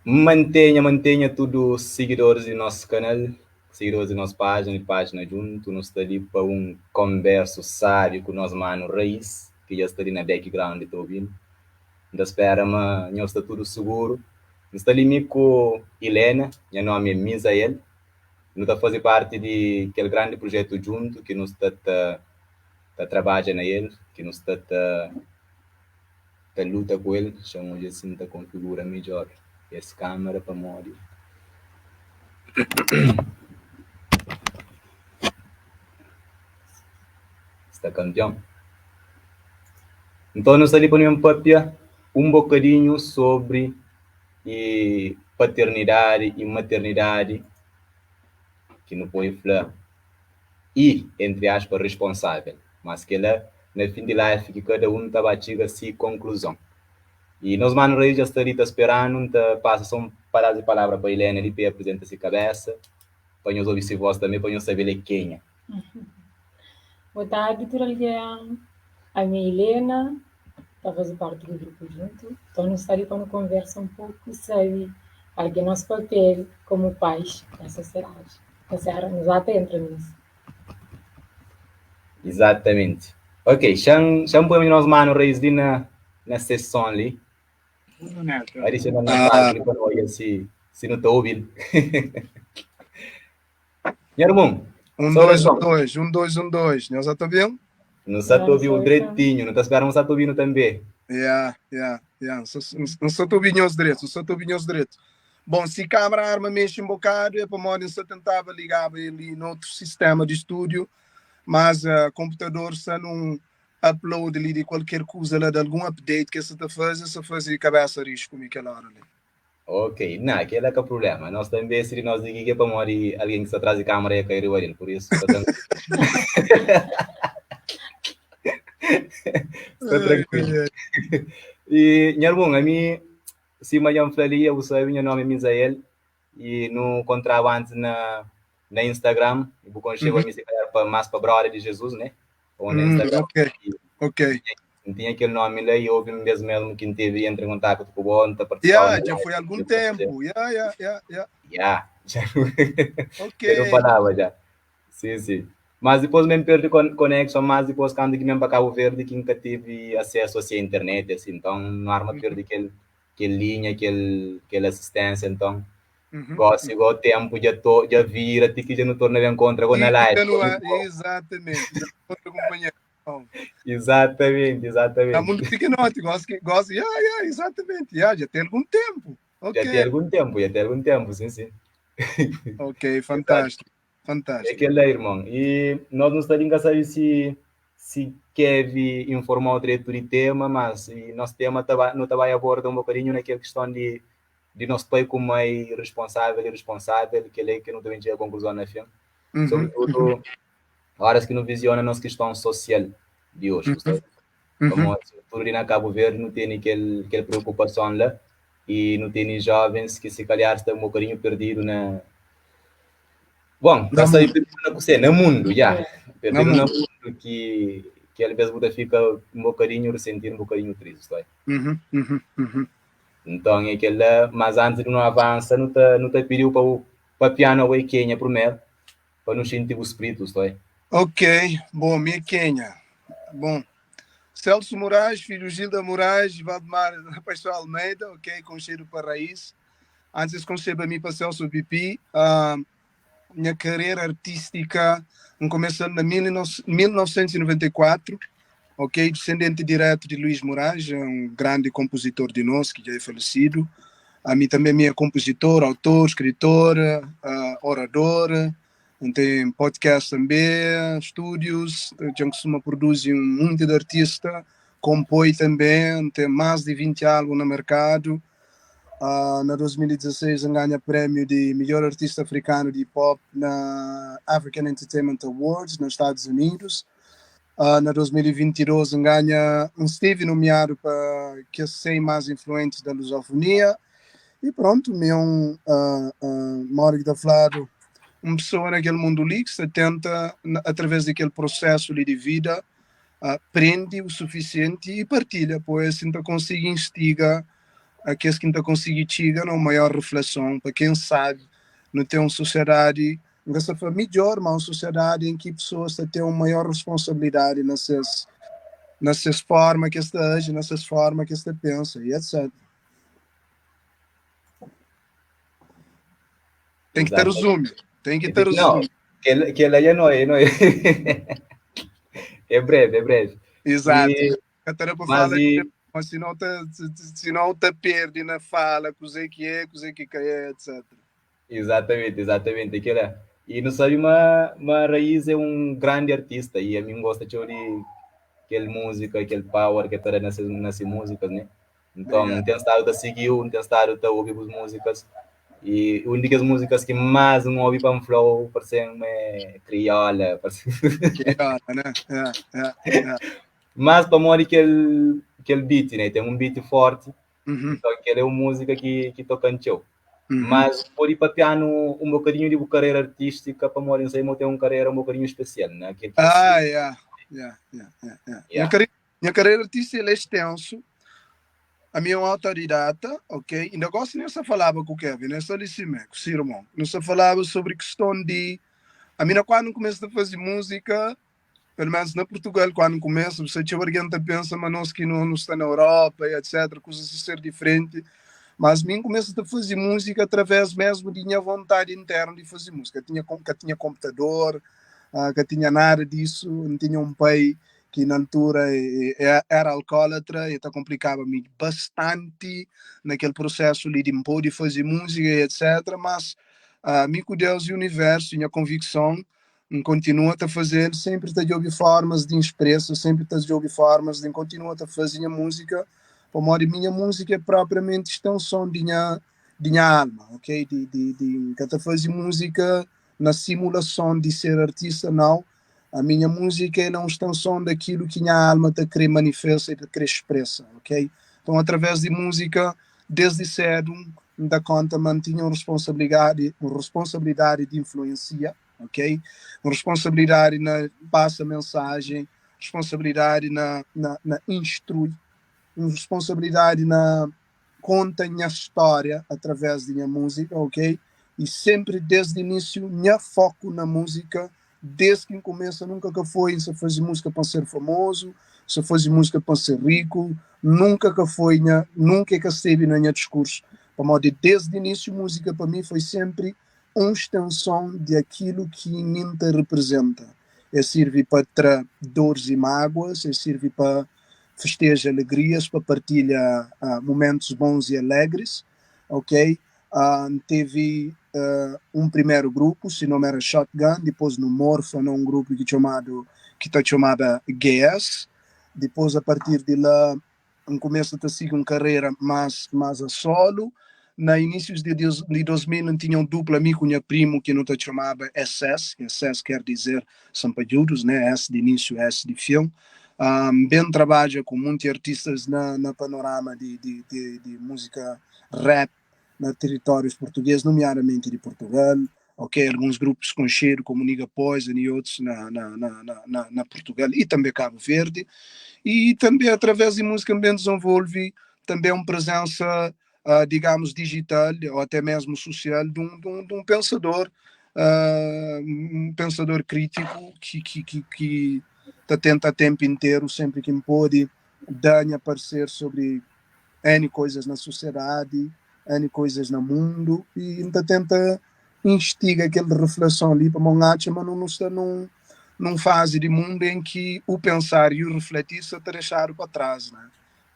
Mantenha, mantenha tudu sigidoris di nos kanal, sigidoris di nos pájina, di Pájina Djuntu. Nu sta li pa un konbersu sábi ku nos manu Raiz, ki dja sta li na background ta obi-nu. N ta spera ma nhos sta tudu suguru. N sta li mi ku Ilena, nha nomi é Mizael. Nu ta faze parti di kel grandi prujetu Djuntu ki nu sta ta ta trabadja na el, ki nu sta ta. Ta luta ku el, xa-m odja si N ta konfigura midjór es kámera pamodi sta kanpion. Nton nu sta li pa nu ben pâpia un bokadinhu sobri paternidadi i maternidadi ki nu pode fla i, entri aspa, risponsável. Mas kel-la, na fin di life ki kada un ta ba txiga si konkluzon. I nos manu Raiz dja sta li ta spera-nu, N ta pasa so un padas di palavra pa Ilena li pa e aprizenta si kabesa, pa nhos obi si vos tanbe, pa nhos sabe el é kenha. Boa tardi tudu algen, ami é Ilena, ta faze parti di grupu Djuntu. Nton nu sta li pa nu konversa un poku i sabe kal ki é nos papel komu pais na sosiedadi. Ta sera, nu za ta entra nisso. Exatamente. Ok, xa-m xa-m poi nos manu Reis li na na seson li. Adiciona na Ah. página pa nu odja si si nu ta obi-l. Nha irmon, 1, 2, saudason. 1, 2, 1, 2, 1, 2. Nhos ta obi-m? Nu sa ta Nhos obi-u obi-m. dretinhu, nu ta spera ma nu sa ta obi-nu tanbe. Ya, ya, ya. N sa ta obi nhos dretu, N sa ta obi nhos dretu. Bon, si kamera arma mexe un bokadu é pamodi N sta tentaba ligaba el li noutru sistema di studiu, mas konputador sta nun upload li di kualker kuza la, di algun update ki el sta ta faze, el sta faze kabesa rixu ku mi kel ora li. Ok, na, kel-la ka prubléma. Nos tanbe, si di nos di ki é pamodi algen ki sta tras di kamera ia kai riba del, pur isu sta trankuilu. Sta trankuilu. I nha irmon, ami Sima dja N fla li, bu sabe, nha nómi é Mizael i nu nkontraba antis na na Instagram i bu konxeba mi si kalhar pa más pa Brother di Jesus, né? Ou na Instagram. Ok, ok. N tinha kel nómi la i houve un bes mesmu ki N teve entra en kontaktu ku bo, N ta partisipaba Ya, na dja live foi algun ki bu ta faze. ténpu. Ya, ya, ya, ya. Ya, dja Ok. dja nu falaba dja. Sim, sim. Mas dipôs mi N perde konekson, mas dipôs kantu ki mi N ba Kabu Verdi ki N ka tive asesu asi a internet asi, nton nu arma perde kel kel linha, kel kel asisténsia, nton gosi go ténpu dja to dja vira ti ki dja nu torna ben kontra go na Ti ki live. dja nu Exatamente, dja nu kontra kunpanheru. Exatamente, Na exatamente. mundu pikinoti, gosi ki gosi, ya, ya, exatamente, ya, dja ten algun ténpu. Dja Ok. ten algun ténpu, dja ten algun ténpu, sim, sim. Ok, fantástiku. É Fantástico. kel-la, irmon. I nos nu sta li, N ka sabe si si Kevi informa-u dretu di tema, mas i nos tema ta ba, nu ta bai aborda un bokadinhu na kel kiston di di nos pai ku mai responsável i irresponsável, kel-la é ki nu ta ben txiga konkluzon na fin. Uhum, Sobretudu óras ki nu viziona nos kiston sosial di oji, bu sabe. uhum. Pamodi, sobretudu li na Kabu Verdi, nu tene kel kel preokupason la i nu tene jovens ki si kalhar sta un bokadinhu perdidu na Bon, Na ka sabe mundu. perdidu na kusé? Na mundu, ya. Na Perdidu na mundu. mundu ki ki alvês bu ta fika un bokadinhu risentidu, un bokadinhu tristi, stoi. Uhum, uhum, uhum. Nton é kel-la, mas antis di nu avansa, nu ta nu ta pidi-u pa bu papia-nu abo é kenha primeru, pa nu xinti bu spritu, stoi. Ok, bon, mi é kenha? Bon, Celso Moraes, filho Gilda Moraes e Valdemar Paixão Almeida, ok, konxedu pa Raiz. Antes es konxeba mi pa Celso Pipi. Uh, nha carreira artística N começa na 1994, ok, descendente direto de Luís Moraes, um grande compositor de nós que já é falecido. A mim também mi é compositor, autor, escritor, uh, orador, N tem podcast também, estúdios, dja N costuma produzi um monte de artista, compõe também, N tem mais de 20 álbuns no mercado. Uh, na 2016 N ganha prémio de melhor artista africano de hip hop na African Entertainment Awards nos Estados Unidos. Uh, na 2022 N ganha, N esteve nomeado para que 100 mais influentes da lusofonia. E pronto, mi é um uh, uh, modi ki ta fladu, un pessoa naquele mundo li que sta tenta, através daquele processo li de vida, uh, prende o suficiente e partilha, pois assim ta consiga instiga. a kes ki N ta konsigi txiga na un maior refleson pa ken sabi nu ten un sosiedadi, N ka sta fla midjor, ma un sosiedadi en ki pesoas ta ten un maior responsabilidadi na ses na ses forma ki es ta aji, na ses forma ki es ta pensa y etc. Ten ki ta rezumi, ten ki ta rezumi. Não, kel-la é nó, é nó. É breve, é breve. Exato. E, Ka ta da pa fala e... mas senão ta, senão ta perde na fala kuzê ki é, kuzê ki ka é, etc. Exatamente, exatamente, aquilo é. E não sabe, ma, ma Raiz é um grande artista e a mim gosta txeu de aquele música, aquele power que tá nessas, nessas músicas, né? Então, N ten stadu ta sigi-u, N ten stadu ta obi bus múzikas i un di kes múzikas ki más N obi pa N fla-u parse-m ma é Kriola, parse Kriola, né? Yeah, yeah, yeah. Mas pamodi kel kel beat, né? Ten un beat forti, então kel é un múzika ki ki toka-m txeu. Mas pode papia-nu un bokadinhu di bu karera artístika pamodi N sabe ma bu ten un karera un bokadinhu spesial, né? Kel ki Ah, yeah, yeah, yeah, yeah, yeah. Yeah. Nha carreira artística ele é extenso. Ami é um autodidata, ok? Inda gosi nem sa falaba ku Kevin, nem sta li sime, ku si irmon. Nu sa falaba sobre questão di ami na quando começa a fazer música, pelo menos na Portugal, quando começa, você txeu alguém ta pensa ma nós que não, não está na Europa e etc, coisas a ser diferente. Mas mim começa a fazer música através mesmo de minha vontade interna de fazer música. Tinha, que tinha computador, que tinha nada disso, não tinha um pai ki na altura éra alkólatra e ta konplikaba-mi bastanti na kel prusésu li di N pode faze múzika i etsétra. Mas mi ku Deus i universu i nha konvikson, N kontinua ta faze-l, sénpri ta djobe fórmas di N spresa, sénpri ta djobe fórmas di N kontinua ta faze nha múzika, pamodi mi nha múzika é propriamenti stenson di nha di nha alma, ok? Di di di N ka ta faze múzika na simulason di ser artista, nau. A minha música ela é uma extensão daquilo que minha alma ta kre manifesta e ta kre expressa, ok? Então, através di música, desde cedo, N da conta ma N tinha un responsabilidade, un responsabilidade di influencia, ok? Un responsabilidade na passa mensagem, responsabilidade na, na, na instrui, un responsabilidade na konta nha stória através di nha múzika, ok? I sénpri désdi inísiu nha foku na múzika, dés ki N kumesa nunka ka foi N sa faze múzika pa N ser famozu, N sa faze múzika pa N ser riku, nunka ka foi nha, nunka e ka stebe na nha diskursu, pamodi désdi inísiu múzika pa mi foi sénpri un stenson di akilu ki mi N ta riprizenta. E sirbi pa tra doris i máguas, e sirbi pa festeja alegrias, pa partilha momentus bons i alegris, ok? N tevi un primeru grupu, si nomi era Shotgun, dipôs nu morfa na un grupu ki txomadu, ki ta txomaba GS, dipôs a partir di la N kumesa ta sigi un karera más más a solu. Na inísius di di 2000 N tinha un dupla mi ku nha primu ki nu ta txomaba SS, SS ker dizer Sampadjudus, né, S di inísiu, S di fin. N ben trabadja ku munti artistas na na panorama di di di di múzika rap na teritórius português, nomiadamenti di Portugal, ok, alguns grupus konxedu komu Nigga Poison i otus na na na na na na Portugal i tanbe Kabu Verdi, i tanbe através di múzika N ben dizenvolve tanbe un prezensa digamus dijital o até mesmu susial di un di un di un pensador un pensador krítiku ki ki ki ki ta tenta ténpu interu sénpri ki N pode da nha parser sobri N koizas na sosiedadi, N koizas na mundu i N ta tenta instiga kel refleson li pamodi N atxa ma nu sta nun nun fazi di mundu en ki u pensar i u refletir sta ta dexadu pa tras, né?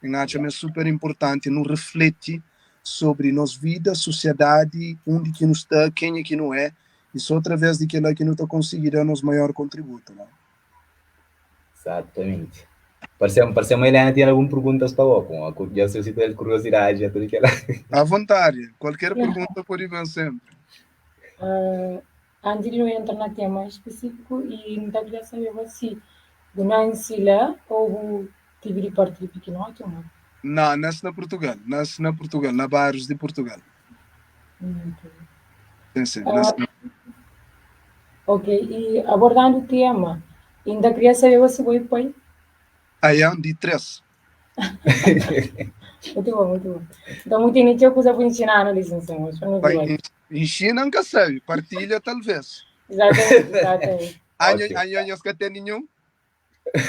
N atxa ma é super inpurtanti nu refleti sobri nos vida, sosiedadi, undi ki nu sta, kenha ki nu é i so atraves di kela ki nu ta konsigi da nos maior kontributu, né? Exatamente. Parse-m, parse-m ma Helena tinha algun perguntas pa bo, com a, dja suscita el curiosidade, já tudo kela. À vontade, qualquer pergunta pode vir sempre. Uh, antes di nu entra na tema específico, e N ta kria saber si bu nansi la ou bu tive di parti di pikinoti ou não? Não, nasce na Portugal, nasce na Portugal, na bairros de Portugal. Ok. Sim, sim, nasce na... Ok, e abordando o tema, ainda queria saber se bo é pai? Aian di 3. Muito bom, muito bom. Então, muito tem txeu kuza pa inxina-nu li, sim, senhor. Pa nu Bai, vive. inxina N ka sabe, partilha talvez. Exatamente, exatamente. Anho, Ótimo. anho, nhos ka ten ninhun?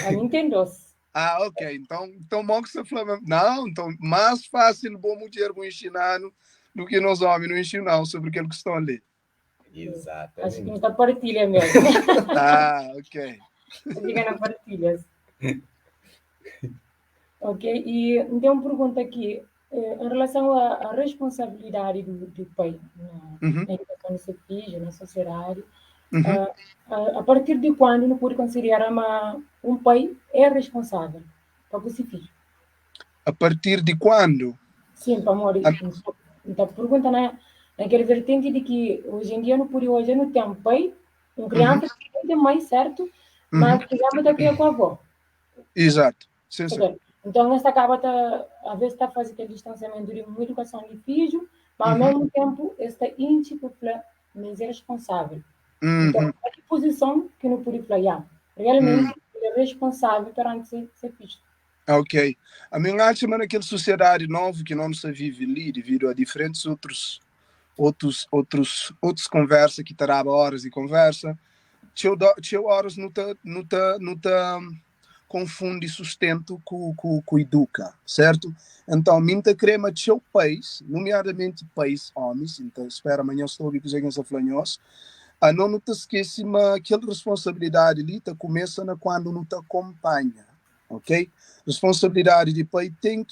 Ami N ten dos. Ah, ok. Então, então mo ki sta fla ma não, então mais fácil bo mudjer bu inxina-nu do ki nos homi nu inxina-u sobre kel questão li. Acho que Exatamente. nu ta partilha mesmo. Ah, ok. Fica na partilhas. Ok, e N ten un pergunta aqui. Em relação à responsabilidade do pai na educação do seu filho, na sociedade, a partir de quando não pode considerar um pai é responsável para com seu filho? A partir de quando? Sim, pa amor, então pergunta naquele vertente de que hoje em dia não pode, hoje não tem pai, um criança que tem mãe, certo? Mas, por exemplo, está criando com a avó. Exato. Sim, sim. Okay. Então, essa acaba tá, às vezes está fazendo aquele distanciamento de uma educação de filho, mas ao mesmo tempo está íntimo, mas é responsável. Então, a que posição que não pode falar, realmente ele é responsável perante seu filho. Ok. A mim acho que naquela sociedade nova que não se vive ali, devido a diferentes outros conversa que tarava horas de conversa, tcheu horas não tá, não tá, não tá confunde sustento com educa, certo? Então, mim tá crema tcheu país, nomeadamente país homens, então espera amanhã estou a ouvir que os flanhos, a não te esquece, mas aquela responsabilidade ali tá começa na quando não te acompanha, ok? Responsabilidade de pai tem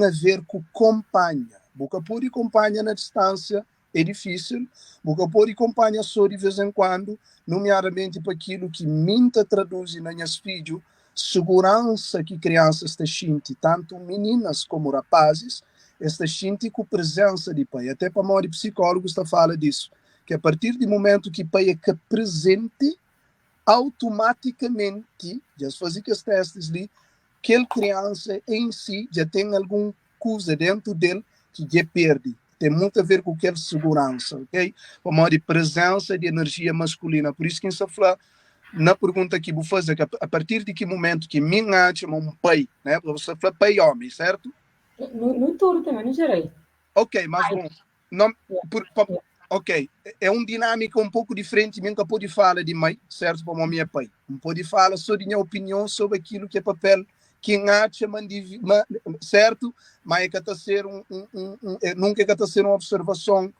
a ver com acompanha. Boca por e acompanha na distância é difícil, boca por e acompanha só de vez em quando, nomeadamente para aquilo que minta traduz nas minhas filhos, segurança que crianças te sentem, tanto meninas como rapazes, esta sente com presença de pai. Até para maior psicólogos está fala disso, que a partir do momento que pai é que presente, automaticamente, já se fazia que os testes ali, aquela criança em si já tem algum coisa dentro dele que já perde. Tem muito a ver com aquela segurança, ok? Como de presença de energia masculina. Por isso que se fala, na pergunta que vou fazer, que a partir de que momento que minha chama um pai, né? Você fala pai homem, certo? No todo também, no geral. Ok, mas Pai. bom, não, por, por, ok, é um dinâmica um pouco diferente, nunca pode falar de mãe, certo? Como a minha pai. Não pode falar só de minha opinião sobre aquilo que é papel que acha, certo? Mas é que tá ser um, um, um, um, é, nunca é que tá ser uma observação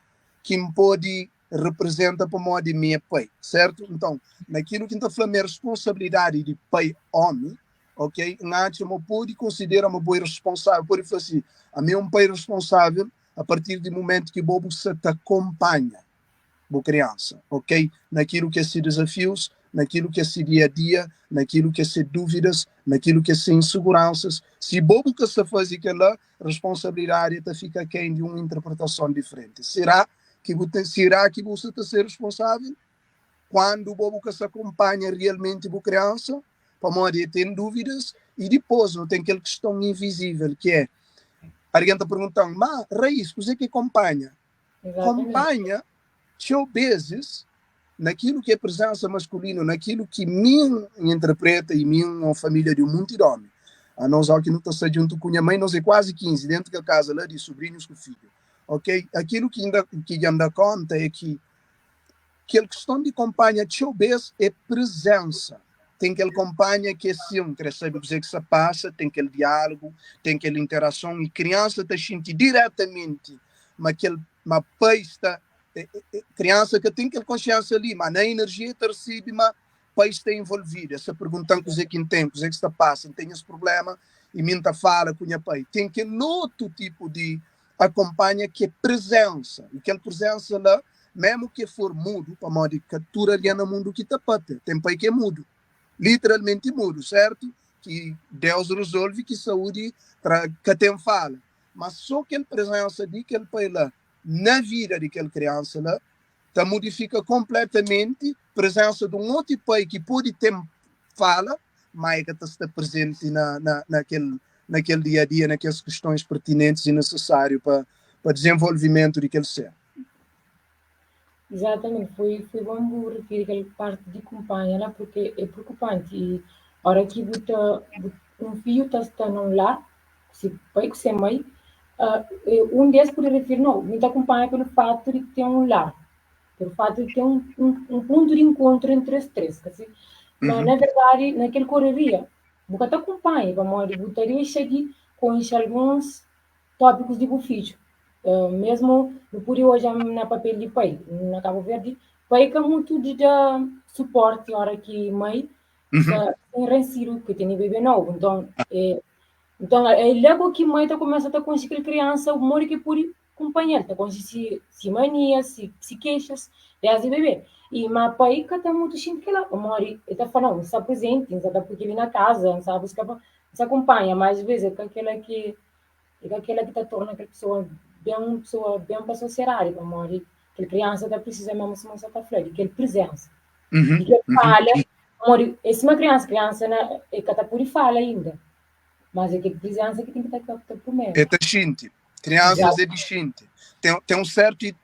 que me pode representa para modo de minha pai, certo? Então, naquilo que tá falando, minha responsabilidade de pai homem, ok? Acha, mas pode considerar uma boa responsável, pode falar assim, a mim é um pai responsável a partir do momento que bobo se te acompanha, boa criança, ok? Naquilo que é ser desafios, naquilo que é ser dia a dia, naquilo que é ser dúvidas, naquilo que é ser inseguranças. Se bobo que se faz aquela responsabilidade, te fica quem de uma interpretação diferente. Será que você, será que você está ser responsável? Quando o bobo que se acompanha realmente boa criança, para morrer tem dúvidas, e depois não tem aquela questão invisível, que é, alguém está perguntando, mas Raiz, você que acompanha? Acompanha, tchau vezes, naquilo que é presença masculina, naquilo que mim interpreta e mim uma família de um monte de homem. A nós, ao que não está junto com minha mãe, nós é quase 15, dentro da casa lá de sobrinhos com filho. Ok? Aquilo que ainda, que ainda conta é que a questão de acompanha, tchau vezes, é presença. Tem que ele acompanha que é sim, quer saber o que se passa, tem aquele diálogo, tem aquela interação, e criança está sentindo diretamente, mas aquele, mas pai está, é, é, é, criança que tem aquela consciência ali, mas na energia te recebe, mas pai está envolvido. Essa pergunta que o que tem, o que está passando, tem esse problema, e minta fala com o pai. Tem aquele outro tipo de acompanha que é presença, e aquela presença lá, mesmo que for mudo, para modo de captura ali no mundo que tá pata, tem pai que é mudo, literalmente mudo, certo? Que Deus resolve que saúde que tem fala. Mas só aquela presença de aquele pai lá, na vida daquela criança lá, tá modifica completamente a presença de um outro pai que pode ter fala, mas é que está presente naquele dia a dia, naquelas questões pertinentes e necessárias para desenvolvimento daquele ser. Exatamente, foi bom referir aquela parte de acompanha lá, porque é preocupante. E a hora que um filho tá, está num lar, se pai com se mãe, Un di es pode refiri, no, mi ta kunpanha pelu fatu di ten un lar, pelu fatu di ten un pontu di inkontru entri es 3, ka si? Ma na verdadi, na kel koreria, bu ka ta kunpanha pamodi bu ta dexa di konxe alguns tópikus di bu fidju. Mesmu nu pode odja na papel di pai, na Kabu Verdi, pai ka mutu di da suporti ora ki mai sta enransidu, ki tene bebe nobu. Nton, nton é la go ki mai ta kumesa ta konxe kel kriansa, modi ki pode kunpanha-l, ta konxe si mania, si kexas desdi bebe. I ma pai ka ta mutu xinti kila, pamodi el ta fla, nau, N sta prezenti, N sa ta pui keli na kaza, N sa buska pa, N sa kunpanha, ma as ves é ka kila ki É ka kela ki ta torna kel pesoa ben un pesoa ben pa sosiedadi, pamodi kel kriansa ta prisisa mesmu sima bu sa ta fla, di kel prizensa, di kel fala, pamodi é sima kriansa, kriansa na e ka ta pudi fala inda, mas é kel prizensa ki ten ki ta kapta primeru. E ta xinti, kriansas é di xinti, ten un sertu,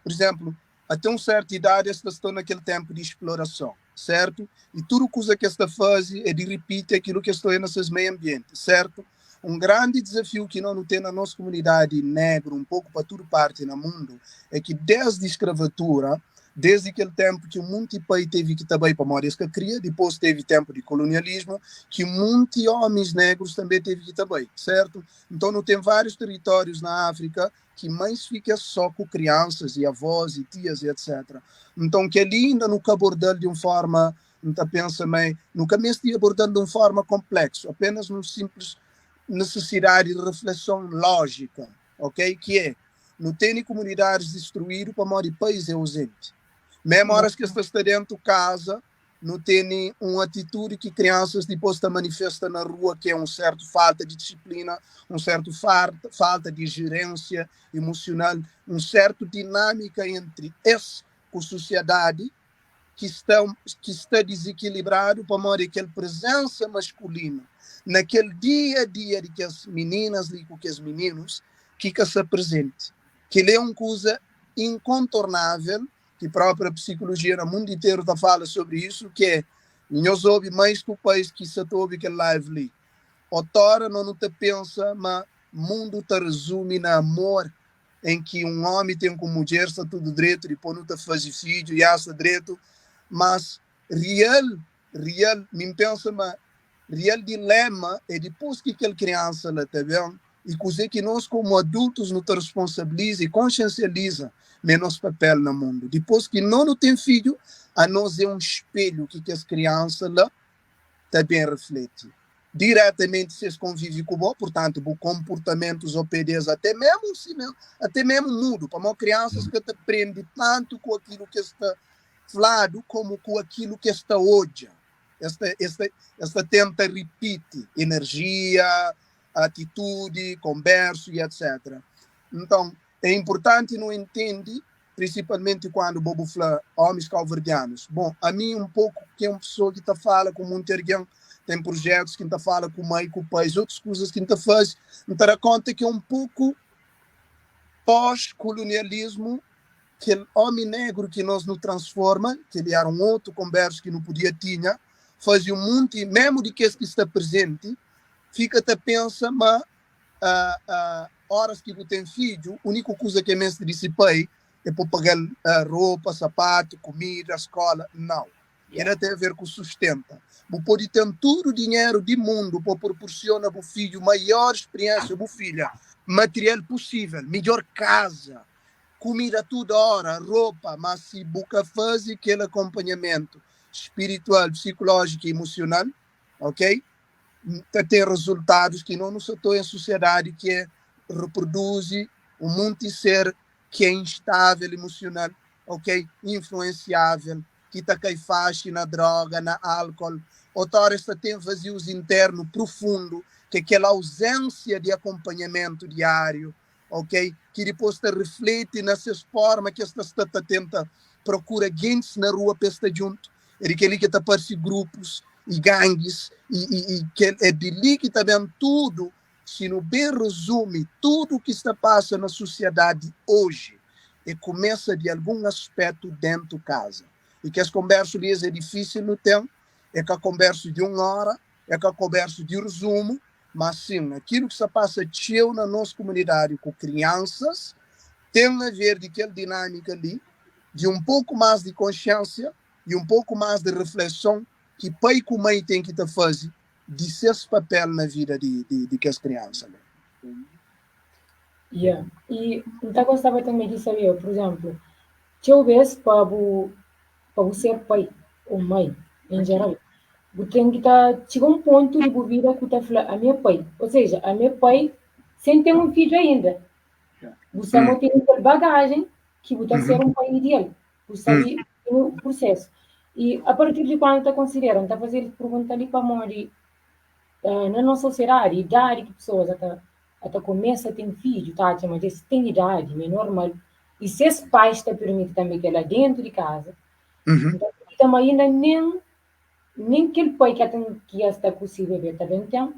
pur izemplu, Até un sértu idadi es ta sta na kel ténpu di splorason, sértu? I tudu kuza ki es ta faze é di ripiti akilu ki es ta oja na ses meiu anbienti, sértu? Un grandi dizafiu ki no nu ten na nos kumunidadi negru, un poku pa tudu parti na mundu, é ki desdi skravatura, desdi kel ténpu ki un munti pai tevi ki ta bai pamodi es ka kria, dipôs tevi ténpu di kolonialismu ki munti omis negrus tanbê tevi ki ta bai, sértu? Nton nu ten várius teritórius na Áfrika ki mães fika só ku kriansas i avós i tias i etc. Nton kel-li inda nu ka aborda-l di un forma, N ta pensa ma nu ka meste aborda-l di un forma konpleksu, apenas nun sinplis nesesidadi di refleson lójika, ok? Ki é, nu tene kumunidadis distruídu pamodi pais é ozenti. Mésmu óras ki es ta sta déntu kaza, nu tene un atitudi ki kriansas dipôs ta manifesta na rua, ki é un sértu falta di disiplina, un sértu falta di jerénsia emosional, un sértu dinámika entri es ku susiadadi ki sta ki sta dizikilibradu pamodi kel prezénsa maskulinu na kel dia-a-dia di kes mininas li ku kes mininus ki ka sta prezenti. Kel-li é un kuza inkontornável ki própria psikulojia na mundu interu ta fala sobri isu, ki é, nhos obi mães ku pais ki sa ta obi kel live li, otora no nu ta pensa ma mundu ta rezumi na amor em ki un omi ten ku mudjer sta tudu dretu, dipos nu ta fazi fidju, ya sta dretu, mas real Real, mi N pensa ma real dilema é dipôs ki kel kriansa la ta ben i kuzê ki nos komu adultus nu ta responsabiliza i konsiensializa ma é nos papel na mundu. Dipôs ki no nu ten fidju, anos é un spelhu ki kes kriansa la ta ben refleti diretamenti si es konvive ku bo, purtantu bu konportamentus ô pd-s até memu si até memu mudu, pamodi kriansas ka ta prende tantu ku akilu ki es ta fladu komu ku akilu ki es ta odja. Es ta, es ta, es ta tenta ripiti enerjia, atitudi, konbersu i etc. Nton, é inpurtanti nu intende, prinsipalmenti kuandu bo bu fla omis kauverdianus. Bon, ami un poku ki é un pesoa ki ta fala ku munti argen, ten prujetus ki N ta fala ku mai, ku pais, otus kuzas ki N ta faze, N ta da konta ki é un poku pós-kolonialismu Kel ómi negru ki nos nu transforma, kel-li éra un otu konbérsu ki nu podia tinha, faze un munti, mésmu di kes ki sta prezenti, fika ta pensa ma óras ki bu ten fidju, úniku kuza ki el meste di se pai é pa paga-l ropa, sapatu, kumida, skóla. Nau. Kel-la ten aver ku sustenta. Bu pode ten tudu dinheru di mundu pa proporsiona bu fidju maior spriénsia, bu filha, material pusível, midjór kaza, kumida tudu ora, ropa, má si bu ka faze kel akonpanhamentu spiritual, psikulójiku i imusional, ok, ta ten rezultadus ki no nu sa ta oja en susiadadi ki é reproduzi un munti ser ki é instável imusional, ok, influensiável, ki ta kai faxi na droga, na álkol, otora es ta ten vazius internu profundu, ki é kel auzénsia di akonpanhamentu diáriu, ok, ki dipôs ta rifleti na ses forma ki es ta sta ta tenta prokura gentis na rua pa es sta djuntu. É di kel-li ki ta parse grupus i gangis i, i, i kel, é di li ki ta ben tudu, si nu ben rezumi tudu ki sta pasa na susiadadi oji, é kumesa di algun aspetu dentu kaza. I kes konbersu li es é difísil nu ten, é ka konbersu di un ora, é ka konbersu di rezumu. Mas sin, akilu ki sta pasa txeu na nos kumunidadi ku kriansas ten a ver di kel dinamika li di un poku mas di konsiensia i un poku mas di refleson ki pai ku mai ten ki ta faze di ses papel na vida di kes kriansa li. Yeah. I N ta gostaba tanbe di sabeba, pur izénplu, txeu bês pa bu pa bu ser pai ô mai en jeral, bu ten ki ta txiga un pontu di bu vida ku ta fla ami é pai, ô seja, ami é pai sen ten un fidju ainda. Bu sta mo tene kel bagajen ki bu ta ser un pai ideal, bu sabe o prusesu. I a partir di kuandu ta konsidera, N ta faze el pergunta li pamodi na nos sosiedadi idadi ki pesoas ata ata kumesa ten fidju ta atxa ma dja es ten idadi, ma é normal, i ses pais ta pirmiti tanbe kel-la dentu di kaza, N ta kridita ma inda nen nen kel pai ki ten ki es sta ku si bebe ta ben ten,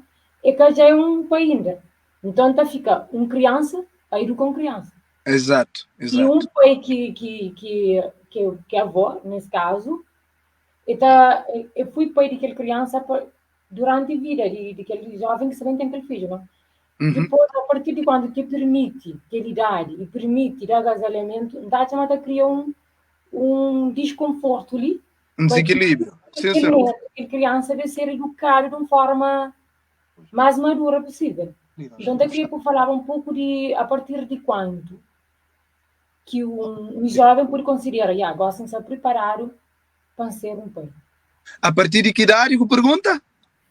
é ka dja é un pai inda. Nton ta fika un kriansa a iduka un kriansa. Exato, E un exato. pai ki ki ki ki ki é avó, nes kazu, e ta e fui pai di kel kriansa pa duranti vida di di kel joven ki sta ben ten kel fidju, no? Dipôs, a partir di kuandu ki pirmiti kel idadi i pirmiti da agasalhamentu, N ta atxa ma ta kria un un diskonfortu li Un pa ki desikilíbriu. Sim, kel sim. netu, kel kriansa ben ser idukadu di un forma más madura pusível. Nton, ta kria pa falaba un poku di a partir di kuandu ki un joven pode konsidera, ya, gosi N sta priparadu pa N ser un pai. A partir di ki idadi ku pergunta?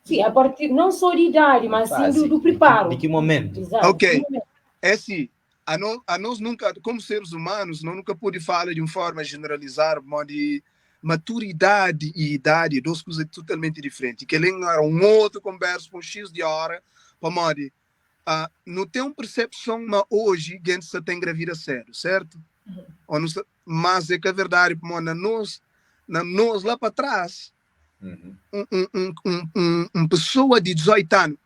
Sim, a partir não só de idade, mas sim do, Fase, do di ki, preparo. di ki momentu? Exato, Ok. de que momento. É assim, a, no, a nós nunca, como seres humanos, nós nunca pode falar de uma forma generalizar, de maturidade e idade, duas coisas totalmente diferentes. Que ele era um outro conversa com X de hora, para modo, não tem uma percepção, mas hoje, a gente só tem engravida sério, certo? Ou não, mas é que a verdade, como na nós lá para trás, um pessoa de 18 anos,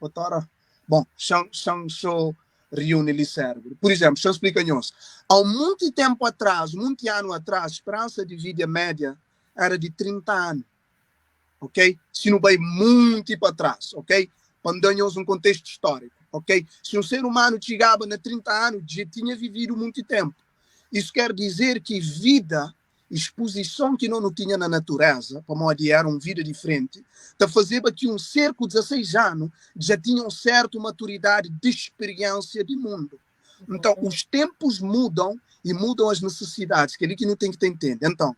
Doutora, bom, são, são só reúne ali cérebro. Por exemplo, deixa eu explicar nós. Há muito tempo atrás, muito ano atrás, a esperança de vida média era de 30 anos. Ok? Se não vai muito para trás, ok? Para dar nós um contexto histórico, ok? Se um ser humano chegava na 30 anos, já tinha vivido muito tempo. Isso quer dizer que vida, exposição que não tinha na natureza, para modo era uma vida diferente, tá fazendo que um ser com 16 anos já tinha uma certa maturidade de experiência de mundo. Então, os tempos mudam e mudam as necessidades, que é ali que não tem que te entender. Então,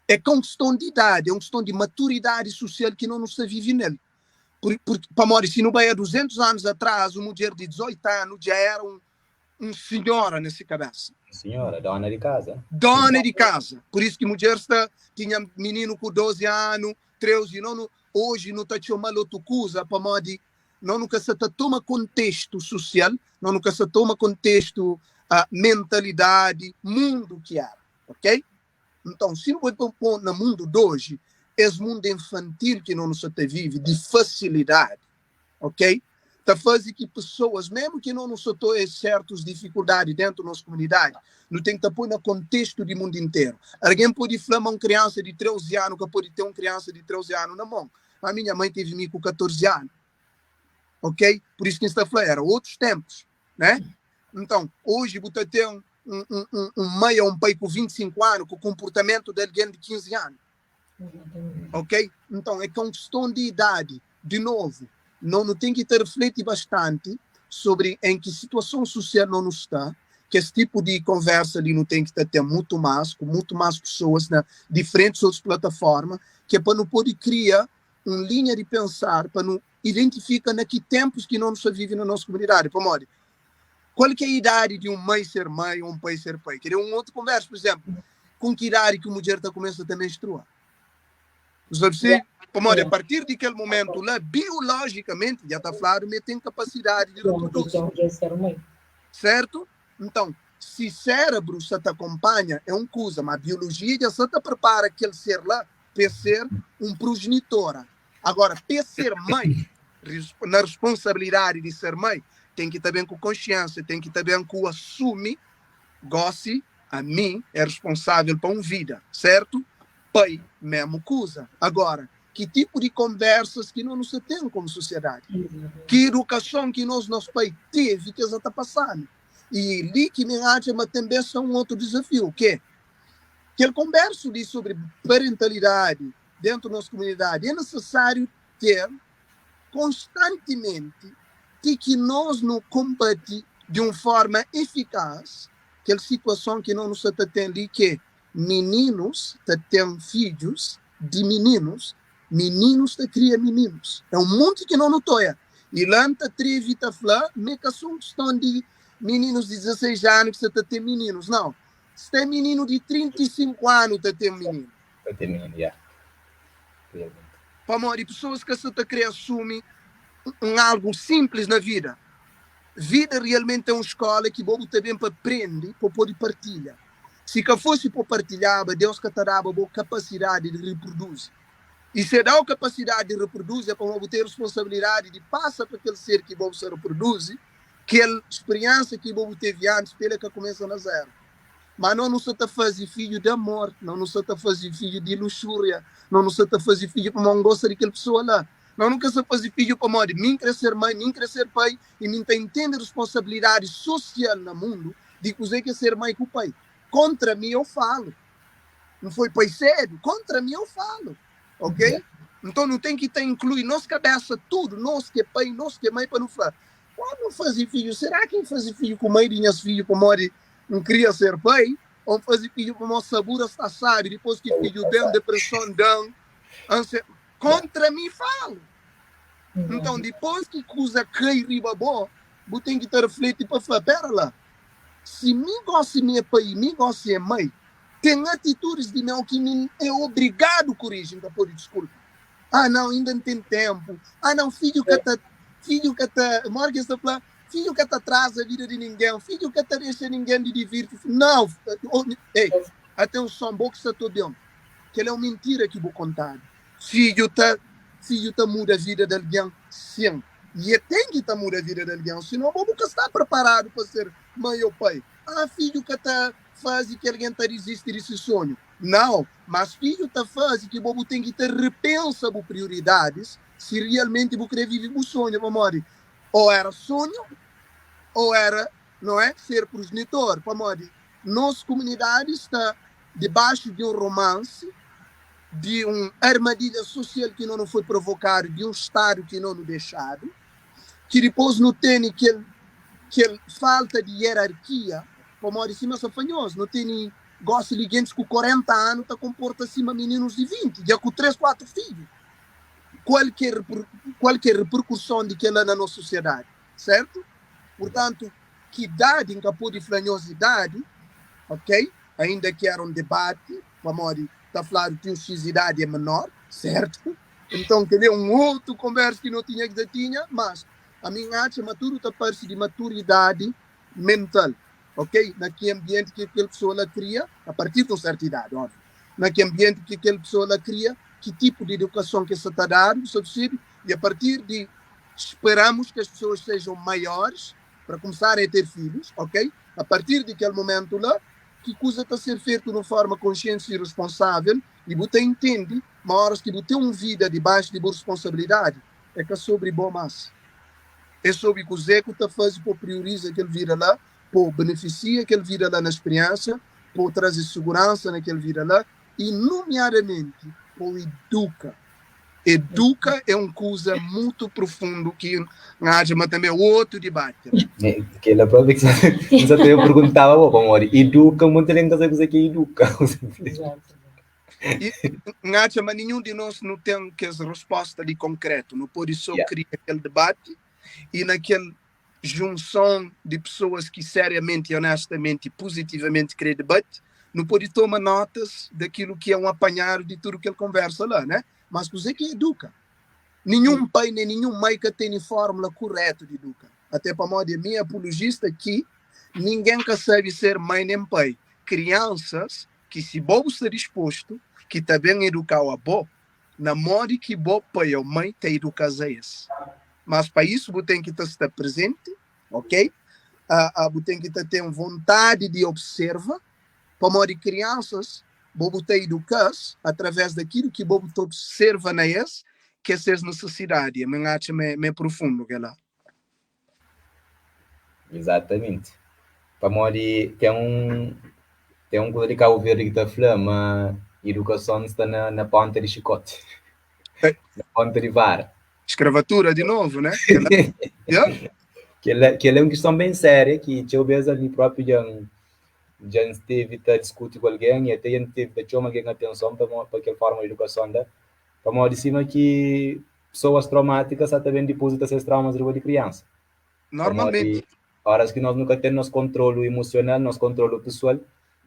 é com questão de idade, é uma questão de maturidade social que não nos está vive nele. Para modo, se não vai há 200 anos atrás, uma mulher de 18 anos já era um senhora nessa cabeça. Senhora, dona de casa. Dona de casa. Por isso que mulher está, tinha menino com 12 anos, 13, não, hoje não está chamando outra coisa, para modo, não nunca se toma contexto social, não nunca se toma contexto, a mentalidade, mundo que era, ok? Então, se não vai pôr no mundo de hoje, esse mundo infantil que não se vive, de facilidade, ok? Tá fazendo que pessoas, mesmo que não nos tenham certas dificuldades dentro da nossa comunidade, não tem que pôr no contexto do mundo inteiro. Alguém pode falar uma criança de 13 anos, que pode ter uma criança de 13 anos na mão. A minha mãe teve mim com 14 anos. Ok? Por isso que está a falar, era outros tempos, né? Então, hoje você tem um mãe ou um pai com 25 anos, com o comportamento de alguém de 15 anos. Ok? Então, é com questão de idade. De novo, não tem que ter refletir bastante sobre em que situação social não está, que esse tipo de conversa ali não tem que ter muito mais, com muito mais pessoas na diferentes outras plataformas, que é para não poder criar uma linha de pensar, para não identificar na que tempos que não se vive na nossa comunidade. Para modo, qual que é a idade de um mãe ser mãe ou um pai ser pai? Queria um outro conversa, por exemplo, com que idade que a mulher está começando a menstruar? Sabe se? Como a partir daquele momento lá, biologicamente, já está falando, mas tem capacidade de reproduzir. Certo? Então, se cérebro se te acompanha, é uma coisa, mas a biologia já se te prepara aquele ser lá para ser um progenitora. Agora, para ser mãe, na responsabilidade de ser mãe, tem que estar bem com consciência, tem que estar bem com o assume, goste, a mim é responsável para uma vida, certo? Pai, mesmo coisa. Agora, Ki tipu di konversas ki no nu sta ten komu sosiedadi? Ki edukason ki nos nos pai tevi ki es ta pasa-nu? I li ki mi atxa ma tanbe sta un otu dizafiu, ki é kel konbersu li sobri parentalidadi dentu nos kumunidadi é nesesáriu ter konstantimenti ti ki nos nu konbati di un forma efikaz kel situason ki no nu sta ta ten li, ki é mininus ta ten fidjus di mininus, mininus ta kria mininus. É un monti ki no nu toia. I la N ta trevi ta fla ma é ka so un kiston di mininus di 16 anu ki sta ta ten mininus, nau. Sta mininu di 35 anu ta ten mininu. Ta ten mininu, ya. Realmenti. Pamodi pesoas ka sta ta kre asumi un algu sinplis na vida. Vida realmenti é un skola ki bo bu ta ben pa prende pa pode partilha. Si ka fosi pa partilhaba, Deus ka ta daba bo kapasidadi di riproduzi. I si E da-u kapasidadi di riproduzi, é pamodi bu ten responsabilidadi di pasa pa kel ser ki bo bu sta riproduzi kel spiriénsa ki bo bu tevi antis pa el ka kumesa na zéru. Má nos nu sta ta faze fidju di amor, nos nu sta ta faze fidju di luxúria, nos nu sta ta faze fidju pamodi N gosta di kel pesoa la. Nos nu ka sta faze fidju pamodi mi N krê ser mai, mi N krê ser pai i mi N ta intende responsabilidadi sosial na mundu di kuzê ki é ser mai ku pai. Kontra mi eu falo. N foi pai sedu, kontra mi eu falo. Ok? Nton nu ten ki ta inklui nos kabesa tudu, nos ki é pai, nos ki é mai, pa nu fla, Quando N faze fidju, será ki N faze fidju ku mai di nhas fidju pamodi N kria ser pai? Ô N faze fidju pamodi sabura sta sabi, dipôs ki fidju ben, depreson da-m, ansia. Kontra mi falo. Nton, dipôs ki kuza kai riba bo, bu ten ki ta refleti pa fla, Pera la, si mi gosi mi é pai i mi gosi é mai, ten atitudis di meu ki mi é obrigadu koriji, N ka pode diskulpa. Ah, nau, inda N ten ténpu. Ah, nau, fidju ka ta, fidju ka ta, modi ki es ta fla? Fidju ka ta atraza vida di ningen, fidju ka ta dexa ningen di divirti. Nau, ei, atenson, bo ki sta ta obi-m, kel-la é un mintira ki bu kontadu. Fidju ta fidju ta muda vida di algen? Sin. I e ten ki ta muda vida di algen, sinon bo bu ka sta preparadu pa ser mai ô pai. Ah, fidju ka ta faze ki algen ta dizisti di se sonhu. Nau, mas fidju ta faze ki bo bu ten ki ta repensa bu prioridadis si realmenti bu kre vive bu sonhu, pamodi ô era sonhu ô era, no é, ser prujenitor, pamodi nos kumunidadi sta dibaxu di un romansi di un armadilha sosial ki no no foi provokadu, di un stadu ki no no dexadu, ki dipos no tene kel kel falta di ierarkia, pamodi sima sa fla nhos, no tene gosi li gentis ku 40 anu ta konporta sima mininus di 20, dja ku 3, 4 fidju. Kual ki é kual ki é reperkuson di kela na nos sosiedadi, sertu? Purtantu, ki idadi, N ka pode fla nhos idadi, ok, ainda ki era un debati, pamodi ta fladu ti un xis idadi é menor, sertu? Nton kel-li é un otu konbersa ki no tinha ki ta tinha, mas ami N atxa ma tudu ta parse di maturidadi mental, ok? Na ki anbienti ki kel pesoa la kria, a partir di un sertu idadi, óbviu, na ki anbienti ki kel pesoa la kria, ki tipu di edukason ki el sta ta dadu, bu sta persebi? E a partir di esperamos que as pessoas sejam maiores para começarem a ter filhos, ok? A partir di kel momentu la, ki kuza ta ser fetu di un forma konsienti i responsavel i bu ta intendi ma oras ki bu ten un vida dibaxu di bu responsabilidadi é ka sobri bo mas é sobri kuzê ku ta faze pa prioriza kel vida la, pa benefisia kel vida la na spiriensia, pa traze seguransa na kel vida la i nomiadamenti pa eduka. Eduka é un kuza mutu profundu ki N atxa ma tanbe é otu dibati. Kel-la propi ki N sa ta perguntaba bo, pamodi eduka, monti algen ka sabe kuzê ki é eduka. I N atxa ma ninhun di nos nu ten kes resposta li konkretu. Nu pode so kria kel dibati i na kel junson di pesoas ki seriamenti, onestamenti i puzitivamenti kre debate, nu pode toma notas dakilu ki é un apanhadu di tudu kel konversa la, né? Mas kuzê ki é eduka? Ninhun pai nen ninhun mai ka tene fórmula kuretu di eduka. Até pamodi ami é apolojista ki ningen ka sabe ser mai nen pai. Kriansas ki si bo bu sta dispostu ki ta ben eduka-u abo, na modi ki bo pai ô mai ta eduka-s a es. Mas pa isu bu ten ki ta sta prezenti, ok? Bu ten ki ta ten vontadi di observa, pamodi kriansas Bo bu ta eduka-s através di akilu ki bo bu ta observa na es, ki é ses nesesidadi. Ami N atxa ma é profundu kel-la. Exatamente. Pamodi ten un ten un kuza di Cabo Verde ki ta fla ma idukason sta na na ponta di xikoti, na ponta di vara. Eskravatura di novu, né? Kel-la, yeah. Kel-la kel-la é un kiston ben séria ki txeu bês ami própi dja N dja N stevi ta diskuti ku algen i ate dja N tevi ta txoma algen atenson pamo pa kel forma di idukason la, pamodi sima ki Pesoas traumátikas sa ta ben dipozita ses traumas riba di kriansa. Normalmenti. Pamodi óras ki nos nu ka ten nos kontrolu imusional, nos kontrolu pesoal,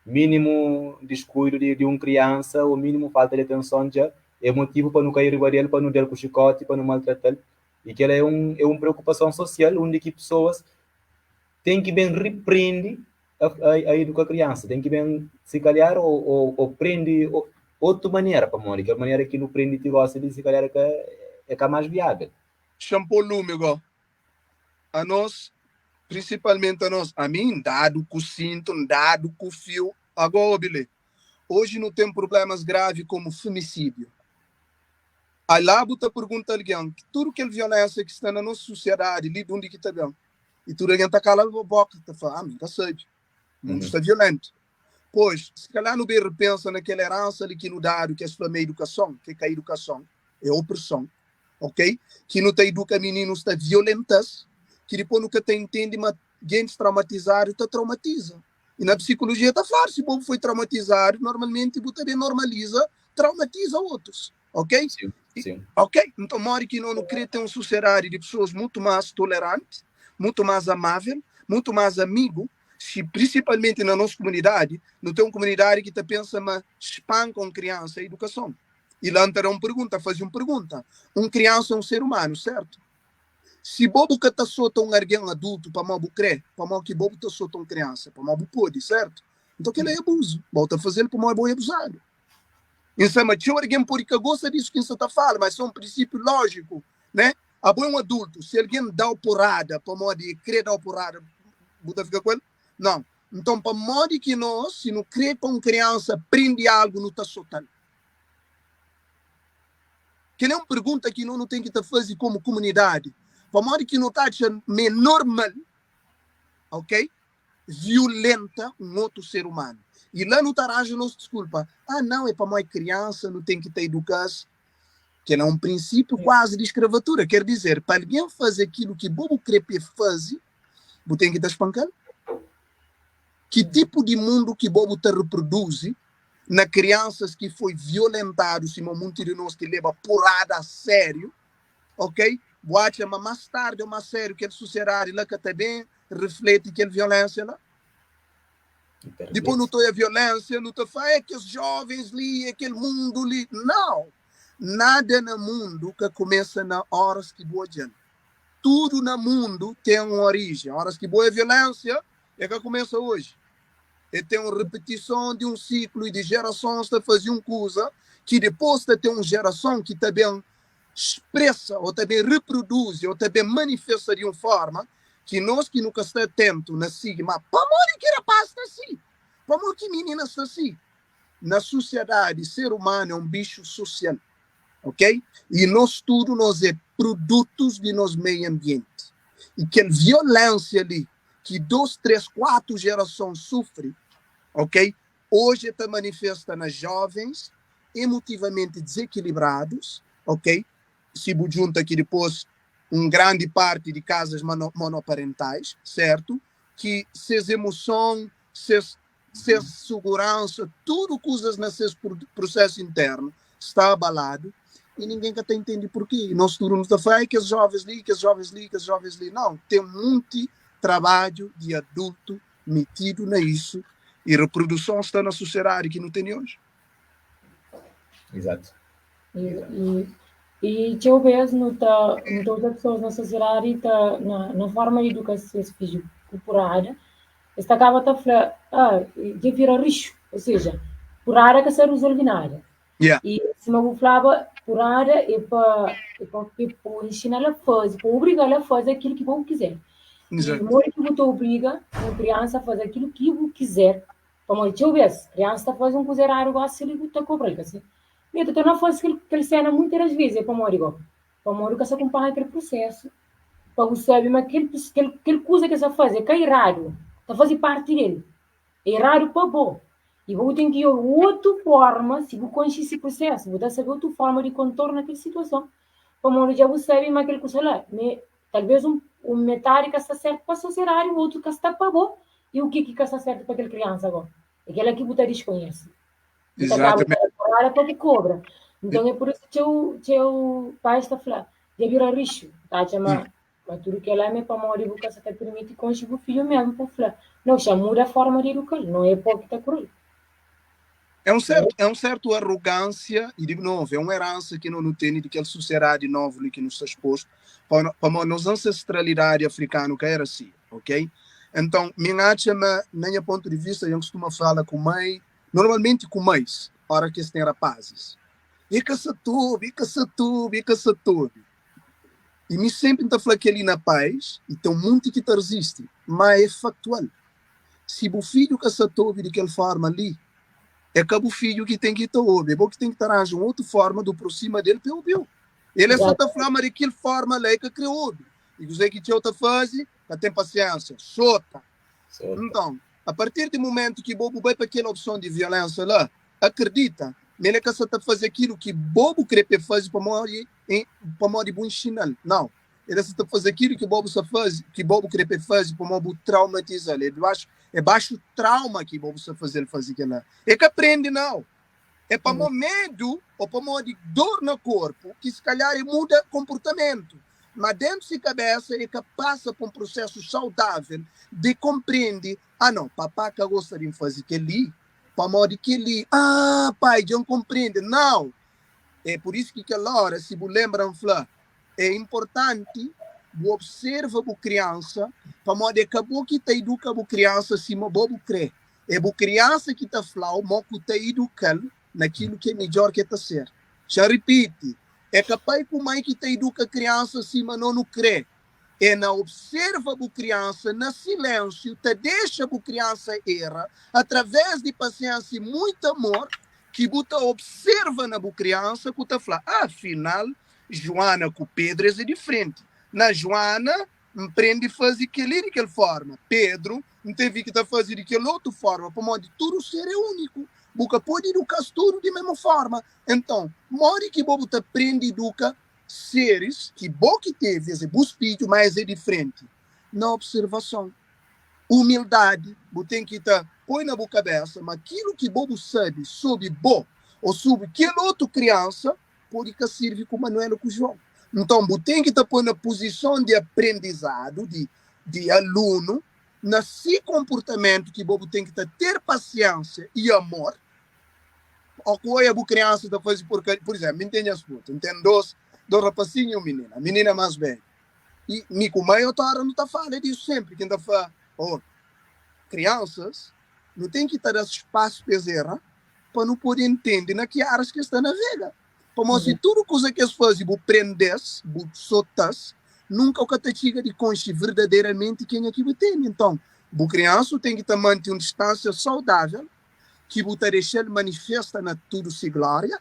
mínimu diskuidu di di un kriansa ô mínimu falta di atenson dja é motivu pa nu kai riba di el, pa nu da-l ku xikóti, pa nu maltrata-l. I kel-la é un é un preokupason sosial undi ki pesoas ten ki ben riprende a, a, a eduka kriansa, ten ki ben si kalhar o, o, o prende otu manera, pamodi kel manera ki nu prende ti gosi li si kalhar é ka, é ka más viável. Xa-m pô lumi gó. Anos, prinsipalmenti anos, ami N dadu ku sintu, N dadu ku fiu. Agó obi li, oji nu ten prublémas gravi komu femisídiu. Ai la bu ta pergunta algen, tudu kel violénsia ki sta na nos susiadadi li, dundi ki ta ben? I tudu algen ta kala boka, ta fla, Ah, mi N ka sabe. Mundu sta violentu. Pois, si kalhar nu ben repensa na kel eransa li ki nu dadu, ki es fla ma é idukason, ki é ka idukason, é opreson, ok? Ki nu ta iduka mininus ta violenta-s, ki dipôs nu ka ta intende ma gentis traumatizadu ta traumatiza. I na psikolojia ta fladu, si bo foi traumatizadu, normalmenti bu ta ben normaliza traumatiza otus. Ok? Sim, sim. Ok? Nton, modi ki no nu krê ten un sosiedadi di pesoas mutu más toleranti, mutu más amável, mutu más amigu, si prinsipalmenti na nos kumunidadi, nu ten un kumunidadi ki ta pensa ma spanka un kriansa é idukason. I la N ta da un pergunta, faze un pergunta, un kriansa é un ser umanu, sertu? Si bo bu ka ta sota un argen adultu pamó bu krê, pamó ki bo bu ta sota un kriansa? Pamó bu pode, sertu? Nton kel-la é abuzu. Bo ta faze-l pamó bo é abuzadu. N sa ma txeu algen pode ka gosta disu ki N sa ta fala, ma é sô un prinsípiu lójiku, né? Abo é un adultu, si algen da-u porada pamodi e krê da-u porada, bu ta fika ku el? Nau. Nton, pamodi ki nos, si nu krê pa un kriansa prende algu, nu ta sota-l? Kel-li é un pergunta ki no nu ten ki ta faze komu kumunidadi. Pamodi ki nu ta atxa ma é normal, ok, violenta un otu ser umanu. I la nu ta ranja nos diskulpa, Ah, nau, é pamodi kriansa, nu ten ki ta eduka-s. Kel é un prinsípiu kuazi di skravatura. Ker dizer, pa algen faze akilu ki bo bu kre pa e faze, bu ten ki ta spanka-l. Ki tipu di mundu ki bo bu ta reproduzi na kriansas ki foi violentadu sima munti di nos ki leba porada a sériu? Ok, bu atxa ma más tardi ô más sédu kel susiedadi la ka ta ben refleti kel violénsia la? Dipôs nu ta oia violénsia, nu ta fla, é kes jovens li, é kel mundu li. Nau! Nada na mundu ka kumesa na óras ki bu odja-l. Tudu na mundu ten un oríjen. Óras ki bu oia violénsia, é ka kumesa oji. E ten un ripitison di un siklu i di jerasons ta faze un kuza ki dipôs ta ten un jerason ki ta ben spresa ô ta ben riproduzi ô ta ben manifesta di un forma ki nos ki nu ka sta atentu na sigi ma pamodi ki rapaz sta si? Pamodi ki minina sta si? Na susiadadi ser umanu é un bixu susial, ok? I nos tudu nos é produtus di nos meiu anbienti i kel violensia li ki dos, tres, kuatu jerason sufri, ok? Oji e ta manifesta na jovens emotivamenti dizekilibradus, ok? Si bu djunta ki dipos un grandi parti di kazas monoparentais, sertu? Ki ses emoson, ses ses suguransa, tudu kuzas na ses prusesu internu sta abaladu i ningen ka ta intendi purki. I nos tudu nu ta fla, ai kes jovens li, kes jovens li, kes jovens li. Nau, ten munti trabadju di adultu metidu na isu i reproduson sta na susiedadi ki nu tene oji. Exato. I, i, i txeu bês nu ta, nu ta odja pesoas na sosiedadi ta, na, na forma di eduka ses fidju ku purada, es ta kaba ta fla, ah, dja vira rixu, ou seja, purada ka sa rezolve nada. Yeah. I sima bu flaba, purada é pa, é pa, é pa inxina-l a faze, pa obriga-l a faze aquilo ki bo quiser. E Exato. modi ki bu ta obriga un kriansa a faze aquilo ki bu quiser? Pamodi txeu bês, kriansa ta faze un kuza eradu gósi li bu ta kobra-l, ka si? Mi ta torna faze kel kel séna muitas das vezes, é pamodi gó? Pamodi bu ka sta kunpanha kel prusésu pa bu sabe ma kel kel kel kuza ki el sta faze é ka eradu, ta faze parti di el. É eradu pa bo. I bo bu ten ki obi otu forma, si bu konxe si prusésu, bu ta sabe otu forma di kontorna kel situason. Pamodi dja bu sabe ma kel kusa la, me talvês un un metadi ka sta sértu pa sosiedadi, otu ka sta pa bo, i u ki ki ka sta sértu pa kel kriansa go? É kel-la ki bu ta diskonhese. Bu ta kaba Exatamente. ta porada pa bu kobra. Nton é pur isu txeu txeu pais ta fla, dja bira rixu, ta atxa ma ma tudu kel-la ma é pamodi bu ka sa ta pirmiti konxe bu fidju mésmu pa bu fla, nau, xa muda forma di eduka-l, no é po ki ta kura-l. É un sertu, é un sertu arrogância e di novu, é un heransa ki no nu tene di kel susiedadi novu li ki nu sta expostu, pa pamodi nos ancestralidadi afrikanu ka era si, ok? Enton, mi N atxa ma, na nha pontu di vista, dja N kustuma fala ku mai, normalmenti ku mais, ora ki es ten rapazis, e ka sa ta obi, e ka sa ta obi, e ka sa ta obi. I mi senpri N ta fla kel-li na pais, i ten munti ki ta rizisti, má é faktual. Si bu fidju ka sa ta obi di kel forma li, é ka bu fidju ki ten ki ta obi, é bo ki ten ki ta ranja un otu forma di aprosima del pa e obi-u. El é sa ta fla ma di kel forma la e ka kre obi. I kuzê ki txeu ta faze? Ka ten pasiénsia, sota. Nton, a partir di mumentu ki bo bu bai pa kel opson di violénsia la, akredita ma el ka sa ta faze akilu ki bo bu kre pa el faze pamodi pamodi bu inxina-l. Nau, el sa ta faze akilu ki bo bu sa faze, ki bo bu kre pa el faze pamodi bu traumatiza-l. É dibaxu, é baxu trauma ki bo bu sa faze-l faze kel-la. El ka prende, nau. É pamodi medu ô pamodi dor na korpu ki si kalhar el muda konportamentu. Má déntu se kabésa el ka pasa pa un prusésu saudável di konprende, Ah, nau, papá ka gosta di N faze kel-li pamodi kel-li. Ah, pai, dja N konprende. Nau! É pur isu ki kel óra, si bu lenbra, N fla, é inportanti bu observa bu kriansa pamodi é ka bo ki ta iduka bu kriansa sima bo bu krê. É bu kriansa ki ta fla-u mo ku ta iduka-l na kilu ki é midjór ki el ta ser. Xa ripiti, é ka pai ku mai ki ta iduka kriansa sima no nu krê. É na observa bu kriansa na silénsiu, ta dexa bu kriansa era, através di pasiénsia i muitu amor, ki bu ta observa na bu kriansa ku ta fla, Afinal, Juana ku Pedru es é diferenti. Na Juana, N prende faze kel-li di kel fórma. Pedru, N tevi ki ta faze di kel otu fórma, pamodi tudu ser é úniku. Bu ka pode iduka-s tudu di mésmu fórma. Enton, modi ki bo bu ta prende iduka seris ki bo ki tevi, es é bus fidju, má es é diferenti? Na observason. Umildadi, bu ten ki ta poi na bu kabésa ma kilu ki bo bu sabe sobri bo ô sobri kel otu kriansa pode ka sirvi ku Manuel ô ku João. Nton, bu ten ki ta poi na puzison di aprendizadu di di alunu na si konportamentu ki bo bu ten ki ta ter pasiénsia i amor. Ó ku oia bu kriansa ta faze porkaria. Pur izénplu, mi N ten nhas putu, N ten dos, dos rapasinhu i un minina. Minina é más bédju. I mi ku mai otu óra nu ta fala disu sénpri ki N ta fla, Ô, kriansas, nu ten ki ta da-s spasu pa es era pa nu pode ntende na ki árias ki es ta navega. Pamodi si tudu kuza ki es faze bu prende-s, bu sota-s, nunka bu ka ta txiga di konxe verdaderamenti kenha ki bu tene. Nton, bu kriansa bu ten ki ta mante un distánsia saudável ki bu ta dexa-l manifesta na tudu se glória.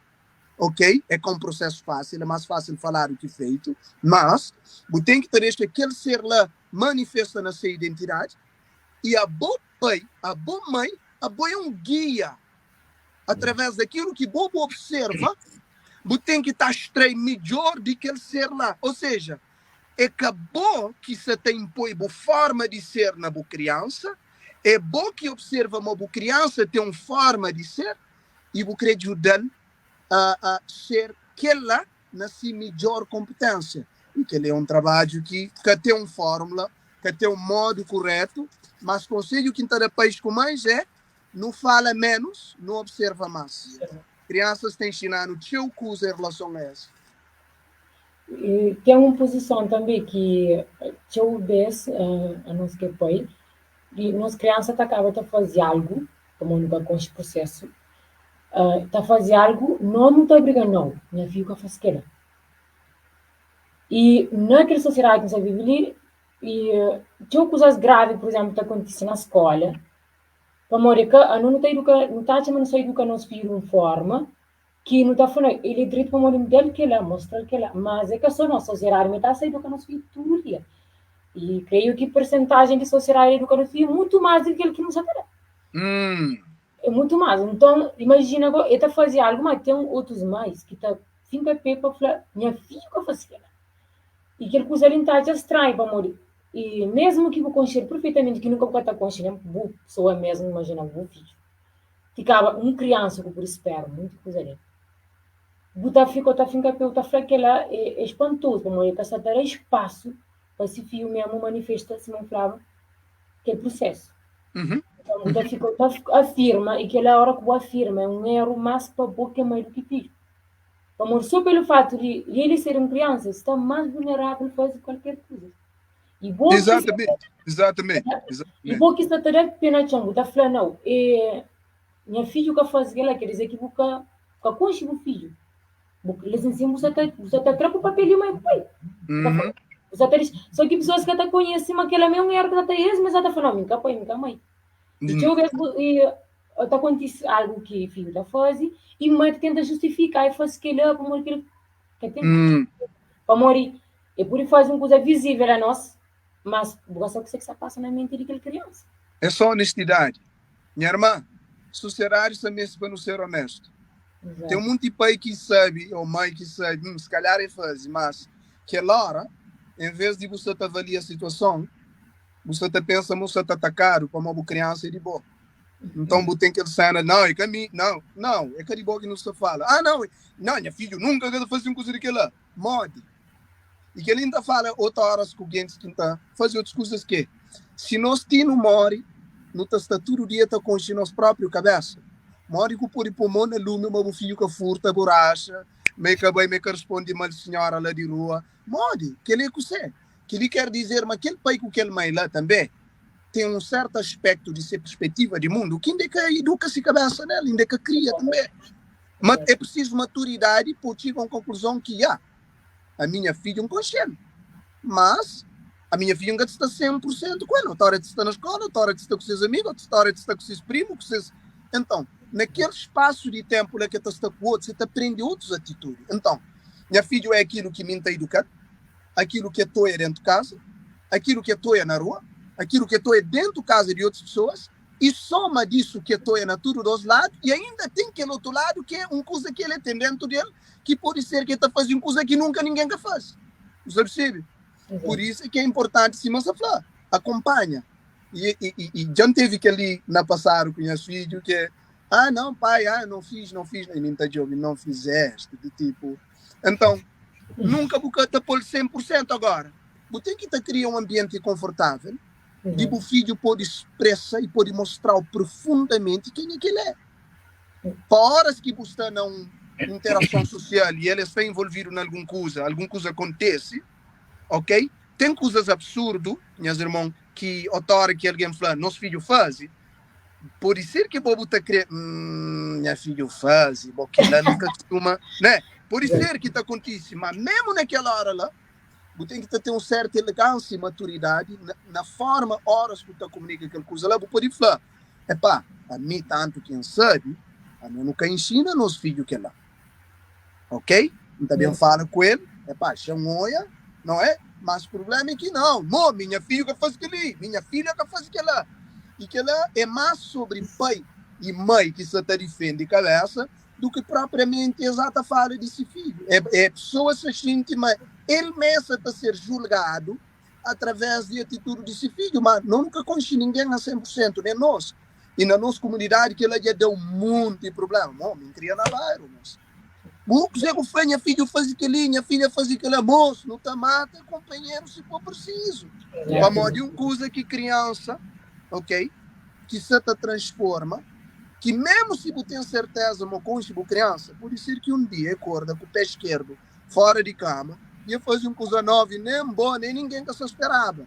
Ok, é ka un prosésu fásil, é más fásil faladu ki feitu, mas bu ten ki ta dexa kel ser la manifesta na se identidadi. I abo pai, abo mãe, abo é un gia. Através daquilo ki bo bu observa, bu ten ki ta extrai midjor di kel ser la. Ou seja, é ka bo ki sa ta impoi bu forma di ser na bu kriansa, é bo ki observa ma bu kriansa ten un forma di ser i bu kre djuda-l a, a ser kel la na si midjor konpetensia. I kel-li é un trabadju ki ka ten un fórmula, ka ten un modu kuretu, mas konsedju ki N ta da pais ku mãis é, nu fala ménus, nu observa más. Kriansas ta inxina-nu txeu kuza en relason a es. I ten un puzison tanbê ki txeu bês anos ki é pai, di nos kriansa ta kaba ta faze algu, pamodi nu ka konxe prusésu, ta faze algu, no nu ta obriga nau, nha fidju ka faze kela. I na kel sosiedadi ki nu sta vive li, i txeu kuzas gravi, pur izénplu, ta kontise na skóla. Pamodi ka anu nu ta iduka, nu ta atxa ma nu sta iduka nos fidju di un forma ki nu ta fla, el é dretu pamodi nu da-l kel-la, mostra-l kel-la. Mas é ka so nos, sosiedadi mi ta sta iduka nos fidju tudu dia. I kreiu ki persentajen di sosiedadi iduka nos fidju é mutu más di kel ki nu sta ta da. É mutu más. Nton, imajina go, el ta faze algu, má ten otus mais ki ta finka pé pa fla, Nha fidju ka faze kel-la. I kel kuza li N ta atxa stranhu pamodi i mésmu ki bu konxe-l perfeitamenti, ki nunka bu ka ta konxe nen bu pesoa mésmu, imajina bu fidju ti kaba un kriansa ku pudi spera monti kuza del. Bu ta fika, bu ta finka pé, bu ta fla kel-la é spantozu pamodi el ka sta ta da spasu pa si fidju mésmu manifesta, sima N flaba, kel prusésu. Nton, bu ta fika, bu ta afirma i kel-la óra ku bu afirma é un eru más pa bo ki é mai du ki fidju. Pamodi sô pelu fatu di el ser un kriansa, el sta más vulnerável faze kualker kuza. I bo ki sta Exatamente, exatamente, i exatamente. bo ki sta ta da pé na txon, bu ta fla, Nau, e nha fidju ka faze kel-la, ker dizer ki bu ka ka konxe bu fidju. Bu lisensia bu sta ta bu sta ta tra bu papel di mai ku pai. Bu ta fla, bu sta ta dixa. Sô ki pesoas ka ta konhese ma kel-la ma é un éru ki ta ta es, ma es ta ta fla, Nau, mi N ka pai, mi ka mai. I txeu bes bu i ta kontise algu ki fidju ta faze i mai ta tenta justifika, ai faze kel-la pamodi kel-la. Ka ten pamodi e pode faze un kuza vizível a nos, mas bu ka sabe kuse ki sta pasa na menti di kel kriansa. É só onestidadi. Nha irma, sosiedadi sta meste pa nu ser onestu. Ten munti pai ki sabe ou mai ki sabe, se kalhar e faze, mas kel ora, en vez di bu sta ta avalia situason, bu sta ta pensa ma bu sta ta atakadu pamodi bu kriansa é di bo. Nton bu ten kel sena, não, é ka mi, não, não, é ka di bo ki nu sta fala. Ah, não, não, nha fidju nunka ka ta faze un kuza di kel-la. Modi? I kel-li N ta fala otu óras ku gentis ki N ta faze otus kuzas ki si nos ti nu móre, nu ta sta tudu dia ta konxe nos própriu kabésa. Modi ku pode pô mô na lumi ma bu fidju ka furta buraxa, ma e ka bai, ma e ka responde mal sinhora la di rua? Modi? Kel-li é kusé? Kel-li ker dizer ma kel pai ku kel mai la tanbê ten un sertu aspektu di se perspetiva di mundu ki inda e ka iduka se kabésa nel, inda e ka kria tanbê. Ma é prisizu maturidadi pa bu txiga un konkluzon ki, ya, ami nha fidju N konxe-l, mas ami nha fidju N ka ta sta 100 pur sentu ku el, otu óra el ta sta na skóla, otu óra el ta sta ku ses amigu, otu óra el ta sta ku ses primu, ku ses. Enton, na kel spasu di ténpu la ki el ta sta ku otus, el ta prende otus atitudi. Enton, nha fidju é akilu ki mi N ta iduka-l. Akilu ki é toia dentu kaza, akilu ki é toia na rua, akilu ki é toia dentu kaza di otus pesoas, i soma disu ki é toia na tudu dos ladu, i ainda ten kel otu ladu ki é un kuza ki el é ten dentu del, ki pode ser ki el ta faze un kuza ki nunka ningen ka faze. Bu sta percebe? Pur isu é ki é inportanti, sima N sta fla, akonpanha. I, i, i, i dja N tevi kel-li na pasadu ku nhas fidju, ki é, ah, não, pai, ah, não fiz, não fiz. I mi N ta djobe, não fizeste, di tipu. Então, nunka bu ka ta pô-l 100%. Agora, bu ten ki ta kria un anbienti konfortável di bu fidju pode spresa i pode mostra-u profundamenti kenha ki el é. Pa óras ki bu sta na un interason sosial i el sta involvidu na algun kuza, algun kuza kontese, ok? Ten kuzas absurdu, nhas irmon, ki otora ki algen fla, nos fidju faze, Pode ser ki bo bu ta kre, Hum, nha fidju faze, bo kila nu ka kustuma, né? Pode ser ki ta kontise, ma memu na kel ora la, bu ten ki ta ten un sertu elegánsia i maturidadi na, na forma oras ku ta komunika kel kuza la, bu pode fla, Epá, ami tantu ki N sabe, ami nu ka inxina nos fidju kela. Ok? N ta ben fala ku el, epá, xa N oia, não é? Mas problema é ki não, mo, minha fidju ka faze kel-li, minha filha ka faze kel-la. I kel-la é más sobri pai i mai ki sta ta difende kabésa du ki propriamenti es ata fala di se fidju. É, é pesoa sa xinti ma el mê sa ta ser julgadu através di atitudi di se fidju, ma no nu ka konxe ningen a 100%, nen nos. I na nos kumunidadi kel-la dja da-u monti prubléma. Mo, mi N kria na bairu, mos. Bu kuzê ku fla nha fidju faze kel-li, nha filha faze kel-la. Mos, nu ta mata kunpanheru si for prisizu. Pamodi un kuza ki kriansa, ok, ki sa ta transforma, ki mésmu si bu ten sertéza ma bu konxe bu kriansa, pode ser ki un dia e korda ku pé skerdu fora di kama i e faze un kuza novu i nen bo nen ningen ka sta speraba.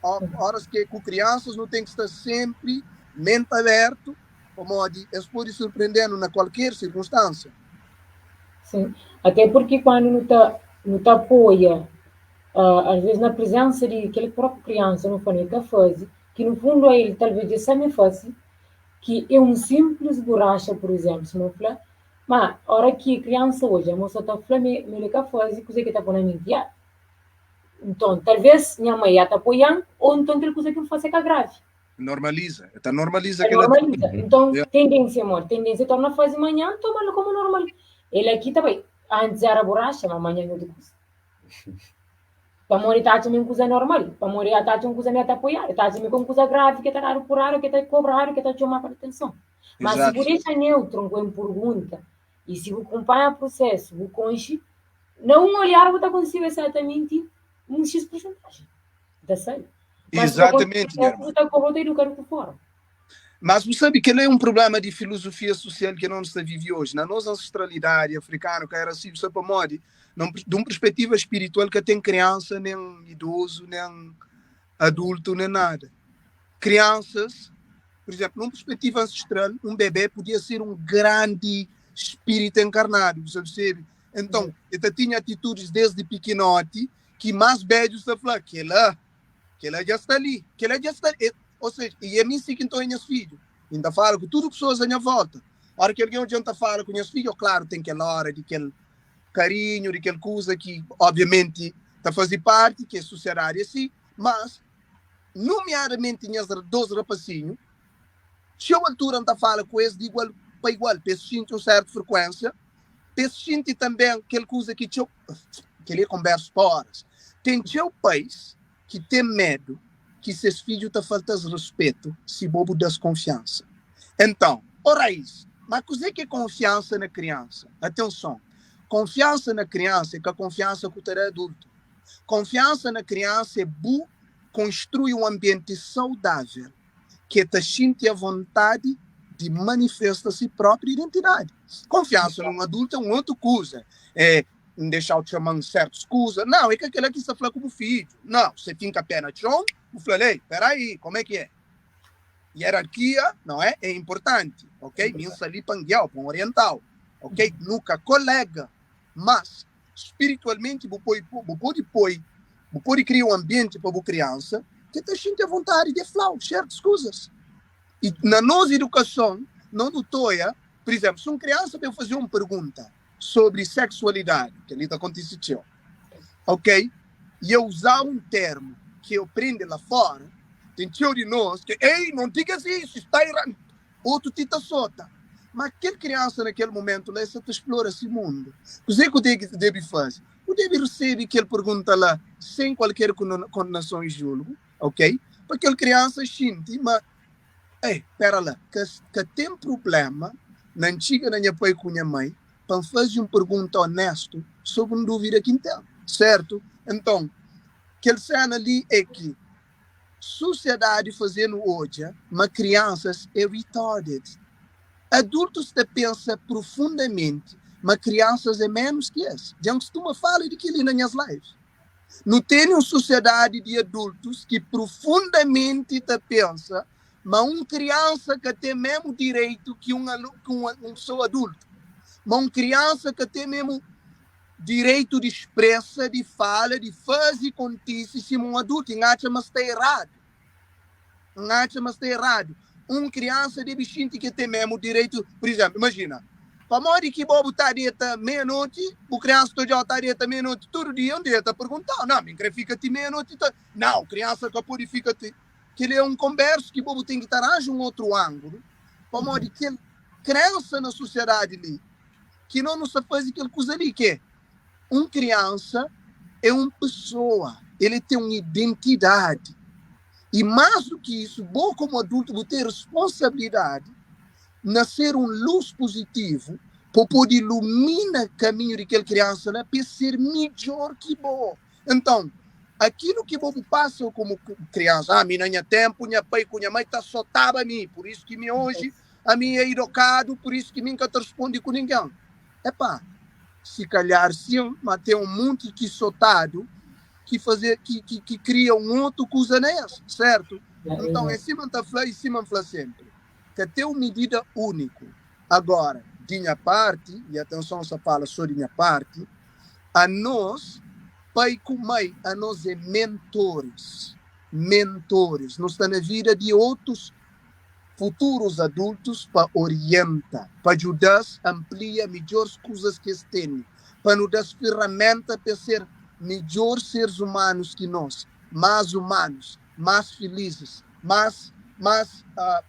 Óras ki é ku kriansas, nu ten ki sta sénpri menti abértu, pamodi es pode surprende-nu na kualker sirkunstánsia. Sim, até porque quando nu ta nu ta apoia, às vezes na presença di kel próprio criança nu fla nu ka faze, ki no fundo a el talvez dja sabe faze. Ki é un sinplis buraxa, pur izénplu, sima bu fla, má óra ki kriansa odja ma bu sta ta fla ma el ka faze kuzê ki el ta pô na menti, ya, nton talvês nha mai ya ta apoia-m ô nton kel kuza ki N faze é ka gravi. Normaliza, el ta normaliza El kel normaliza. Nton, Yeah. tendênsia é modi? Tendênsia é torna faze manhã, toma-l komu normal. El aki ta bai, antis éra buraxa, má manhã é otu kuza. Pamodi ta atxa ma é un kuza normal, pamodi el ta atxa un kuza ma el ta apoiadu, el ta atxa ma é ka un kuza gravi ki ta dadu puradu, ki ta kobradu, ki ta txomadu atenson. Má si bu dexa neutru ku un purgunta i si bu kunpanha prusesu, bu konxe, na un olhar bu ta konsigi esatamenti un xis pursentajen. Bu ta sabe. Má si ka Exatamente, minha irmã. bu ta kobra, bu ta edukadu ku forma. Mas bu sabe, kel-la é un prubléma di filozofia sosial ki nos ta vive oji. Na nos ansestralidadi afrikanu ka éra asi. Bu sabe pamodi? Na di un perspetiva spiritual ka ten kriansa, nen idozu, nen adultu, nen nada. Kriansas, pur izénplu, na un perspetiva ansestral, un bebé podia ser un grandi spiritu enkarnadu, bu sabe sebe? Enton, el ta tinha atitudis desdi pikinoti ki más bedjus ta fla, kel-la Kela dja sta li, kela dja sta li. Ou seja, i é mi si ki N ta oia nhas fidju. I N ta fala ku tudu pesoas a nha volta. Ora ki algen odja N ta fala ku nhas fidju, klaru, ten kel ora di kel karinhu, di kel kuza ki obviamenti ta faze parti, ki é sosiadadi é si, mas numiadamenti nhas dos rapasinhu, txeu altura N ta fala ku es di igual pa igual, pa es xinti un sertu frekuensia, pa es xinti tanben kel kuza ki txeu, kel-li é konbersu pa oras. Ten txeu pais ki ten medu ki ses fidju ta falta-s ruspetu si bo bu da-s konfiansa. Enton, ó Rais, ma kuzê ki é konfiansa na kriansa? Atenson, konfiansa na kriansa é ka konfiansa ku ta da adultu. Konfiansa na kriansa é bu konstrui un anbienti saudável ki el ta xinti avontadi di manifesta si própi identidadi. Konfiansa na un adultu é un otu kuza. É N dexa-u txoma-m sértus kuza. Nau, é ka kel-la ki N sta fla ku bu fidju. Nau, se finka pé na txon, bu fla-l, Ei, peraí, kómu é ki é? Ierarkia, nau é? É inportanti, ok? Mi N sta li pa N gia-u, pa N orienta-u, ok? Nu ka koléga, mas spiritualmenti bu poi, bu pode poi, bu pode kria un anbienti pa bu kriansa ki el ta xinti avontadi di el fla-u sértus kuzas. I na nos idukason, no nu ta oia, pur izénplu, si un kriansa ben faze-u un pergunta sobri seksualidadi, kel-li ta kontise txeu, ok? I el uza un termu ki el prende la fóra, ten txeu di nos ki, ei, non digas isu, sta eradu. Otu ti ta sota. Má kel kriansa na kel momentu la, el sta ta splora se mundu. Kuzê ki bu debe faze? Bu debe resebe kel pergunta la sen kualker kondenason i julgu, ok? Pa kel kriansa xinti ma, Ei, pera la, ka, ka ten prubléma na N txiga na nha pai ku nha mai pa N faze un pergunta onéstu sobri un dúvida ki N ten, sértu? Nton, kel séna li é ki Susiadadi faze-nu odja ma kriansas é retarded. Adultus ta pensa profundamenti ma kriansas é menus ki es. Dja N kustuma fala di kel-li na nhas lives. Nu tene un susiadadi di adultus ki profundamenti ta pensa ma un kriansa ka ten memu direitu ki un pesoa adultu, ma un kriansa ka ten memu direitu di spresa, di fala, di faze kontise sima un adultu. I N atxa ma sta eradu. N atxa ma sta eradu. Un kriansa debe xinti ki el ten mésmu direitu. Pur izénplu, imajina, pamodi ki bo bu ta deta meia-noti, bu kriansa ta odja-u ta deta meia-noti tudu dia, un dia el ta pergunta-u, Nau, mi N krê fika ti meia-noti ta. Nau, kriansa ka pode fika ti. Kel-li é un konbérsu ki bo bu ten ki ta ranja un otru ángulu, pamodi kel krénsa na sosiadadi li ki no nu sta faze kel kuza li ki é un kriansa é un pesoa, el ten un identidadi i más du ki isu bo komu adultu bu ten responsabilidadi na ser un lus puzitivu pa pode ilumina kaminhu di kel kriansa la pa el ser midjor ki bo. Nton, akilu ki bo bu pasa komu kriansa, ah mi na nha tenpu nha pai ku nha mai ta sotaba mi, pur isu ki mi oji Ami é idokadu, pur isu ki mi N ka ta responde ku ningen. Epá, si kalhar sin, ma ten un munti ki sotadu ki faze, ki, ki, ki kria un otu kuza na es, sertu? Nton, é sima N ta fla i sima N fla senpri, ka ten un midida úniku. Agora, di nha parti, i atenson N sta fala so di nha parti, anos, pai ku mai, anos é mentoris, mentoris. Nu sta na vida di otus. futurus adultus pa orienta, pa djuda-s amplia midjors kuzas ki es tene, pa nu da-s ferramenta pa es ser midjor seres humanus ki nos, más humanus, más felizes, más más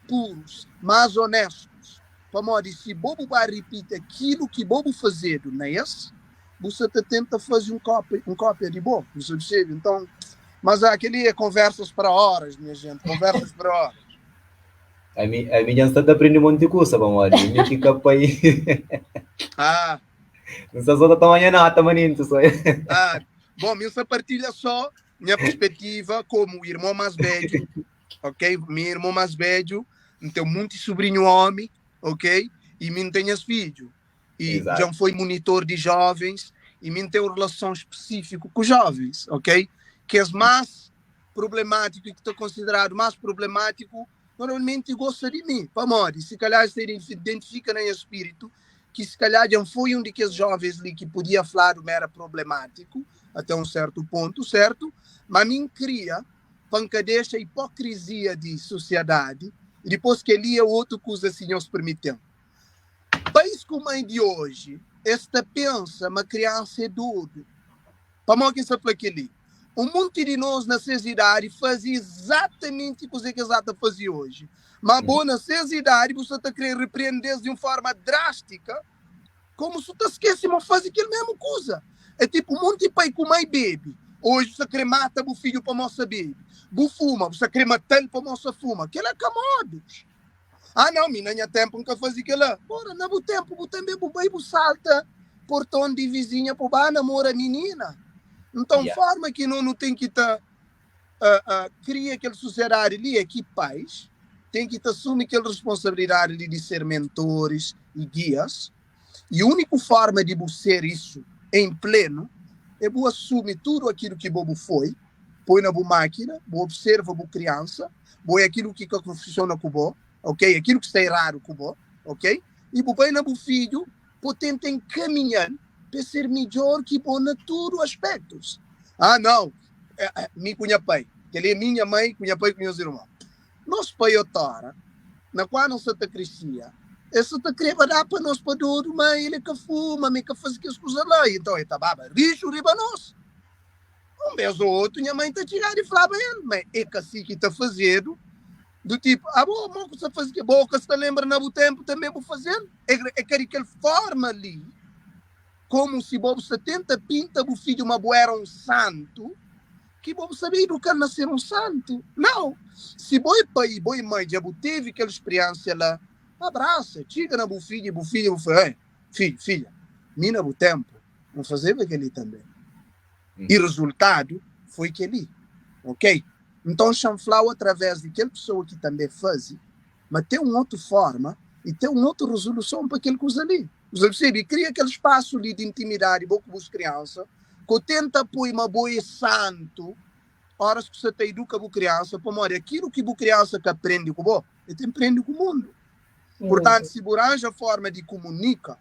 purus, más honestus. Pamodi si bo bu ba ripiti akilu ki bo bu fazedu na es, bu sa ta tenta faze un kópia, un kópia di bo. Bu sa percebe? Então, mas ah, kel-li é conversas para horas, minha gente, conversas para horas. Ami, ami dja N sta ta prende monti kusa pamodi mi ki ka pai. Ah. N sta só ta toma nha nota manenti só. Ah, bom, mi N sta partilha só nha perspetiva komu irmon más bedju, ok? Mi irmon más bedju, N ten munti sobrinhu omi, ok? I mi N ten nhas fidju. I Exato. dja N foi monitor di jovens i mi N ten un relason spesífiku ku jovens, ok? Kes más problemátiku i ki ta konsideradu más problemátiku normalmenti gosta di mi. Pamodi? Si kalhar es ta identifika na nha spiritu ki si kalhar dja N foi un di kes jovens li ki podia fladu ma era problemátiku até un sertu pontu, sertu? Ma mi N kria pa N ka dexa ipokrizia di sosiadadi i dipôs kel-li é otu kuza si nhos permite-m. Pais ku mai di oji es ta pensa ma kriansa é dodu. Pamodi ki N sta fla kel-li? Un monti di nos na ses idadi faze izatamenti kuzê ki es sta ta faze oji. Má bo, na ses idadi, bu sta ta krê repreende-s di un fórma drástika, kómu si bu ta skese ma faze kel mésmu kuza. É tipu un monti pai ku mai bebe. Oji bu sta krê mata bu fidju pamodi sta bebe. Bu fuma, bu sta krê mata-l pamodi sta fuma. Kel-la ka modus. Ah, nau, mi na nha ténpu N ka faze kel-la. Ora, na bu ténpu bu tanbê bu bai bu salta porton di vizinha pa bu ba namora minina. Nton, Yeah. fórma ki no nu ten ki ta uh, uh, kria kel sosiadadi li é ki pais ten ki ta asumi kel responsabilidadi li di ser mentoris i gias. I úniku fórma di bu ser isu em plenu é bu asumi tudu akilu ki bo bu foi, poi na bu mákina, bu observa bu kriansa, bo é akilu ki ka funciona ku bo, ok? Akilu ki sta eradu ku bo, ok? I bu bai na bu fidju po tenta enkaminhal pa ser midjor ki bo na tudu aspectus. Ah, nau, mi ku nha pai, kel-li é mi, nha mai, ku nha pai ku nhas irmon. Nos pai otora, na kua nos sa ta kristia, es sa ta kreba da pa nos pa dodu, ma el é ka fuma, ma el ka faze kes kuza la, inton el ta baba rixu riba nos. Un bes ô otu, nha mãe ta txigaba i flaba el, ma é ka si ki ta fazedu, do tipu, abo, mo ku sta faze kel, bo ka sta lenbra na bu tenpu tanbe bu fazel? É ka di kel forma li, komu si bo bu sta tenta pinta bu fidju ma bu era un santu, ki bo bu sabe iduka-l na ser un santu. Nau! Si bo é pai i bo é mãe, dja bu tevi kel spriensia la, abrasa, txiga na bu fidju i bu fidja bu fla, Ei, fidju, fidja, mi na bu tenpu, N fazeba kel-li tanbe. I rezultadu foi kel-li. Ok? Nton, xa-m fla-u através di kel pesoa ki tanbê faze, ma ten un otu fórma i ten un otu rezoluson pa kel kuza li. Bu sta persebe? I kria kel spasu li di intimidadi bo ku bus kriansa, ku tenta poi ma bo é santu óras ku sta ta iduka bu kriansa, pamodi akilu ki bu kriansa ka prende ku bo, el ten prende ku mundu. Purtantu, si bu ranja fórma di kumunika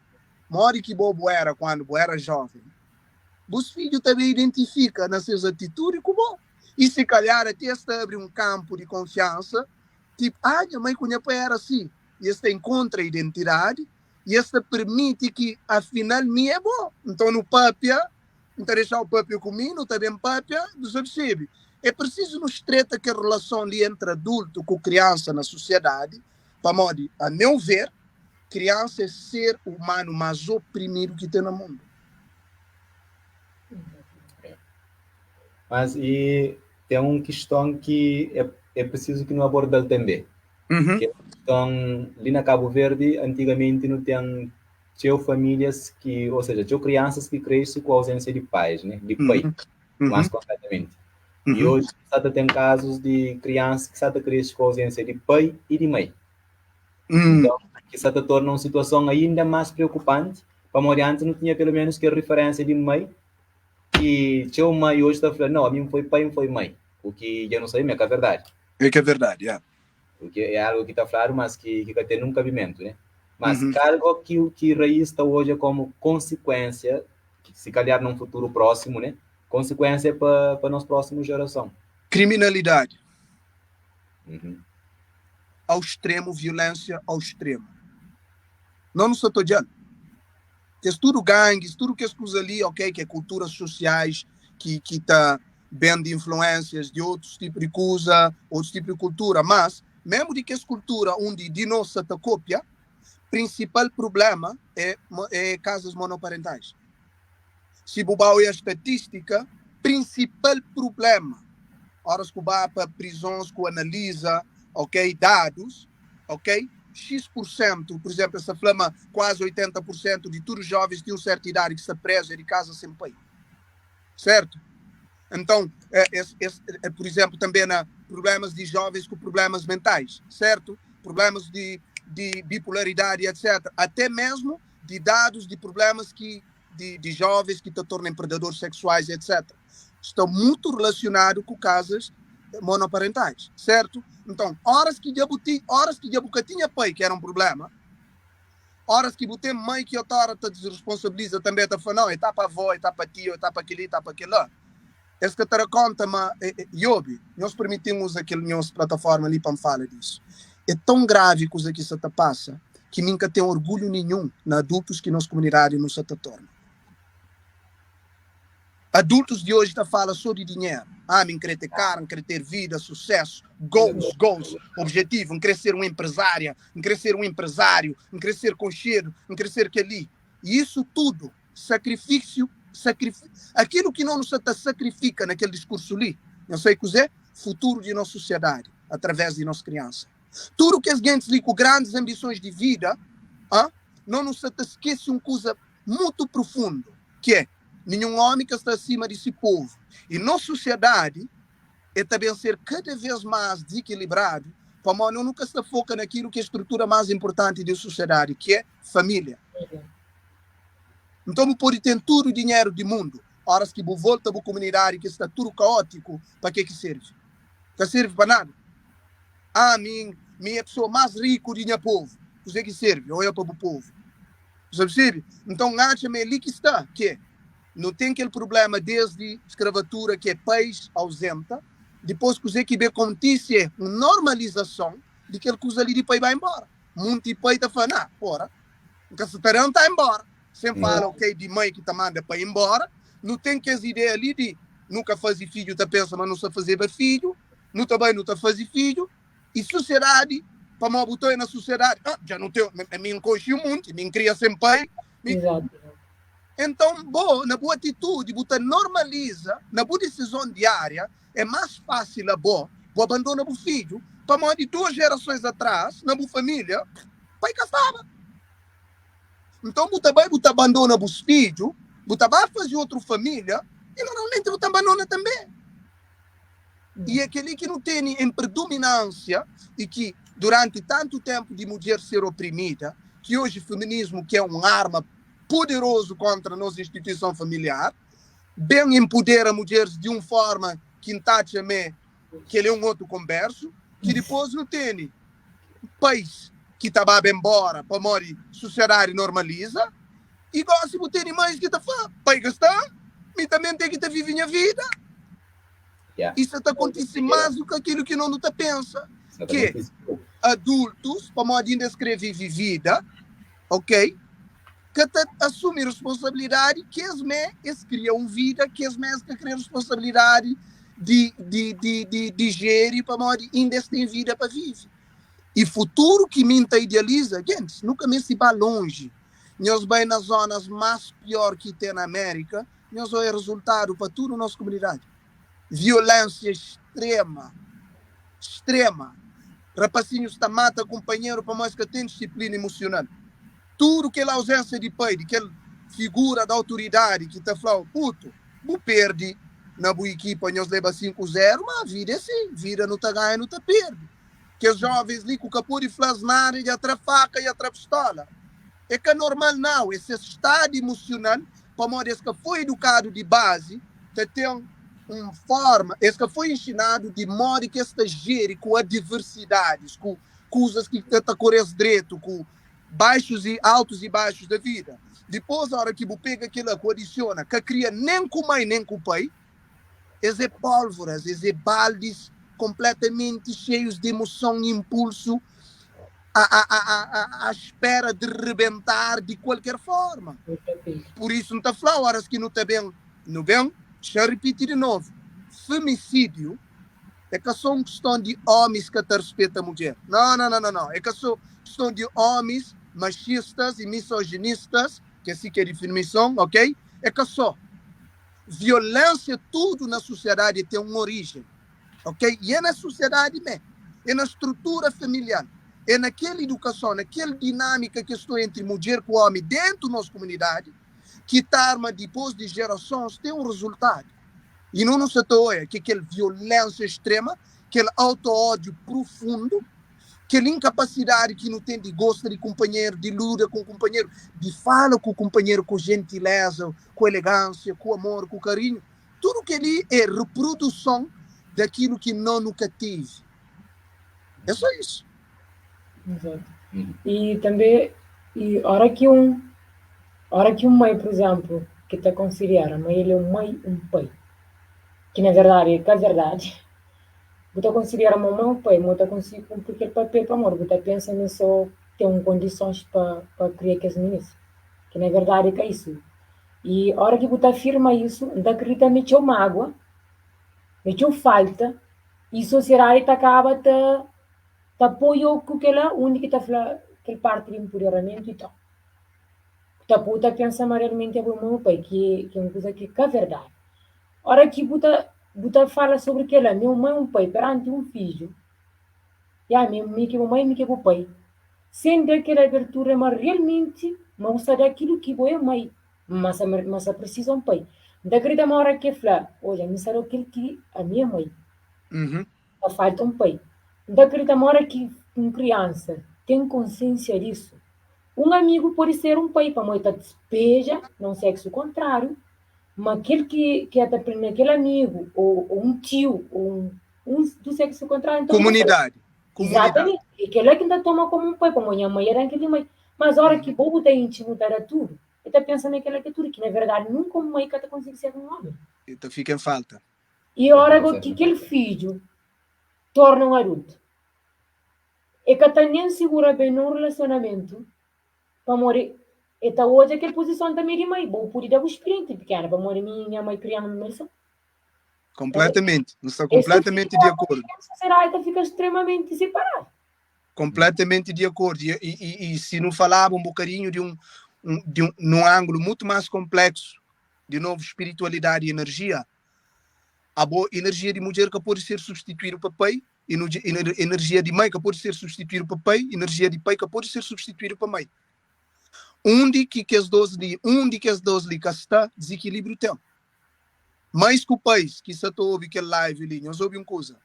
modi ki bo bu éra kandu bu éra jóven, Bus fidju ta ben identifika na ses atitudi ku bo i si kalhar ate es ta abri un kanpu di konfiansa, tipu, Ah, nha mai ku nha pai éra si. I es ta inkontra identidadi i es ta pirmiti ki afinal mi é bo. Nton nu papia, N ta dexa-u papia ku mi, nu ta ben papia, bu sta persebe? É prisizu nu streta kel relason li entri adultu ku kriansa na sosiadadi, pamodi, a meu ver, kriansa é ser umanu más oprimidu ki ten na mundu. Mas e ten un kiston ki é, é prisizu ki nu aborda-l tanbê. Uhum. Ki é kiston li na Kabu Verdi, antigamenti nu ten txeu famílias ki, ou seja, txeu kriansas ki krese ku auzénsia di pais, né? Di pai, Uhum. más Uhum. konkretamenti. E Uhum. oji sa ta ten kazus di kriansas ki sa ta krese ku auzénsia di pai i di mai. Hum. Nton, ki sa ta torna un situason ainda más preokupanti, pamodi antis nu tinha pelu ménus kel riferénsia di mai, ki txeu mai oji ta fla, nau, ami N foi pai, N foi mai, u ki dja nu sabe ma é ka verdadi. É ka verdadi, ya. U ki é algu ki ta fladu, mas ki ki ka ten nun kabimentu, né? Mas Uhum. kal go ki ki Raís ta odja komu konsikuénsia, si kalhar na un futuru prósimu, né? Konsikuénsia pa pa nos prósimu jerason. Kriminalidadi. Uhum. Ao extremo, violência ao extremo. Nós não sta odjal. Kes tudo gangues, tudo kes kuza li, ok, que é culturas sociais que que ta bem de influências de outros tipos de coisa, outros tipos de cultura, mas mesmo de kes cultura onde de nós ta copia, principal problema é casas monoparentais. Si bu ba oia estatística, principal problema, horas que ba pa prisões que analisa, ok, dados, ok, X por cento, por exemplo, essa flama quase 80% de todos os jovens de uma certa idade que está preso é de casa sem pai. Certo? Então, por exemplo, também na problemas de jovens com problemas mentais, certo? Problemas de bipolaridade, etc. Até mesmo de dados de problemas que de jovens que se tornam predadores sexuais, etc. Estão muito relacionados com casas monoparentais, certo? Então, horas que já horas que já tinha pai, que era um problema, horas que tem mãe que outra te desresponsabiliza também, tá falando, não, está para avó, está para tio, está para aquele, está para aquele lá. Esse que te conta, mas, Yobi, nós permitimos aquele nossa plataforma ali para me falar disso. É tão grave que aqui se te passa, que nunca tem orgulho nenhum na adultos que nossa comunidade não se te torna. Adultos de hoje tá fala só de dinheiro. Ah, me querer ter carro, me querer ter vida, sucesso, goals, goals, objetivo, me querer ser um empresária, me querer ser um empresário, me querer ser concheiro, me querer ser que ali. E isso tudo, sacrifício, sacrifício, aquilo que não nos sacrifica naquele discurso ali, não sei o que é, futuro de nossa sociedade, através de nossa criança. Tudo que as gente ali com grandes ambições de vida, ah, não nos esquece uma coisa muito profundo, que é nenhum homem que está acima desse povo. E nossa sociedade é também ser cada vez mais desequilibrado, para não nunca se foca naquilo que é a estrutura mais importante da sociedade, que é família. Então, pode ter todo o dinheiro do mundo. Horas que você volta para a comunidade que está tudo caótico, para que que serve? Não serve para nada. Ah, minha pessoa mais rica do meu povo. O que serve? Olha para o povo. Você percebe? Então, acha-me ali que está, que é, não tem aquele problema desde escravatura que é país ausenta, depois que o que acontece é uma normalização de que ele coisa ali de pai vai embora. Muito pai está falando, ah, porra, o cacetarão está embora. Sem fala, ok, de mãe que te manda para ir embora, não tem que as ideias ali de nunca fazer filho, tá pensa, mas não sabe fazer para filho, não também não tá fazer filho, e sociedade, para me botar na sociedade, ah, já não tenho, a mim conheci o mundo, me cria sem pai. Exato. Então, bom, na boa atitude, você normaliza, na boa decisão diária, é mais fácil a boa, vou abandonar o filho, para mais de 2 gerações atrás, na boa família, pai que estava. Então, você também você abandona os filhos, você vai fazer outra família, e normalmente você abandona também. E aquele que não tem em predominância, e que durante tanto tempo de mulher ser oprimida, que hoje o feminismo, que é uma arma poderoso contra a nossa instituição familiar, bem empodera mulheres de uma forma que me que ele é um outro converso, que depois não tem país que está bem embora para morrer, sociedade normaliza, e gosta de ter mães que está falando, pai que está, mas também tem que estar vivendo a vida. Yeah. Isso está acontecendo mais do que aquilo que não está pensa. Que adultos, para modo de escrever vida, ok? Que te assume responsabilidade, que eles me criam vida, que eles mesmos que criam responsabilidade de gerir para modo ainda tem vida para viver. E futuro que me idealiza, gente, nunca me se vai longe. Nós vai nas zonas mais pior que tem na América, nós é resultado para toda a nossa comunidade. Violência extrema, extrema. Rapacinhos está mata companheiro para mais que tem disciplina emocional. Tudo que é ausência de pai, de aquela figura da autoridade que está falando, puto, bu perde na boa equipa, nós leva 5-0, mas a vida é assim, vida não está ganha, não está perde. Que os jovens ali com o capô de flasnar e a faca e a pistola. É que é normal não, esse estado emocional, para modo esse que foi educado de base, que tem uma forma, esse que foi ensinado de modo que esta gere com adversidades, com coisas que te correr direito, com baixos e altos e baixos da vida. Depois, a hora que você pega aquilo que adiciona, que cria nem com mãe nem com pai, esse é pólvoras, esse é baldes completamente cheios de emoção e impulso. A espera de rebentar de kualker forma. Pur isu N ta fla, óras ki nu ta ben, nu ben, xa ripiti di novu, femisídiu é ka sô un kiston di ómis ka ta rispeta mudjer. Nau, nau, nau, nau, é ka sô kiston di ómis maxistas i misojinistas, ki é si ki é difinison, ok? É ka sô. Violénsia tudu na susiadadi ten un oríjen. Ok? E é na susiadadi mé, é na strutura familial, é na kel idukason, na kel dinâmika ki sta entri mudjer ku ómi dentu nos kumunidadi ki ta arma dipôs di jerasons ten un rezultadu. I no nu sa ta oia ki kel violénsia extrema, kel auto-ódiu prufundu, kel inkapasidadi ki nu ten di gosta di kunpanheru, di luda ku kunpanheru, di fala ku kunpanheru ku jentileza, ku elegánsia, ku amor, ku karinhu, Tudu kel-li é reproduson dakilu ki no nu ka tevi. É só isu. Exato. E tanbê, e ora ki un, ora ki un mai, pur izénplu, ki ta konsidera ma el é un mai, un pai, ki na verdadi é ka verdadi, bu ta konsidera ma un mai un pai, ma bu ta konsigi kunpri kel papel pamodi bu ta pensa ma é sô ten un kondisons pa pa kria kes minis, ki na verdadi é ka isu. I ora ki bu ta afirma isu, N ta kridita ma é txeu mágua, ma é txeu falta, i sosiedadi ta kaba ta ta apoia-u ku kel-la, undi ki ta fla kel parti di npuderamentu i tal. Ta pô-u ta pensa ma realmenti abo é mãe ô pai, ki é un kuza ki ka verdadi. Ora ki bu ta bu ta fala sobri kel-la, mi é un mãe ô un pai peranti un fidju, Ya, mi mi ki bu mãe, mi ki bu pai. Sen da kel abertura ma realmenti ma bu sta da kilu ki bo é mai, ma sa ma sa presiza un pai. N ta krita ma ora ke fla, odja, mi sta da kel ki ami é mai, ta falta un pai. N ta krita ma ora ki un kriansa ten konsiensia disu, un amigu pode ser un pai pamodi ta speja na un seksu kontrariu, ma kel ki ki el ta prende na kel amigu o un tiu o un Un do sexo contrário, então. Comunidade. Comunidade. Exatamente. E kel-la ki N ta toma komu un pai, pamodi nha mãe era kel mãe. Mas ora ki bo bu ta intxi, bu ta da tudu, e ta pensa ma é kel-la ki é tudu, ki na verdadi nunka un mãe ka ta konsigi ser un omi. E ta fika en falta. E ora go ki kel fidju torna un adultu, e ka ta nen sigura ben nun relasionamentu, pamodi e ta odja kel puzison tanbe di mãe. Bo pudi da bu spirienti pikena, pamodi mi nha mãe krian-m mi so. Completamente. N sta completamente di acordo. Sociedade ta fika extremamente separado. Completamente di acordo. E, e, e, e se não falava um bocadinho de um, um, de um, num ângulo muito mais complexo, de novo, espiritualidade e energia, a boa energia de mulher que pode ser substituído para pai, e energia de mãe que pode ser substituído para pai, energia de pai que pode ser substituído para mãe. Undi ki kes dos li, undi kes dos li ka sta, desequilíbrio tem. Mães ku pais ki sa ta obi kel live li, nhos obi un kuza.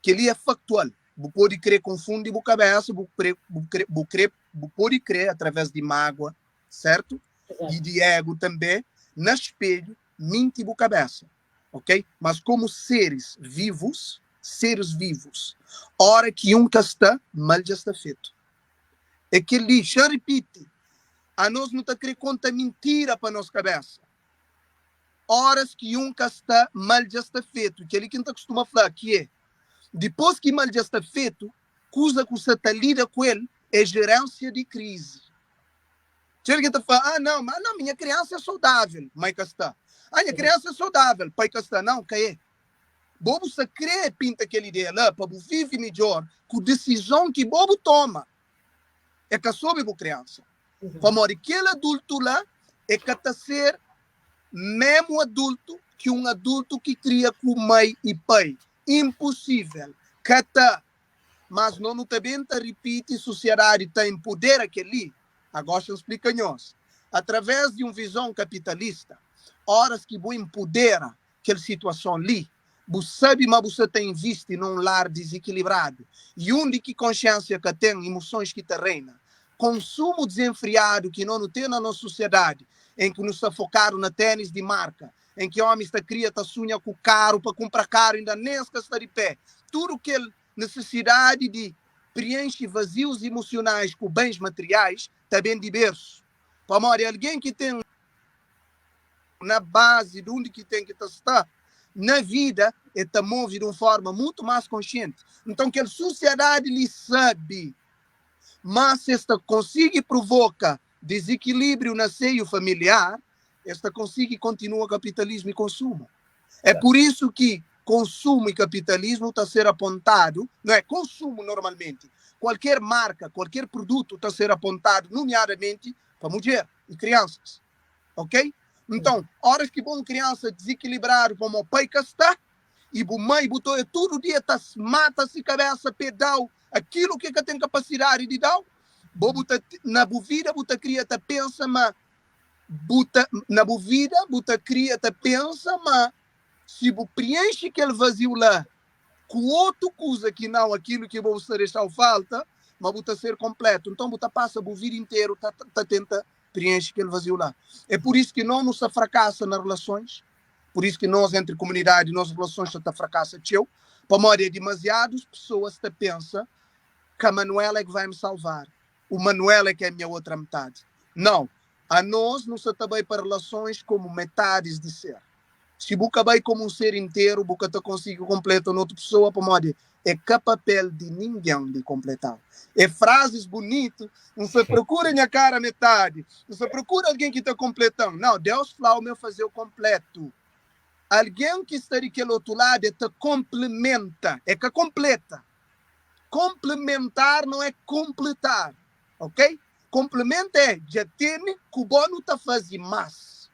Kel-li é faktual. Bu pode krê konfundi bu kabésa, bu krê, bu krê, bu krê, bu pode krê através di mágua, sértu? I di ego tanbê, na spelhu, minti bu kabésa, ok? Mas komu seris vivus, seris vivus, óra ki un ka sta, mal dja sta fetu. É kel-li, xa ripiti, anos nu ta krê konta mintira pa nos kabésa. Óras ki un ka sta, mal dja sta fetu. Kel-li ki N ta kustuma fla, ki é, dipôs ki mal dja sta fetu, kuza ku sa ta lida ku el é jerénsia di krizi. Txeu algen ta fla, Ah, nau, ma nau, minha kriansa é saudável, mai ka sta. Ah, nha kriansa é saudável, pai ka sta. Nau, ka é. Bo bu sta krê pinta kel ideia la pa bu vive midjór ku disizon ki bo bu toma. É ka sobri bu kriansa. Pamodi kel adultu la é ka ta ser memu adultu ki un adultu ki kria ku mai i pai. Inpusível. Ka ta. Mas no nu ta ben ta ripiti, susiadadi ta inpudera kel-li. Agosi N splika nhos. Através di un vizon kapitalista, óras ki bu inpudera kel situason li, bu sabe ma bu sta ta invisti na un lar dizikilibradu i undi ki konsiensia ka ten, imusons ki ta reina. Konsumu dizenfriadu ki no nu ten na nos susiadadi, en ki nu sta fokadu na tenis di marka, en ki omis ta kria ta sunha ku karu pa kunpra karu inda nen es ka sta di pe, tudu kel nisisidadi di prienxi vazius imusionais ku bens materiais ta ben di bersu. Pamodi algen ki ten. na bazi di undi ki ten ki ta sta na vida, el ta move di un forma mutu más konsienti. Nton, kel susiadadi li sabe. Má si es ta konsigi provoka dizikilibriu na seiu familiar, es ta konsigi kontinua kapitalismu i konsumu. É pur isu ki konsumu i kapitalismu ta ser apontadu, não é? Konsumu normalmenti, kualker marka, kualker produtu ta ser apontadu numiadamenti pa mudjer i kriansas. Ok? Nton, óras ki bo un kriansa dizikilibradu pamodi pai ka sta, i bu mai bu ta oja tudu dia ta mata si kabesa pa e dau akilu ki e ka ten kapasidadi di dau, bo bu ta na bu vida bu ta kria ta pensa ma bu ta na bu vida bu ta kria ta pensa ma si bu prienxi kel vaziu la ku otu kuza ki nau akilu ki bo bu sta dexau falta, ma bu ta ser konpletu. Nton bu ta pasa bu vida interu ta ta tenta prienxi kel vaziu la. É pur isu ki no nu sta frakasa na relasons, Pur isu ki nos entri komunidadi nos relasons sa ta frakasa txeu, pamodi é dimaziadus pesoas ta pensa ka Manuela é ki vai me salvar, o Manuel é ki é minha outra metade. Nau, anos nu sa ta bai pa relasons komu metadis di ser. Si bu ka bai komu un ser interu, bu ka ta konsigi konpleta un otu pesoa pamodi é ka papel di ningen di konpletau. É frazis bunitu, N sta prokura nha kara metadi, N sta prokura algen ki ta konpleta-m. Nau, Deus fla-u ma el faze-u konpletu. Algen ki sta di kel otu ladu, el ta konplementa, é ka konpleta. Konplementar não é konpletar, ok? Konplementa é dja tene, ku bo nu ta faze más.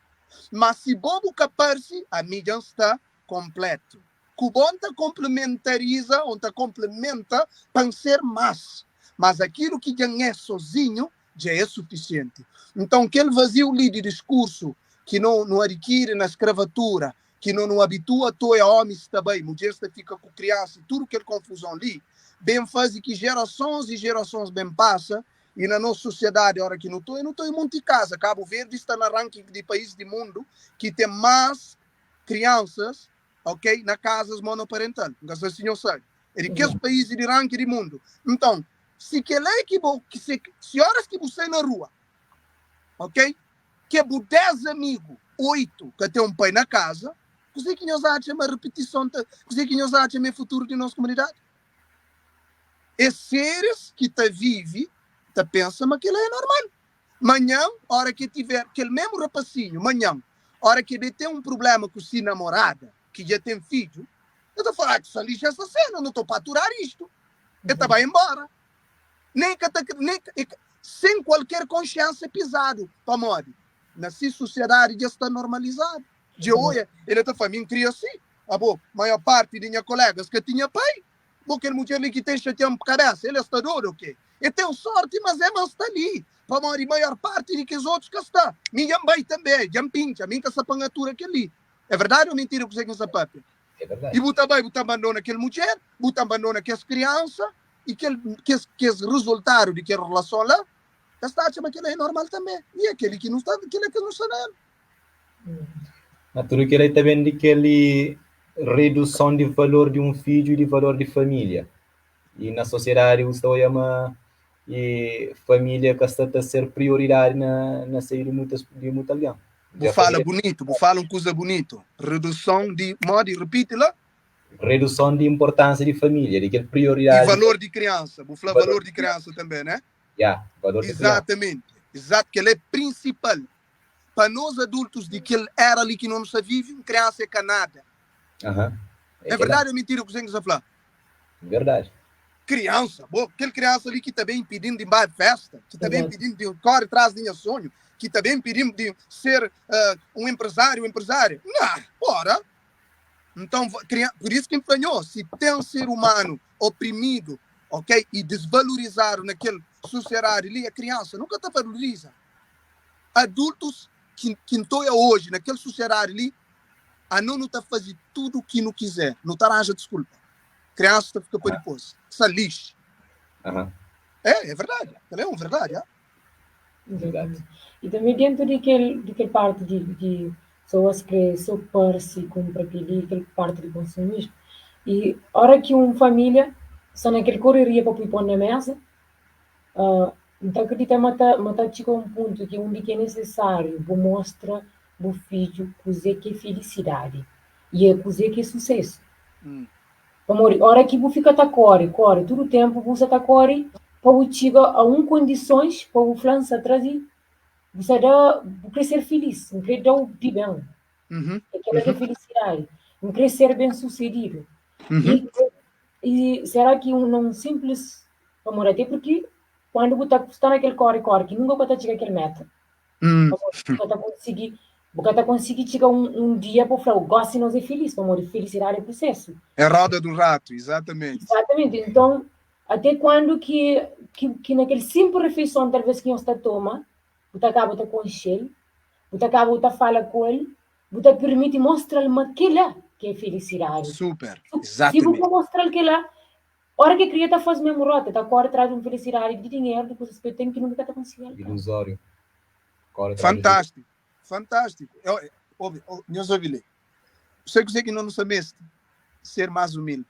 Má si bo bu ka parse, ami dja N sta konpletu. Ku bo N ta konplementariza ô N ta konplementa pa N ser más. Mas akilu ki dja N é sozinhu dja é sufisienti. Nton, kel vaziu li di diskursu ki no nu adikiri na skravatura, ki no nu abitua toia omis ta bai, mudjeris ta fika ku kriansa i tudu kel konfuzon li, ben faze ki jerasons i jerasons ben pasa i na nos sosiedadi ora ki nu toia, nu toia monti kaza. Kabu Verdi sta na ranking di país di mundu ki ten más kriansas ok, na casas monoparental. N ka sabe si nhos sabe. É di kes países di ranki di mundu. Nton, si kel é ki bo, ki se, si horas ki bu sai na rua, ok, ke bu 10 amigu, 8 ka ten un pai na casa, kuzê ki nhos atxa ma repetison ta, kuzê ki nhos atxa ma é futuru di nos komunidadi? É seres ki ta vive ta pensa ma kel-la é normal. Manhan, ora ke tiver kel mesmu rapasinhu, manhan, ora ke be ten un prublema ku si namorada, ki dja ten fidju, el ta fala, ah, ki sa lixa esta sena, no to pa aturar istu. El ta bai embora. Nem ka ta, nem, e ka, sen kualker konsiensia pizadu. Pamodi? Na si susiedadi dja sta normalizadu. Dja oia, el ta fala, mi N kria si. Abo, maior parti di nha kolegas ka tinha pai. Bo kel mudjer li ki ten xatian kabesa, el sta dodu o ke? E ten sorti mas é ma sta li, pamodi maior parti di kes otus ka sta. Mi dja N bai tanbe, dja N pintxa, mi N ka sta pa N atura kel li. É verdadi o mintira kuzê ki N sta papia? É I bu ta bai, bu ta abandona kel mudjer, bu ta abandona kes kriansa i kel kes kes rezultadu di kel relason la, es ta atxa ma kel-la é normal tanbe. I é kel-li ki nu sta, kel-la ki nu sta na el. Ma tudu kel-li ta ben di kel reduson di valor di un fidju i di valor di família. I na sosiedadi bu sta odja ma i família ka sta ta ser prioridadi na na seio di muitas di mutu algen. Bu Dja fala família bunitu, bu fala un kuza bunitu. Reduson di, modi? Ripiti la. Reduson di inportansia di família, di kel Di prioridadi valor di kriansa. Bu fla valor valor di kriansa tanbe, né? Ya, valor di kriansa. Izatamenti. Izatu, kel-la é prinsipal. Pa nos adultus di kel era li ki no nu sta vivi, un kriansa é ka nada. Aham. É É kel-la. verdadi ou mintira kuzê ki N sta fla? Verdadi. Kriansa, bo, kel kriansa li ki ta ben impidi-m di ba festa, ki ta ben Exato. impidi-m di kóre tras di nha sonhu, ki ta ben impidi-m di ser uh, un empresáriu, empresária. Nah, ora! Nton, pur isu ki N fla nho, si ten ser umanu oprimidu, ok, i desvalorizadu na kel sosiedadi li, é kriansa. Nu ka ta valoriza adultus ki, ki N ta oia oji na kel sosiedadi li, ano nu ta faze tudu ki nu kizer, nu ta ranja diskulpa. Kriansa ta fika pa dipôs. Sa lixi. Aham. É, é verdadi. Kel-la é un verdadi, ah. Exatamente. E também dentro di kel, di kel parte di, di pessoas kre so parse, kunpra kel-li, kel parte di konsumismu. E ora ki un família sta na kel koreria pa pui pon na mesa, uh, N ta akredita ma ta, ma ta txiga un pontu ki undi ki é nesesáriu bu mostra bu fidju kuzê ki é filisidadi i é kuzê ki é susésu. Pamodi óra ki bu fika ta kóre, kóre, tudu ténpu bu sta ta kóre. pa bu txiga a un kondisons pa bu fla N sta traze bu sta da bu kre ser filis N kre da-u di ben é kela ki é felisidadi N kre ser ben susedidu i i sera ki un na un simplis pamodi ate purki kuandu bu ta sta na kel kori kori ki nunka bu ka ta txiga kel meta pamodi bu ka ta konsigi bu ka ta konsigi txiga un un dia pa bu fla gosi nos é filis pamodi felisidadi é prusesu. É roda do rato, exatamente. Exatamente, então Até kuandu ki, ki, ki na kel simples refeison talvez ki nhos ta toma, bu ta kaba ta konxe-l, bu ta kaba bu ta fala ku el, bu ta pirmiti mostra-l ma kila ki é felisidadi. Super, Si bu exatamente. ka mostra-l kila, ora ki kria ta faze mesmu rota, ta kore tras di un felisidadi di dinheru, di kuzas ki el ten ki nunka ka ta konsigi alkansa. Ilusório. Kore tras di Fantástico, fantástico. Eu, obi, oh, nhos obi li. Sei kuzê ki nós nu meste ser mais humilde.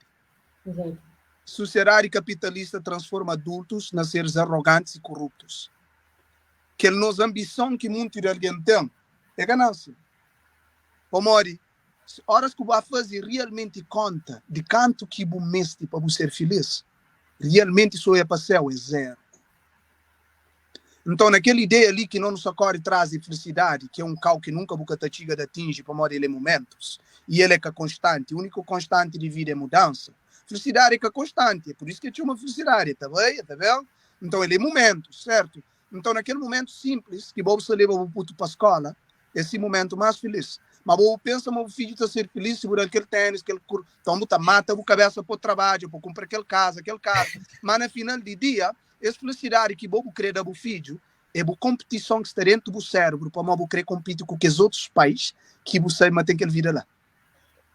Exato. Sociedade capitalista transforma adultos na seres arrogantes e corruptos. Kel nos ambição ki muntu di algen ten é ganância. Pamodi, horas ki bu ba faze realmente conta di kantu ki bu meste pa bu ser feliz, realmente so é pa céu é zero. Nton, na kel ideia li ki no nu sa kore tras di felisidadi, ki é un kau ki nunka bu ka ta txiga di atinji pamodi el é mumentus i el é ka konstanti, úniku konstanti di vida é mudansa. Felisidadi é ka konstanti, é pur isu ki el txoma felisidadi, el ta bai, el ta ben, nton el é mumentus, sertu? Nton, na kel mumentu sinplis ki bo bu sta leba bu putu pa skola, é si mumentu más filís. Ma bo bu pensa ma bu fidju ta ser filís si bu da-l kel ténis, kel kur, nton bu ta mata bu kabésa pa trabadja, pa kunpra kel kaza, kel karu. Má na final di dia, Es felisidadi ki bo bu krê da bu fidju é bu konpitison ki sta déntu bu sérbru pamodi bu krê konpiti ku kes otus pais ki bu sabe ma ten kel vida la.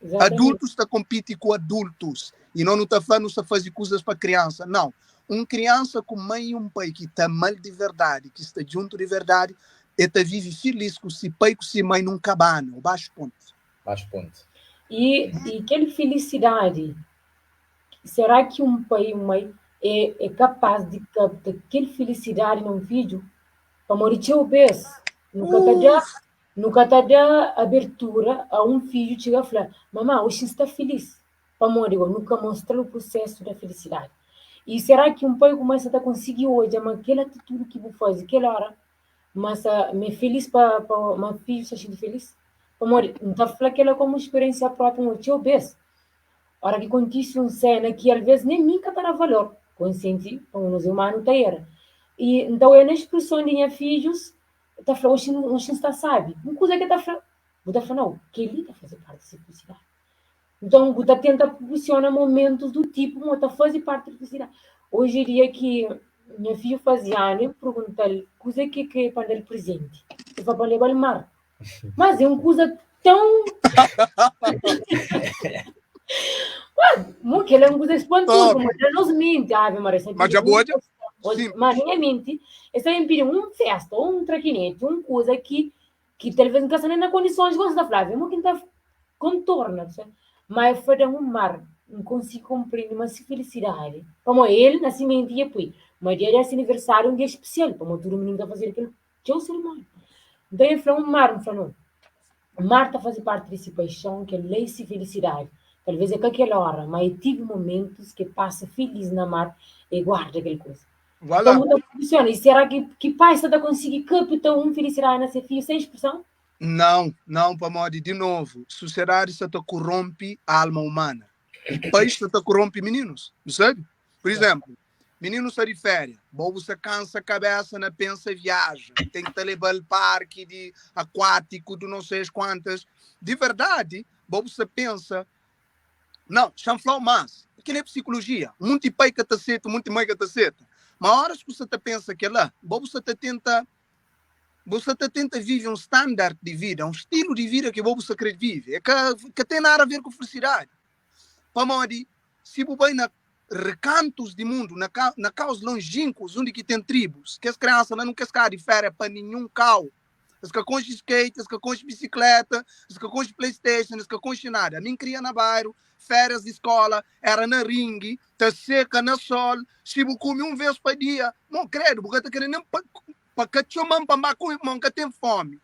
Exatamente. Adultus ta konpiti ku adultus i no nu ta fla nu sta faze kuzas pa kriansa. Nau. Un kriansa ku mai i un pai ki ta ama-l di verdadi, ki sta djuntu di verdadi, el ta vive filís ku se pai ku se mai nun kabana ô baxu ponti. Baxu ponti. I, i kel felisidadi Será ki un pai i un mai é é kapás di kapta kel filisidadi na un fidju? Pamodi txeu bês nu ka ta da nu ka ta da abertura a un fidju txiga fla, Mamá, oxi N sta filís. Pamodi gó nu ka mostra-l prusésu da filisidadi. I será ki un pai ku mai sa ta konsigi odja ma kel atitudi ki bu faze kel óra ma sa ma é filís pa pa ma fidju sta xinti filís? Pamodi N ta fla kel-la komu spiriénsia própi, N odja txeu bês Ora ki kontise un sena ki alvês nen mi N ka ta da valor, konsienti pamo nos é umanu ta era. I N ta oia na spreson di nha fidjus, ta fla, oxi oxi N sta sabi. Un kuza ke ta fla, bu ta fla, nau, kel-li ta faze parti di se felisidadi. Nton, bu ta tenta proporsiona momentus du tipu ma ta faze parti di felisidadi. Oji dia ki nha fidju faze anu, N pergunta-l kuza ki kre pa N da-l prezenti. El fla pa N leba-l mar. Mas é um coisa tão. Mas, que é uma coisa espantosa, mas não nos mente, Ave Maria. Mas já boa, Mas minha mente, essa me pediu um festa, um traquinete, um coisa que, que talvez não está nem na condições de da Flávia, mas que está contorna, mas foi dar um mar, não consigo compreender, mas se felicidade. Como ele, nascimento e depois, mas dia desse aniversário, um dia especial, como todo mundo está fazendo aquele Txeu serimónia. Nton el fla un mar, N fla, No. Mar ta faze parti di si paixon, kel la é si felisidadi. Talvês é ka kel óra, má el tive momentus ki el pasa filís na mar, el guarda kel kuza. Voilà. Nton bu ta fusiona. I sera ki ki pai sta ta konsigi kapta un felisidadi na se fidju sen spreson? Não, não, pamodi, di novu, susiedadi sta ta koronpi alma umana. I pais sta ta koronpi mininus, bu sabe? Pur izénplu, Mininu sta di féria, bo bu sta kansa kabesa na pensa viaja, ten ki ta leba-l parki di akuátiku du não sei as quantas. Di verdadi, bo bu sta pensa, Não, xa-m fla-u más, kel-li é psikolojia. Munti pai ka ta seta, munti mai ka ta seta. Ma óras ki bu sta ta pensa kel-la, bo bu sta ta tenta, bu sta ta tenta vive un standard di vida, un stilu di vida ki bo bu sta kre vive. É ka, ka ten nada a ver ku felisidadi. Pamodi si bu bai na rekantus di mundu, na ka, na kaus lonjinkus undi ki ten tribus, kes kriansa la nunka es ka di féria pa ninhun kau. Es ka konxe skate, es ka konxe bisikleta, es ka konxe playstation, es ka konxe nada. Ami N kria na bairu, férias di skola era na ringi, ta seka na sol, si bu kume un vês pa dia, mon kredu, bu ka ta kre nen pa, pa ka txoma-m pa N ba kume, pamodi N ka ten fomi.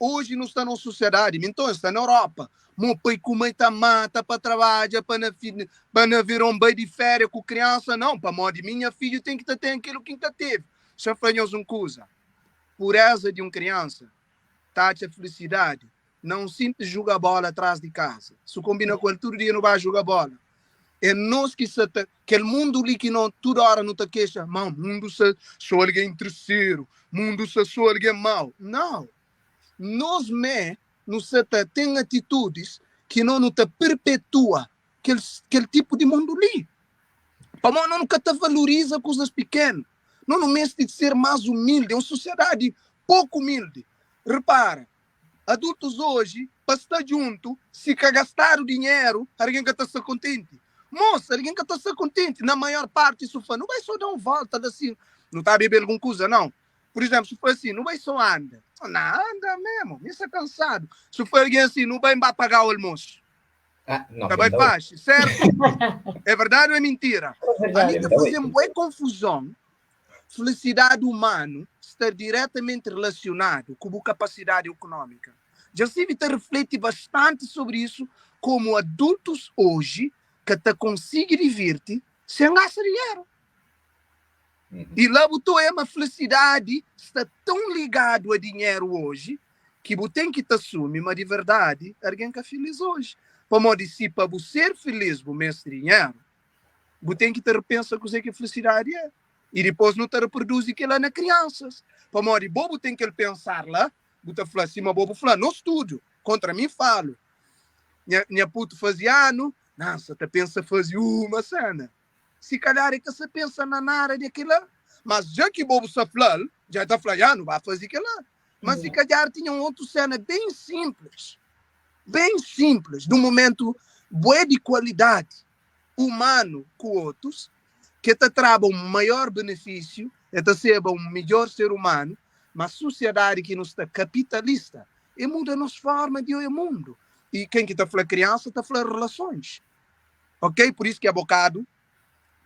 Oji nu sta na un sosiadadi, mi nton, sta na Europa, mo pai ku mai ta mata pa trabadja pa na pa na veron bai di féria ku kriansa, não, pamodi mi nha fidju ten ki ta ten kelu ki N ka tevi. Xa fla nhos un kuza, pureza di un kriansa ta atxa felisidadi na un simplis juga bola tras di kaza. Su kombina ku el tudu dia nu ba juga bola. É nos ki sa ta kel mundu li ki no tudu ora nu ta kexa, ma mundu sa so algen intereseru, mundu sa so algen mau. Nau. Nos mé nu sa ta ten atitudis ki no nu ta perpetua kel kel tipu di mundu li. Pamodi no nu ka ta valoriza kuzas pikenu. No nu meste ser más umildi. É un sosiadadi poku umildi. Repara, Adultus oji, pa sta djuntu, si ka gastadu dinheru, algen ka ta sta kontenti. Mosa, algen ka ta sta kontenti. Na maior parti, su fla, nu bai so da un volta la si, nu ta bebe algun kuza, nau. Pur izemplu, su fla si, nu bai so anda. Na anda memu, mi sta kansadu. Su fla algen si, nu bai N ba pagau almosu. Ah, não, Ta bai então. faxi, sertu? É verdadi ou é mintira? É Ami verdade. ta Então, faze-m bué konfuzon Felisidadi umanu sta diretamenti relasionadu ku bu kapasidadi ekonómika. Dja stive ta refleti bastanti sobri isu, komu adultus oji ka ta konsigi divirti sen gasta dinheru. I la bu ta oia ma felisidadi sta ton ligadu a dinheru oji ki bu ten ki ta asumi ma di verdadi argen ka filis oji. Pamodi si pa bu ser filis bu meste dinheru, bu ten ki ta repensa kuzê ki felisidadi é. I dipôs nu ta reproduzi kel-la na kriansas. Pamodi bo bu ten kel pensar la, bu ta fla sima bo bu fla, nos tudu, kontra mi falu, nha, nha putu faze anu, nan sa ta pensa faze uma sena. Si kalhar e ka sa pensa na nada di kel-la, mas dja ki bo bu sa fla-l, dja e ta fla, ya, nu ba faze kel-la. Mas si kalhar tinha un otu sena ben sinplis, ben sinplis, di un momentu bué di kualidadi umanu ku otus, ki ta traba un maior benefisiu, e ta seba un midjor ser umanu, ma susiadadi ki nu sta kapitalista, e muda nos forma di oia mundu. I ken ki ta fla kriansa ta fla relasons. Ok? Pur isu ki abokadu,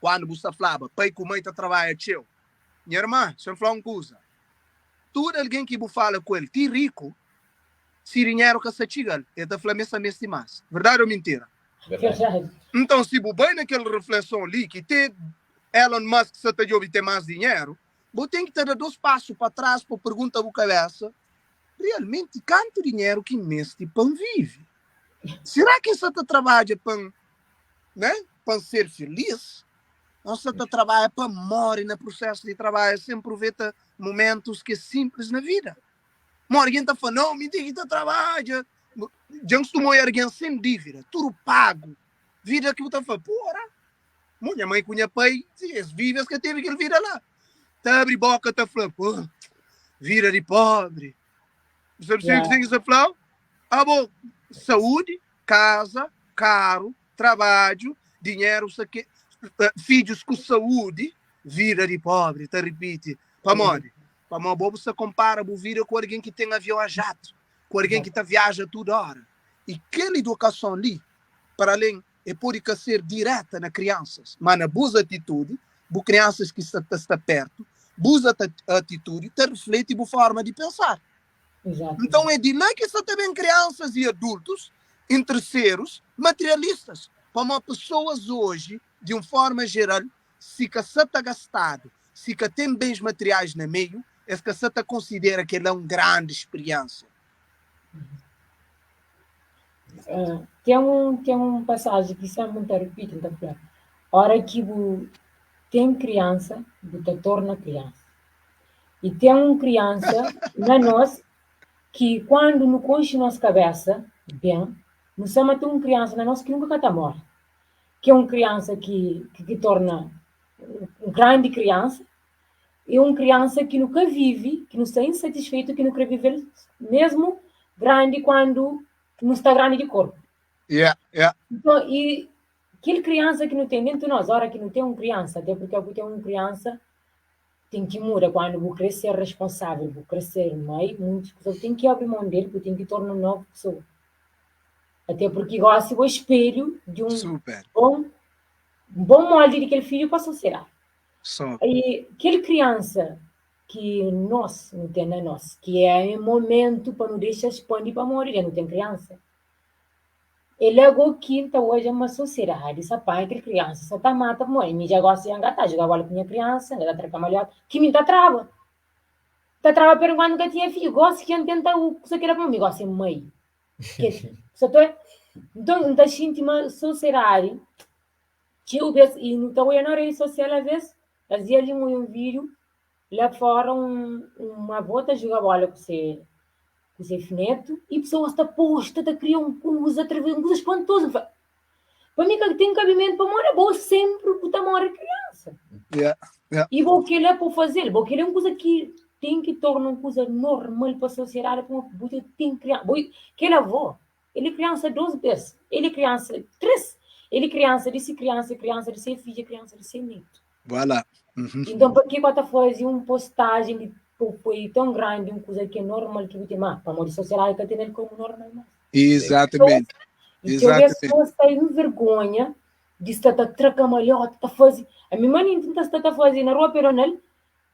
kuandu bu sta flaba pai ku mai ta trabadja txeu. Nha irma, xa N fla un kuza, tudu algen ki bu fala ku el, ti riku, si dinheru ka sta txiga-l, el ta fla ma el sta meste más. Verdadi ô mintira? Verdadi. Nton, si bu bai na kel refleson li ki te Elon Musk sta ta djobe ten más dinheru, bu ten ki ta da dos pasu pa tras pa pergunta bu kabésa, Realmenti kantu dinheru ki N meste pa N vive? Será ki N sta ta trabadja pa N, né, pa N ser filís? Ô N sta ta trabadja pa N móre na prusésu di trabadja sen pruveta momentus ki é sinplis na vida? Modi algen ta fla, Nau, mi ten ki ta trabadja. Dja N kustuma oja algen sen dívida, tudu pagu. Vida ki bu ta fla, Pora! Mo nha mai ku nha pai, si es vive, es ka tevi kel vida la. Ta abri boka ta fla, Pô, vida di pobri. Bu sabe Yeah. kuzê ki sa fla-u? Abo, saúdi, kaza, karu, trabadju, dinheru, sa ke, fidjus ku saúdi, vida di pobri, ta ripiti. Pamodi? Pamodi bo bu sta konpara bu vida ku algen ki ten avion a jatu, ku algen ki ta viaja tudu óra. I kel idukason li, para alén e pode ka ser direta na kriansas, má na bus atitudi, bu kriansas ki sta ta sta pértu, bus atitudi ta rifleti bu fórma di pensar. Nton, é di la ki sta ta ben kriansas i adultus intereserus, materialistas, pamodi pesoas oji, di un fórma jeral, si ka sa ta gastadu, si ka ten bens materiais na meiu, es ka sa ta konsidera kel-la un grandi spiriénsia. Uh, ten un, ten un pasaji ki senpri N ta ripiti, N ta fla, Ora ki bu ten kriansa, bu ta torna kriansa. I ten un kriansa na nos ki kuandu nu konxe nos kabésa ben, nu sa ma ten un kriansa na nos ki nunka ka ta móre. Ki é un kriansa ki, ki torna un grandi kriansa, é un kriansa ki nu ka vive, ki nu sta insatisfeitu, ki nu kre vive-l mesmu grandi kuandu nu sta grandi di korpu. Yeah, yeah. Nton, i kel kriansa ki nu ten dentu nos, ora ki nu ten un kriansa, até purki bu ten un kriansa, ten ki muda kuandu bu kre ser responsável, bu kre ser mai, muntis kusa bu ten ki abri mon del, bu ten ki torna un novu pesoa. Até purki gosi bo é spelhu di un Super. bon, un bon moldi di kel fidju pa sosiedadi. Só. I kel kriansa. ki nos nu ten na nos, ki é momentu pa nu dexa spandi pamodi dja nu ten kriansa. É la go ki N ta odja ma sosiedadi sa panha kel kriansa sa ta mata pamodi mi dja gosi dja N ka ta juga bola ku nha kriansa, N ka ta tra kamaliota, ki mi N ta traba. Ta traba perenkuantu N ka tinha fidju, gosi ki N tenta kusa kila pamodi mi gosi é mai. Ke sa ta nton N ta xinti ma sosiedadi txeu bes i nu ta odja na redi sosial aves, es dia li N odja un vídiu La fora un un avó ta juga bola ku se ku se netu i pesoas ta posta ta kria un kuza ta un kuza spantozu. N fla, pa mi ka ten kabimentu pamodi abo senpri bu ta mora kriansa. Yeah, yeah. I bo kila po fazel, bo kila é un kuza ki ten ki torna un kuza normal pa sosiedadi pamodi bu dja ten kriansa. Bo kel avó, el é kriansa dos bes, el é kriansa tres, el é kriansa di si kriansa, kriansa di se fidja, kriansa di se netu. Voilà. Uhum. Então, pa ki ko ta faze un postagem di poi tão grandi un kuza ki é normal ki bu ten, ma pamodi sosiedadi ka ten el komu normal mas. Exatamente. E txeu bes Exatamente. pessoas ta envergonha di sta ta tra kamalhota, ta faze. Ami manenti ta sta ta faze na rua pedonal,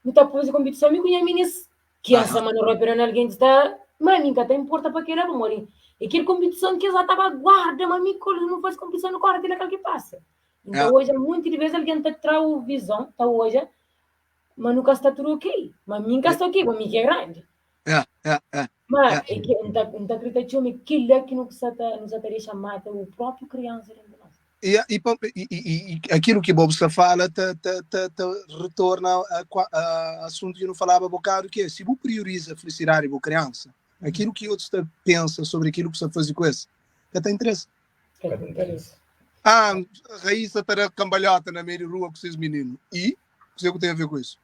nu ta faze kompetison mi ku nha minis, ki asa ma na rua pedonal gentis ta, ma ami nka ta importa pa kila pamodi é kel kompetison ki es ta ba guarda, ma mi ku nu faze kompetison nu kore ti la kal ki pasa. N ta odja munti di bes algen ta tra u vizon, ta odja ma nu ka sta tudu ok, ma mi n ka sta ok, ma mi ki é grandi. Ma é ki N ta N ta krita txeu ma é kila ki nu sa ta nu sa ta dexa mata u própriu kriansa dentu di nos. E, e, e, e aquilo que Bob está fala ta, ta, ta, ta retorna a, a assunto que não falava bocado que é se você prioriza a felicidade da criança, aquilo que outros está pensa sobre aquilo que você faz com esse, que tem interesse. Ka ten interesi. Ah, Raíssa ta da kambalhota na meio de rua com seus meninos. E? O que tem a ver com isso?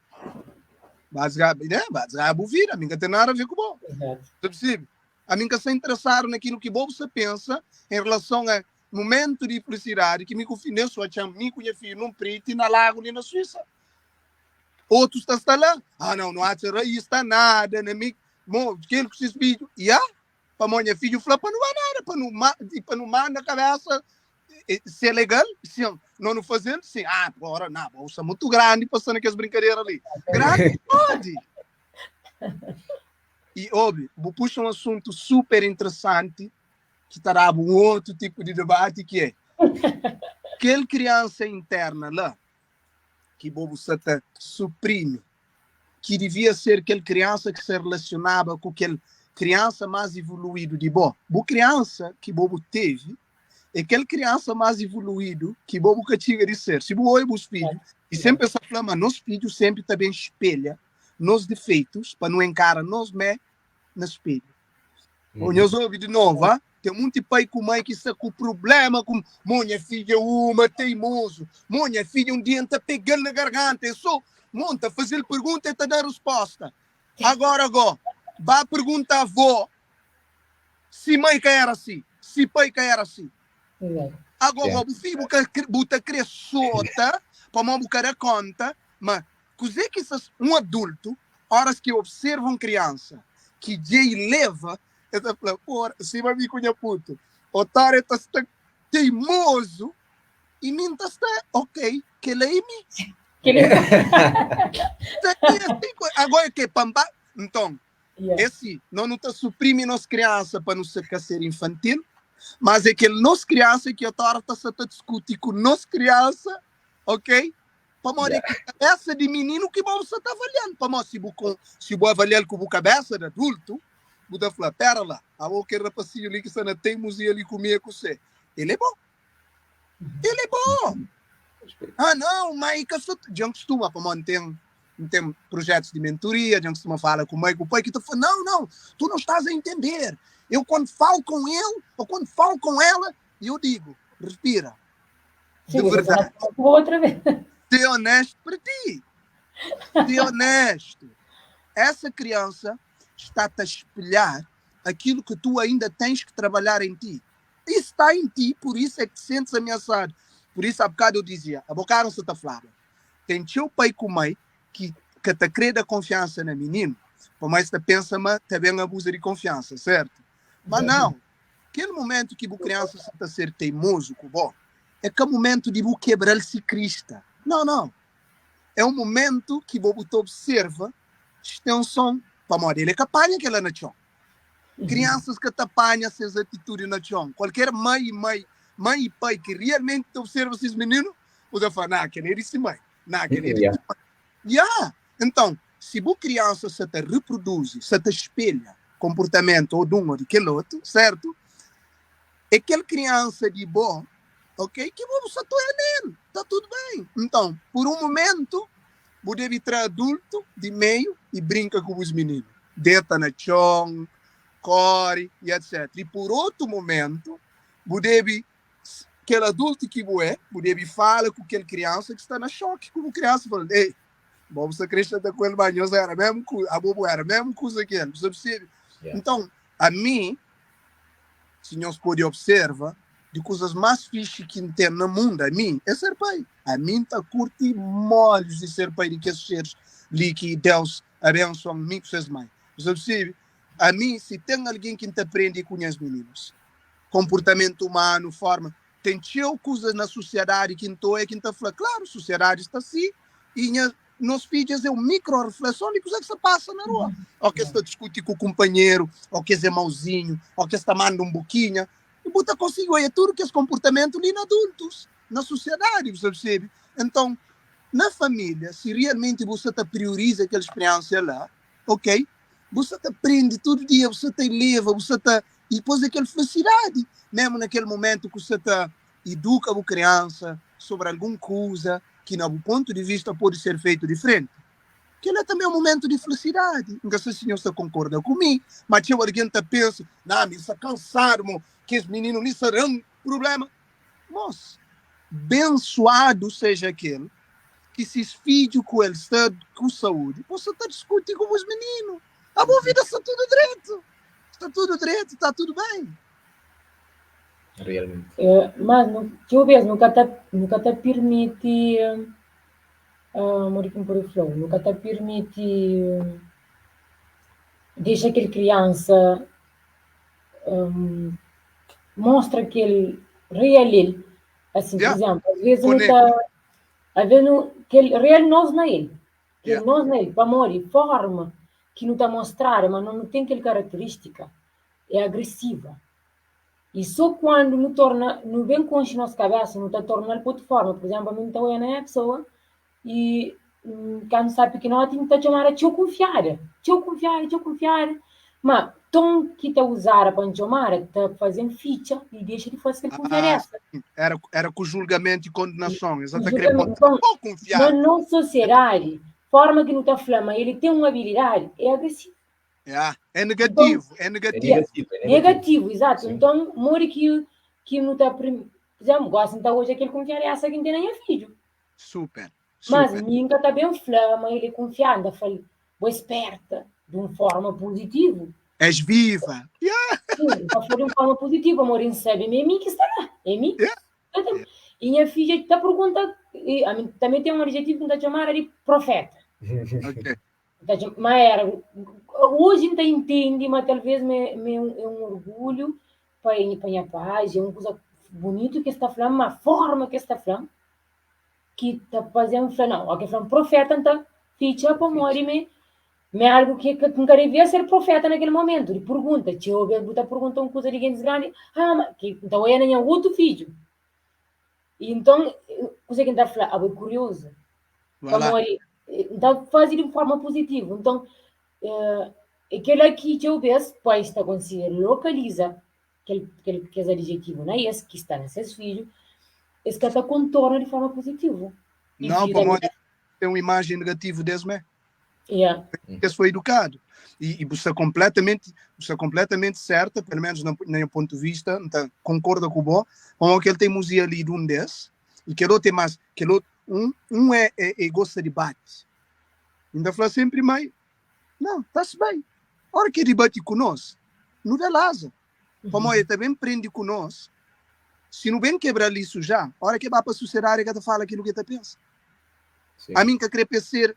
Basicamente, né? Basicamente, a vida, a mim não tem nada a ver com bom. Exato. Você percebe? A mim que está interessado naquilo que você pensa em relação a momento de felicidade que me confio, só tinha mim com minha filha num preto e na lago ali na Suíça. Outros está, está lá. Ah, não, não há raiz, está nada, na mim, bom, aquele que se filho. E ah, Pamodi nha fidju fla pa nu ba nada, pa nu ma, pa nu manda kabesa se é legal, sim, não nu fazel, sim. Ah, agora não, bo sta muito grande pa sta na kes brincadera ali. Grande pode. E obi, bu puxa um assunto super interessante que ta daba um outro tipo de debate que é kel criança interna lá que bo bu sta ta suprime ki divia ser kel kriansa ki sa relasionaba ku kel kriansa más ivoluídu di bo. Bu kriansa ki bo bu tevi é kel kriansa más ivoluídu ki bo bu ka txiga di ser. Si bu oia bus fidju, i senpri es ta fla ma nos fidju senpri ta ben spelha nos difeitus pa nu enkara nos mé na spelhu. Ô, nhos obi di novu, ah? Ten munti pai ku mai ki sta ku prubléma ku mo nha fidja uma teimozu, mo nha fidja un dia N ta pega-l na garganta, é so mo N ta faze-l pergunta el ta da resposta. Agora go, ba pergunta avó si mai ka éra si, si pai ka éra si. Agora go, bu fidju bu ka bu ta kre sota pamodi bu ka da konta ma Kuzê ki sta un adultu óras ki observa un kriansa ki dja i leva, el ta fla, Ora, sima mi ku nha putu, otória ta sta teimozu i mi N ta sta ok, kel-la é mi. Ta é asi ku agora é ke pa N ba? Nton, é si, nos nu ta suprimi nos kriansa pa nu ka ser infantil, mas é kel nos kriansa ki otóra ta sta ta diskuti ku nos kriansa, ok? Pamodi é ki kabesa di mininu ki bo sa ta avalial. Pamodi si bu si bu avalial ku bu kabesa di adultu, bu ta fla, pera la, abo kel rapasinhu li ki sta na teimozia li ku mi é kusé? El é bo. El é bo. Ah, não, ma i ka sa. Dja N kustuma, pamodi N ten N ten projetus di mentoria, dja N kustuma fala ku mai ku pai ki ta fla, não, não, tu não estás a entender. Eu quando falo com ele ou quando falo com ela, eu digo, respira. Sim, De você tá verdade. outra vez. Ser honesto para ti. Ser honesto. Essa criança está-te a espelhar aquilo que tu ainda tens que trabalhar em ti. Isso está em ti, por isso é que te sentes ameaçado. Por isso, há bocado eu dizia, a boca não se te falava. Tem teu pai com mãe que, que te crê da confiança na menino, por mais que te pensa, mas também abusa de confiança, certo? Mas não, Kel momentu ki bu kriansa sta ta ser teimozu ku bo, é ka momentu di bu kebra-l si krista. Nau, nau. É un momentu ki bo bu ta observa. Stenson, pamodi el é ka panha kel-la na txon. Kriansas ka ta panha ses atitudi na txon. Kualker mai i mai, mai i pai ki realmenti ta observa ses mininu, bu ta fla, Nah, kel-li é di si mai. Nah, kel-li é di si pai. Ya! Nton, si bu kriansa sa ta riproduzi, sa ta spelha konportamentu ô dun ô di kel otu, sertu? É kel kriansa di bo, ok, ki bo sa ta oja nel. Ta tudu ben. Nton, pur un mumentu, Bu debe tra adultu di meiu i brinka ku bus mininu, deta na txon, kóre i etc. I pur otu momentu, bu debe, kel adultu ki bu é, bu debe fala ku kel kriansa ki sta na xoki ku bu kriansa, fala, Ei, bo bu sta kre xata ku el, ma nhos éra mésmu kuza, abo bu éra mésmu kuza ki el. Bu sta persebe? Nton, ami, Si nhos pode observa, di kuzas más fixi ki N ten na mundu, ami, é ser pai. Ami N ta kurti mólis di ser pai di kes seres li ki Deus abensua-m, mi ku ses mai. Bu ta persebi? Ami, si ten algen ki N ta prende é ku nhas mininus. Konportamentu umanu, forma. Ten txeu kuzas na susiadadi ki N ta oia ki N ta fla, klaru, susiadadi sta si, i nha Nos fidjas é un mikro-refleson di kuzê ki sta pasa na rua. Ó ki es ta diskuti ku kunpanheru, ó ki es é mauzinhu, ó ki es ta manda un bukinha. I bu ta konsigi oia tudu kes konportamentu li na adultus, na susiadadi, bu sta persebe? Nton, na família, si realmenti bu sta ta prioriza kel spriensia la, ok, bu sta ta prende tudu dia, bu sta ta eleva, bu sta ta. I dipôs é kel felisidadi, mésmu na kel momentu ku sta ta iduka bu kriansa sobri algun kuza ki na bu pontu di vista pode ser feitu diferenti. Kel-la tanbê é un momentu di felisidadi. N ka sta si nhos ta konkorda ku mi, má txeu algen ta pensa, Ná, mi sta kansadu, mo kes mininu li sta da-m prubléma. Mos, bensuadu seja kel ki ses fidju ku el sta ku saúdi. Bo sta ta diskuti ku bus mininu. Abo vida sta tudu dretu. Sta tudu dretu, ta tudu ben. Realmente. Eh, mas nu, txeu bês nu ka ta, nu ka ta pirmiti, ah, modi ki N pode fla-u, nu ka ta pirmiti dexa kel kriansa um, mostra kel real el. Asin, pur Yeah, izénplu, às vezes nu ta, konekta. às vezes nu, kel real nos na el, kel Yeah. nos na el, pamodi forma ki nu ta mostradu ma no nu ten kel karakterístika é agresiva. I sô kuandu nu torna, nu ben konxe nos kabésa, nu ta torna-l pa otu fórma. Pur izénplu, ami N ta odja na nha pesoa i kandu N sta pikinoti N ta txomada txeu kunfiada, txeu kunfiada, txeu kunfiada. Má ton ki ta uzada pa N txomada ta faze-m fitxa i dexa di faze kel Ah, kunfiadesa. sim. Era, era ku julgamentu i kondenason. Es ta kre Julgamentu. bota Nton, bo na kunfiada. nos sosiedadi, fórma ki nu ta fla ma el ten un abilidadi é agresivu. Yeah. É Nton, negativo, é É negativo. negativo, é negativo. Negativo, exato. Sim. Nton, modi ki ki nu ta prim... Por exemplo, gosi N ta odja kel kunfiansa ki N ten na nha fidju. Super, Mas super. mi N ka ta ben fla ma el é kunfiadu, N ta fla-l, bo é sperta, di un forma puzitivu. És viva. Yeah. Sim, N ta fla di un forma puzitivu, pamodi N sabe ma é mi ki sta la, é mi. Yeah. Ta E nha fidja ta pergunta, e ami tanbe ten un adjetivu ki N ta txomada di profeta. Ok. Ta txoma, ma era, oji N ta intendi ma talvez ma é, ma é un, é un orgulhu pa, pa nha pais, é un kuza bunitu ki es ta fla-m, ma forma ki es ta fla-m ki ta faze-m fla, nau, óki es fla-m profeta N ta fitxa pamodi mi, mi é algu ki ka, N ka devia ser profeta na kel momentu di purgunta, txeu bes bu ta purgunta un kuza di gentis grandi, ah ma ki N ta oia na nha otu fidju. I nton, kuzê ki N ta fla? Abo é kuriozu. Voilà. Pamodi N ta faze di un forma puzitivu. Nton, é kel-la ki txeu bês pais ta konsigi lokaliza kel, kel, kes adijetivu na es, ki sta na ses fidju, es ka ta kontorna di forma puzitivu. I Não, fidju tanbê pamodi ta. tem uma imagem negativa des mé. Yeah. Que foi educado. E, e você completamente, você completamente certa, pelo menos na, na meu ponto de vista, então, concorda com o bo, como que ele tem museu ali de um des, e que outro tem mais, que outro, um, um é, é, é gosta de bate. Ainda fala sempre, mãe, não, está-se bem. Hora que debate conosco, não dá lasa. Como ele também prende conosco, se não bem quebrar isso já, hora que vai para a sociedade, que fala aquilo que ele pensa. Sim. A mim que querer ser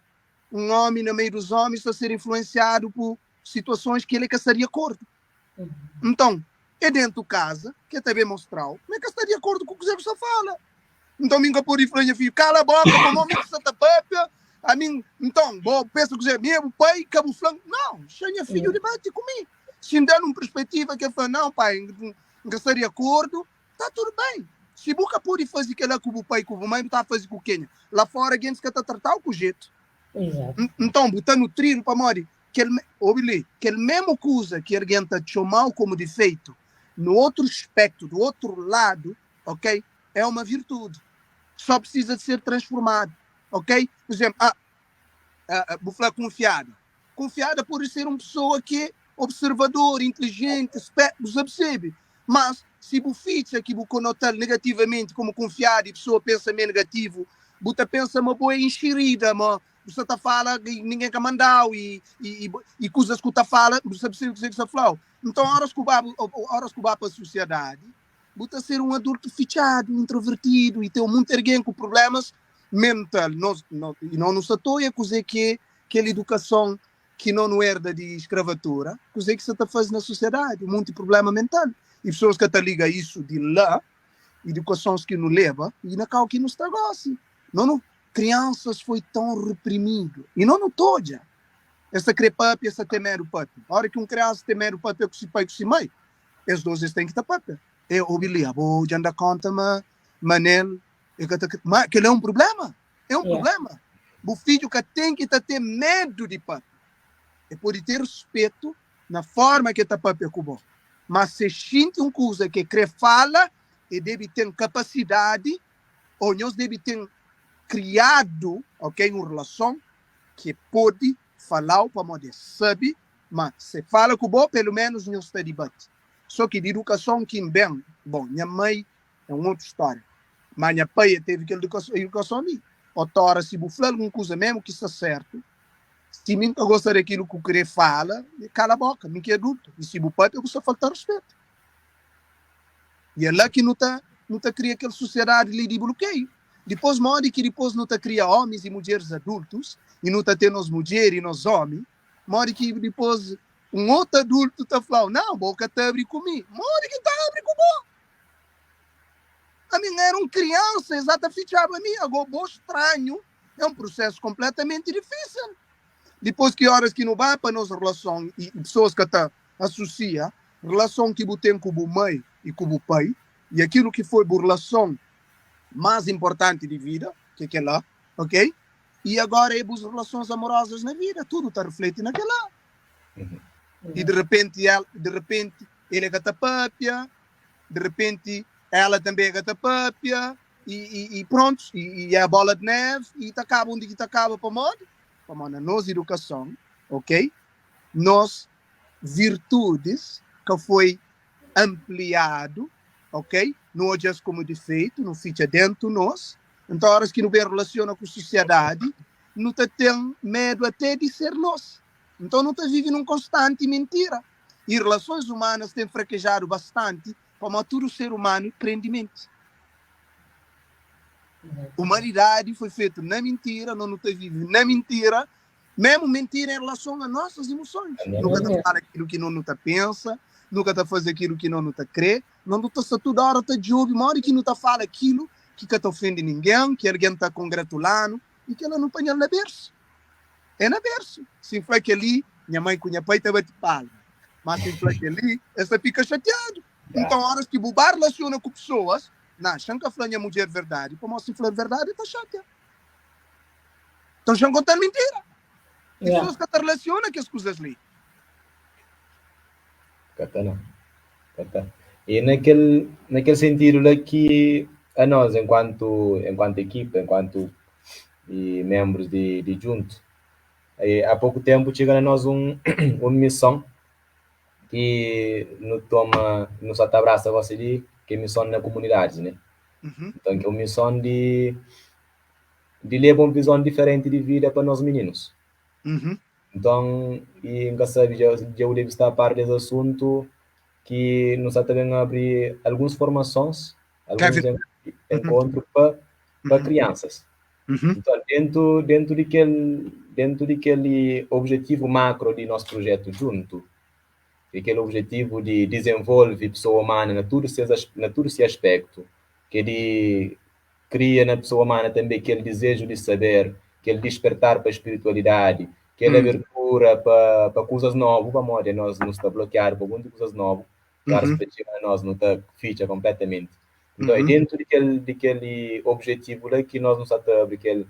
um homem no meio dos homens está a ser influenciado por situações que ele que está de acordo. Então, é dentro de casa que também mostrar, mas que está de acordo com o que você fala. Então, nunca pode falar, filho, cala a boca, como homem que está papia, Ami, nton, bo pensa kuzê? Mi é bu pai, ka bu fla-m? Nau, xa nha fidju dibati ku mi. Si N da-l un perspetiva ki el fla, Nau, pai, N ka sta di akordu, ta tudu ben. Si bu ka pode faze kel-la ku bu pai ku bu mai, bu ta faze ku kenha? La fóra gentis ka ta trata-u ku jetu. Nton, bu ta nutridu pamodi kel, obi li, kel mésmu kuza ki algen ta txoma-u komu difeitu, nu otru aspektu, di otru ladu, ok, é uma virtude. Só precisa de ser transformado, ok? Por exemplo, ah, ah, bu fla kunfiada. Kunfiada pode ser un pessoa ki é observador, inteligente, esperto, bu sa percebe? Mas si bu fitxa ki bu konotal negativamente como kunfiada e pessoa pensa ma é negativo, bu ta pensa ma bo é enxerida, ma bu sa ta fala e ninguém ka mandau e, e, e, e kuzas ku ta fala, bu sa percebe kuzê ki sa flau. Então, horas ku ba, horas ku ba pa sociedade, bu ta ser un adultu fitxadu, introvertidu i ten monti algen ku prublémas mental. Nos, no, i no nu sta ta oia kuzê ki é kel idukason ki no nu erda di skravatura, kuzê ki sta ta faze na sosiadadi, un monti prubléma mental. I pesoas ka ta liga isu di la, idukasons ki nu leba i na kau ki nu sta gosi. No nu, kriansas foi tão reprimidu i no nu ta odja. Es ta kre papia, es ta ten medu papia. Ora ki un kriansa ten medu papia ku si pai ku si mai, Es dos es ten ki ta papia. E obi li, abo dja N da konta ma Manel e ka ta kre. Ma kel-la é un prubléma. É un prubléma. Bu fidju ka ten ki ta ten medu di papia. E pode ten ruspetu na forma ki e ta papia ku bo. Ma si e xinti un kuza ki e kre fala, e debe ten kapasidadi ô nhos debe ten kriadu, ok, un relason ki e pode fala-u pamodi e sabe Ma se fala ku bo, pelu menus nhos ta dibati. So ki di idukason ki N ben, bon, nha mai é un otu stória. Ma nha pai e tevi kel idukason li. Otora, si bu fla algun kuza, memu ki sta sertu, si mi N ka gosta di akilu ku kre fala, kala boka, mi ki é adultu. I si bu papia, bu sta falta ruspetu. I é la ki nu ta nu ta kria kel susiadadi li di blukeiu. Dipôs, modi ki dipôs nu ta kria omis i mudjeris adultus, i nu ta ten nos mudjer i nos omi, Modi ki dipôs un otu adultu ta fla-u, Nau, bo ka ta abri ku mi. Modi ki N ta abri ku bo? Ami N éra un kriansa, es ata fitxaba mi. Agó bo stranhu é un prusésu konpletamenti difísil. Dipôs ki óras ki nu ba pa nos relason i pesoas ka ta asosia relason ki bu ten ku bu mai i ku bu pai i akilu ki foi bu relason más inportanti di vida, ki é kel-la, ok? E agora é bus relações amorosas na vida, tudo ta reflete na kela. E de repente ela, de repente ele é ka ta papia, de repente ela também é ka ta papia, e, e, e pronto, e, e é a bola de neve, e ta acaba onde que ta acaba pamodi? Pamodi na nos educação, ok? Nos virtudes ka foi ampliado, ok? Nu odja-s komu difeitu, nu fitxa dentu nos. Nton, óras ki nu ben relasiona ku sosiadadi, nu ta ten medu até di ser nos. Nton, nu ta vive nun konstanti mintira. I relasons umanas ten frakejadu bastanti pamodi tudu ser umanu prende menti. Umanidadi foi fetu na mintira, nos nu ta vive na mintira, Memu mentira em relason a nosas emosons. Nu ka ta fala kilu ki no nu ta pensa, nu ka ta faze kilu ki no nu ta kre, no nu ta sta tudu ora ta djobe modi ki nu ta fala kilu ki ka ta ofende ningen, ki algen ta kongratula-nu, i kela nu panha-l na bersu. É na bersu. Si N fla kel-li, nha mai ku nha pai ta bati palma. Má si N fla kel-li, es ta fika xatiadu. Nton, óras ki bu ba relasiona ku pesoas, na, xa N ka fla nha mudjer verdadi, pamodi si N fla-l verdadi, el ta xatia. Então já contar mentira. E yeah. pessoas que te relaciona com as coisas ali. Kata não. Kata. E naquele, naquele sentido lá que a nós, enquanto, enquanto equipa, enquanto e membros de, de junto, e há pouco tempo chega na nós um, uma missão que no toma, no só te abraça você ali, que é missão na comunidade, né? Uhum. Então, que é uma missão de di leba un vizon diferenti di vida pa nos mininus. Uhum. Nton, i N ka sabe, dja, dja bu debe sta a par des asuntu ki nu sa ta ben abri alguns formasons, alguns Kevin. en, enkontru pa, pa Uhum. kriansas. Uhum. Nton, dentu, dentu di kel, dentu di kel objetivu makro di nos prujetu djuntu, ki é kel objetivu di dizenvolve pesoa umana na tudu ses, na tudu se aspektu, ki é di kria na pesoa umana tanbe kel dizeju di saber, kel dispertar pa spiritualidadi, kel abertura pa pa kuzas nobu, pamodi anos nu sta blokiadu pa monti kuzas nobu, ki óras ki ta txiga na nos nu ta fitxa konpletamenti. Nton, é dentu di kel di kel objetivu la ki nos nu sta ta abri kel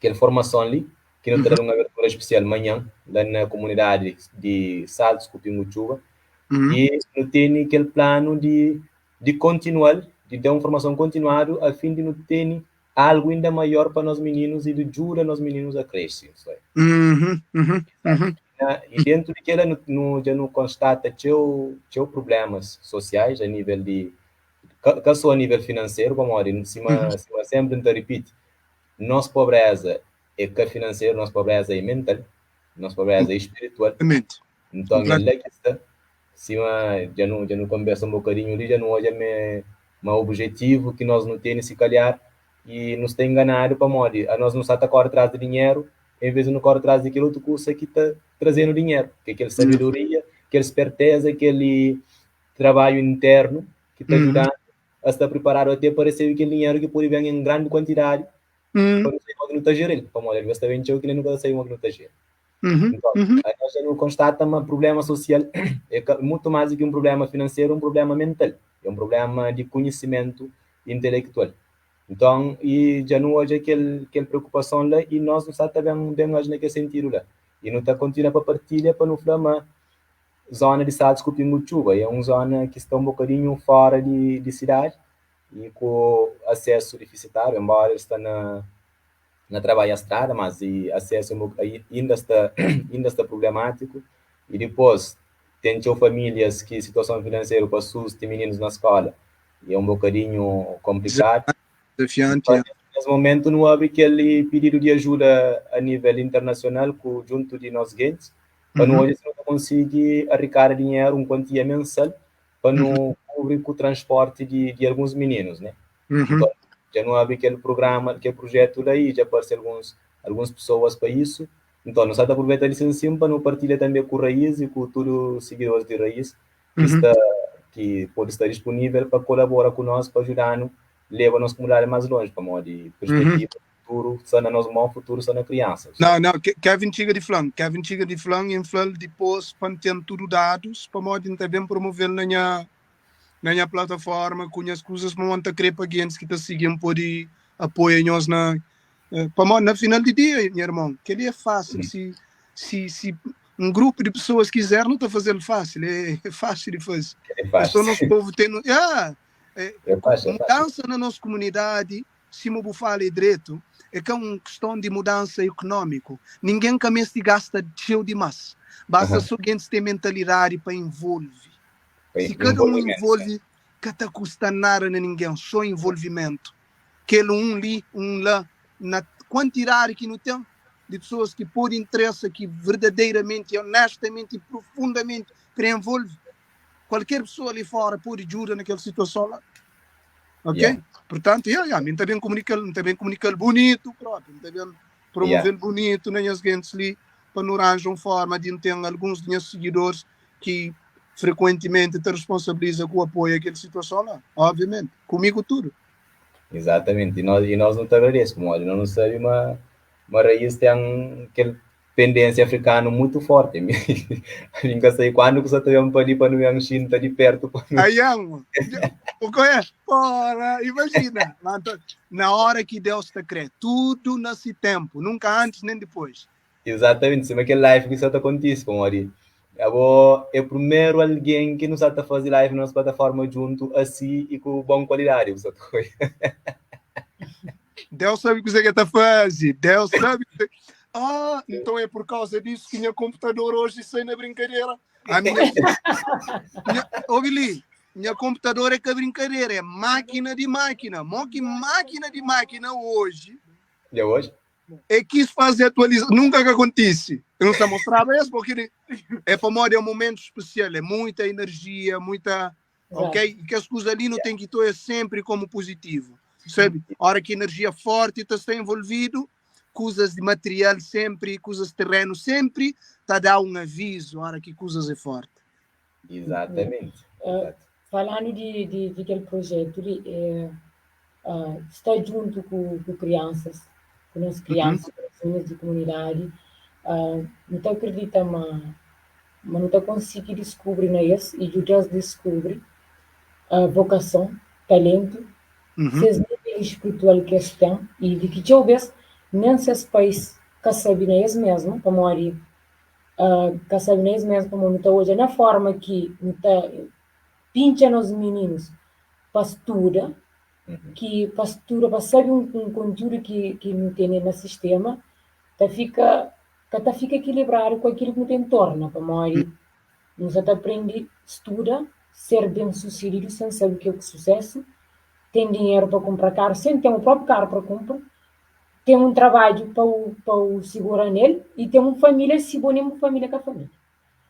kel formason li, ki nu ta da un abertura spesial manhan la na komunidadi di Saltus ku Pingutxuba, i nu tene kel planu di di kontinual, di da un formason kontinuadu a fin di nu tene algu inda maior pa nos mininus i di djuda nos mininus a krese. I dentu di kela nu nu dja nu konstata txeu txeu prublemas sosiais a nivel di ka ka so a nivel finanseru pamodi sima sima senpri N ta ripiti nos pobreza é ka finanseru nos pobreza é mental nos pobreza é spiritual nton é la ki sta Sima dja nu dja nu konbersa un bokadinhu li, dja nu odja me ma objetivu ki nos nu tene si kalhar i nu sta inganadu pamodi anos nu sta ta kore tras di dinheru en ves di nu kore tras di kel otu kusa ki ta traze-nu dinheru, ki é kel sabedoria, kel sperteza, kel trabadju internu ki ta djuda-nu a sta priparadu ate pa resebe kel dinheru ki pode ben en grandi kuantidadi pa nu sabe modi nu ta jeri-l, pamodi alvês ta ben txeu ki nen nu ka ta sabe modi nu ta jeri. Nton, anos dja nu konstata ma prubléma sosial é ka mutu más di ki un prubléma finanseru, un prubléma mental, é un prubléma di konhisimentu intelektual. Nton, i dja nu odja kel kel preokupason la i nos nu sta ta ben ben aji na kel sentidu la. I nu ta kontinua pa partilha pa nu fla ma zona di Saltus ku Pingu Txuba é un zona ki sta un bokadinhu fora di di sidadi i ku asesu difisitáriu, enbóra el sta na na trabadja strada, mas i asesu inda sta inda sta prublemátiku i dipôs ten txeu famílias ki situason finanseru pa susti mininus na skola e un bokadinhu konplikadu. Dezafianti, Então, nes momentu nu abri kel pididu di ajuda a nível internasional ku djuntu di nos gentis pa nu odja si nu ta konsigi arikada dinheru un kuantia mensal pa nu kubri ku transporti di di alguns mininus, né? Nton, dja nu abri kel prugrama, kel prujetu la i dja parse alguns alguns pesoas pa isu. Nton, nu sta ta apruveita li sin sin pa nu partilha tanbe ku Raiz i ku tudu sigidoris di Raiz ki sta ki pode sta dispunível pa kolabora ku nos pa djuda-nu leba nos komunidadi más lonji, pamodi perspetiva futuru sta na nos mon, futuru sta na kriansas. Nau, nau, Kevin txiga di fla-m, Kevin txiga di fla-m i N fla-l dipôs pa N ten tudu dadus pamodi N ta ben promove-l na nha na nha plataforma ku nhas kuzas pamodi N ta kre pa gentis ki ta sigi-m pode apoia nhos na pamodi na final di dia nha irmon kel-li é fásil si si si un grupu di pesoas kizer nu ta faze-l fásil é é fásil di faze É é só nos fásil. povu ten ah, é, É fásil, é fásil. mudansa na nos komunidadi sima bu fala é dretu é ka un kiston di mudansa ekonómiku ningen ka meste gasta txeu dimás basta Aham. só gentis ten mentalidadi pa envolve Si kada un envolve, ka ta kusta nada na ningen, so envolvimentu. Kel un li, un la, na kuantidadi ki nu ten di pesoas ki pode interesa, ki verdadeiramenti, onestamenti i profundamenti kre envolve, kualker pesoa li fora pode djuda na kel situason la. Ok? Yeah. Purtantu, ya, ya, mi N ta ben komunika-l, N ta ben komunika-l bunitu propi, N ta ben promove-l bunitu na nhas gentis li, pa nu ranja un forma di N ten alguns di nhas sigidoris ki frekuentimenti ta responsabiliza ku apoia kel situason la, obviamenti, ku mi ku tudu. Exatamente, e nós, e nós nu ta agradese, pamodi nós nu sabe ma, ma Raiz ten kel tendência africano muito forte. Mi N ka sabe quando ku sa ta ben pa li pa nu ben xinta di perto pa nu. Aian, o ko é? Ora, imagina, na hora ki Deus ta kre, tudu na si tempu, nunka antis nem depois. Exatamente, sima kel live ki sa ta kontise, pamodi abo é primeru algen ki nu sa ta faze live na nos plataforma djuntu asi i ku bon kualidadi bu sa ta oi. Deus sabe kuzê ki el ta faze. Deus sabe kuzê. Ah, então é por causa disso que nha computador hoje sai na brincadeira. A minha, nha, ouve li, nha computador é ka brincadeira, é máquina de máquina. Mó que máquina de máquina hoje. E hoje? É quis fazer atualização, nunca que acontece. Eu não sei mostrava isso porque é pamodi é um momento especial, é muita energia, muita, ok? E que as coisas ali não tem que ter sempre como positivo, sabe? Hora que energia forte está está envolvido, coisas de material sempre, coisas de terreno sempre, tá dá um aviso, hora que coisas é forte. Exatamente. Exato. Falando di, di, di kel projetu li, é, uh, sta juntu ku, ku crianças, ku nos crianças, uhum. Minus di kumunidadi, nu ta akredita ma ma nu ta konsigi diskubri na es i djuda-s diskubri vokason, talentu, ses nível spritual ki es ten i di ki txeu bês nen ses pais ka sabe na es mésmu, pamodi ka sabe na es mésmu pamodi nu ta odja na forma ki nu ta pintxa nos mininus pa studa, ki pa studa, pa sabe un kontiúdu ki nu tene na sistéma, ta fika, ka ta fika ekilibradu ku akil ki nu ten torna, pamodi nu sa ta prende studa, ser ben susedidu sen sabe ke ki susésu, ten dinheru pa kunpra karu sen ten u própi karu pa kunpra, ten un trabadju pa u pa u sigura nel i ten un família si bo nen bu família ka família.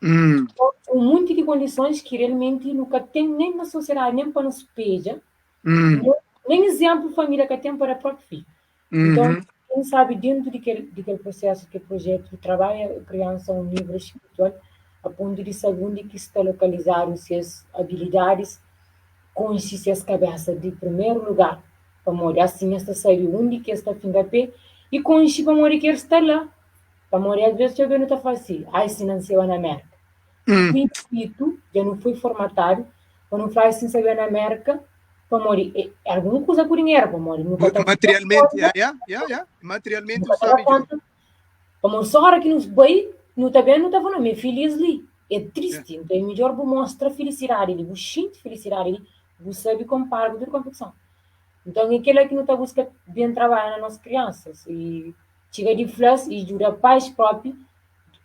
Então, un munti di kondisons ki realmenti nu ka ten nen na sosiedadi, nen pa nu spedja, nen izénplu família ka ten pa da própi fidju. Então, quem sabe dentro di kel, di kel prosesu, kel projetu, trabalha kriansa a un nível spiritual a pontu di sabe undi ki sta lokalizadu ses abilidadis, konxe ses kabesa di primeru lugar, pamodi asin es ta sabe undi ki es ta finka pé i konxe pamodi ki el sta la. Pamodi alvês txeu bês nu ta fla si, ai si nanseba na Mérka. Ku intuitu dja nu foi formatadu pa nu fla ai si nsabeba na Mérka pamodi é algun kuza ku dinheru, pamodi nu ka ta Materialmenti, ya, ya, ya, ya. Materialmenti nu ka ta da konta. Pamodi só ora ki nu bai, nu ta ben nu ta fla, no, mi é filis li. É tristi, nton é midjór bu mostra filisidadi li, bu xinti filisidadi li, bu sabe konpara ku tudu konfekson. Nton é kila ki nu ta buska ben trabadja na nos kriansas i Txiga di fla-s i djuda pais propi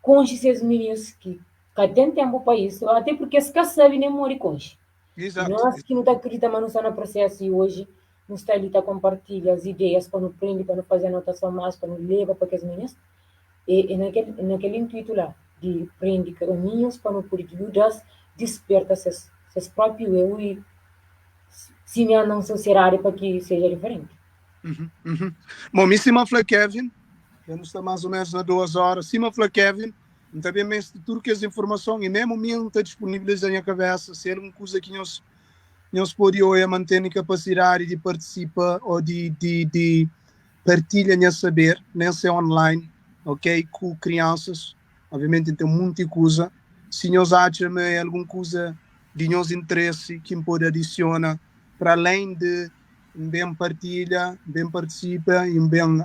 konxe ses mininus ki ka ten tenpu pa isu, ate purki es ka sabe nen modi konxe. I nos ki nu ta akridita ma nu sta na prosesu i oji nu sta li ta konpartilha as ideias pa nu prende, pa nu faze anotason mas, pa nu leba pa kes mininus, e na kel na kel intuitu la di prende kaminhus pa nu pudi djuda-s disperta ses ses propi eu i simia na un sosiedadi pa ki seja diferenti. Uhum, uhum. Bom, mi sima fla Kevin, já nu sta mais ou menos na duas horas. Sima fla Kevin, N ta ben meste tudu kes informason e mesmo mi N ta disponibiliza nha cabeça se algum kuza ki nhos nhos pode oia ma N tene capacidade de participa ou de, de, de partilha nha saber, nem se online, ok, ku crianças. Obviamente N ten munti kuza. Se nhos atxa ma é algum kuza di nhos interesse ki N pode adiciona para além de N ben partilha, N ben partisipa i N ben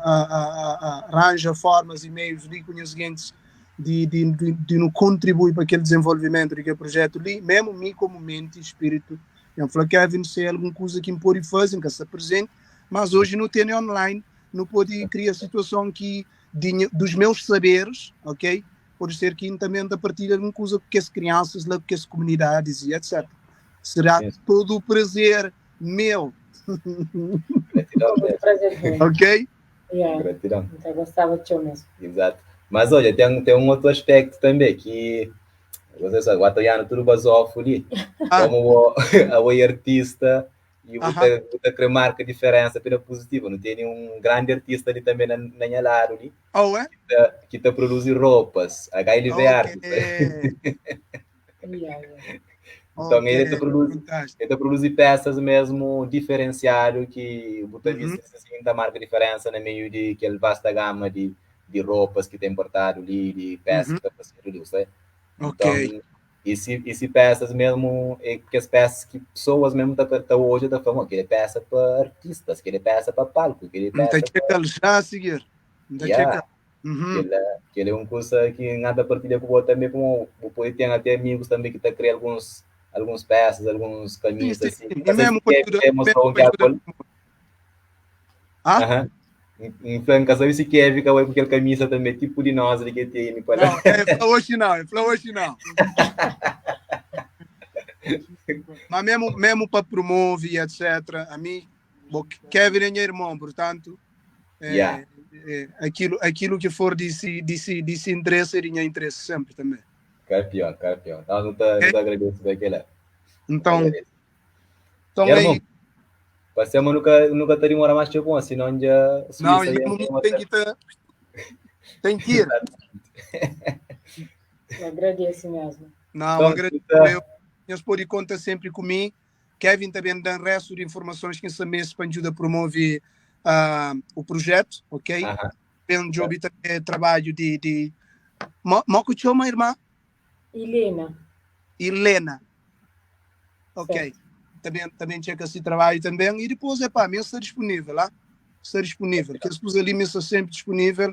ranja formas i meius li ku nhas gentis di, di, di, di nu kontribui pa kel dizenvolvimentu di kel projetu li, memu mi komu menti i spiritu. N fla Kevin se algun kuza ki N pode faze, N ka sta prezenti, mas oji nu tene online, nu pode kria situason ki di, dos meus saberes, ok, pode ser ki N tanbe N ta partilha algun kuza ku kes kriansas la, ku kes komunidadis i etc. Será todo o prazer Meu. Gratidão Muito mesmo. prazer meu. Ok? Yeah. Gratidão. Então, gostava de txeu mesmo. Exato. Mas olha, tem, tem um outro aspecto também que você sabe, agora olhando tudo basofo ali, Ah. como o, a oi artista e Aham. você você quer marca diferença pela positiva. Não tem nenhum grande artista ali também na, na minha lado ali Oh, é? que tá, que tá produzir roupas, HLV Ok. Arte. Yeah, yeah. Então ele Ok, ta produzi, fantástico. ele ta produzi peças mesmo diferenciado ki bu ta Uhum. bisti assim ta marka diferença na meio di kel vasta gama di di roupas ki ta importado li, di peças Uhum. ki ta fazedu li, sabe? Ok. Então, e se, e se peças mesmo, é que as peças que pessoas mesmo ta, ta hoje ta falando, aquele é peça para artistas, aquele é peça para palco, aquele é N ta peça para txeka-l já a seguir. N ta Yeah. txeka-l. Uhum. Kel-la, kel-la é un kusa ki N ta partilha ku bo tanbê, pamodi bu pode ten até amigus tanbê ki ta kre alguns, alguns pesas, alguns Sim, kamisas sim, asin. sim. N E ka sabe mesmo si pa Kevin djuda, krê mesmo mostra un pa ki djuda. el. Ah? Aham. N N fla, N ka sabe si Kevin ka bai ku kel kamisa tanbê, tipu di nos li ki el tene pa la. Não, el fla oxi não, el fla oxi não. Mas mesmo, mesmo pa promove e etc. Ami, bo, Kevin é nha irmon, portanto, é, Yeah. é, aquilo, aquilo que for de si, de si, de si interesse é de nha interesse sempre também. Campeão, campeão. Então, não tá, não tá agradece para aquela. Então, Agradece. então E, irmão, aí, passemos nunca, nunca te demora mais tempo, senão já não, Suíça e já mesmo tem uma tem que ter, tem que ir. Eu agradeço mesmo. Não, Então, agradeço tá. eu. Nhos pode conta sempre comigo. Kevin também dá resto de informações que esse mês para ajuda a promover o projeto, ok? Aham. Ben djobe tanbê trabadju di di mo mo ku txoma irmã? Ilena. Ilena. Ok. Certo. Também, também txeka si trabalho também e depois, epá, mi sta disponível, ah? Sta disponível. Kes kuza ali mi sta sempre disponível,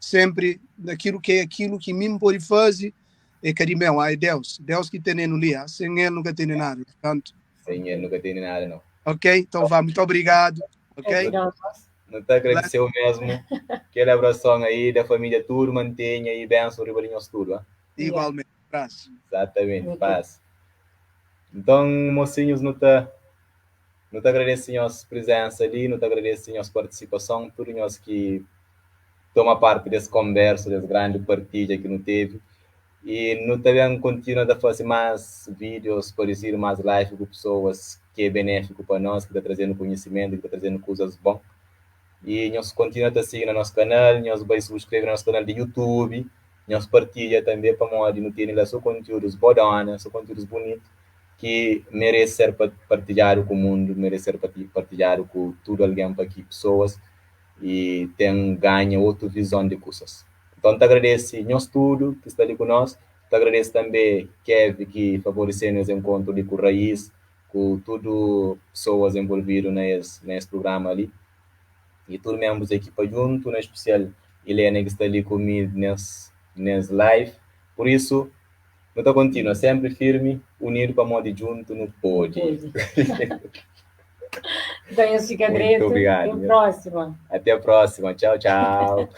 sempre naquilo que é aquilo que mim pode fazer, é ka di meu, ah, é Deus. Deus que tem no ali, ah? Sem ele nunca tem nada. Portanto, Sem ele nunca tem nada, não. ok? Então vá, muito obrigado. Ok? Obrigado. Não te agradeceu mesmo. Aquele abração aí da família tudo, mantenha e benção riba de nós tudo, ah? Igualmente. Abraço. Exatamente, Ok. paz. Então, mocinhos, não te, não te agradece a nossa presença ali, não te agradece a nossa participação, tudo nós que toma parte desse conversa, desse grande partilha que não teve. E não também continua a fazer mais vídeos, parecido, mais live com pessoas que é benéfico para nós, que está trazendo conhecimento, que está trazendo coisas bom. E nós continua a seguir no nosso canal, nós vai subscrever no nosso canal de YouTube, nós partilha também para modo não ter lá só conteúdos bodona, só conteúdos bonitos que merece ser partilhado com o mundo, merece ser partilhado com tudo alguém para que pessoas e tem ganha outra visão de coisas. Então te agradeço nós tudo que está ali conosco, te agradeço também Kev que favoreceu esse encontro ali com o Raiz, com tudo pessoas envolvidas nesse, nesse programa ali e todos membros da equipa junto, na especial Helena que está ali comigo nesse, nesse live. Por isso, luta contínua, sempre firme, unido para modo junto no pode. Pode. Então, eu fico Muito direito. obrigado. Até a próxima. Até a próxima. Tchau, tchau.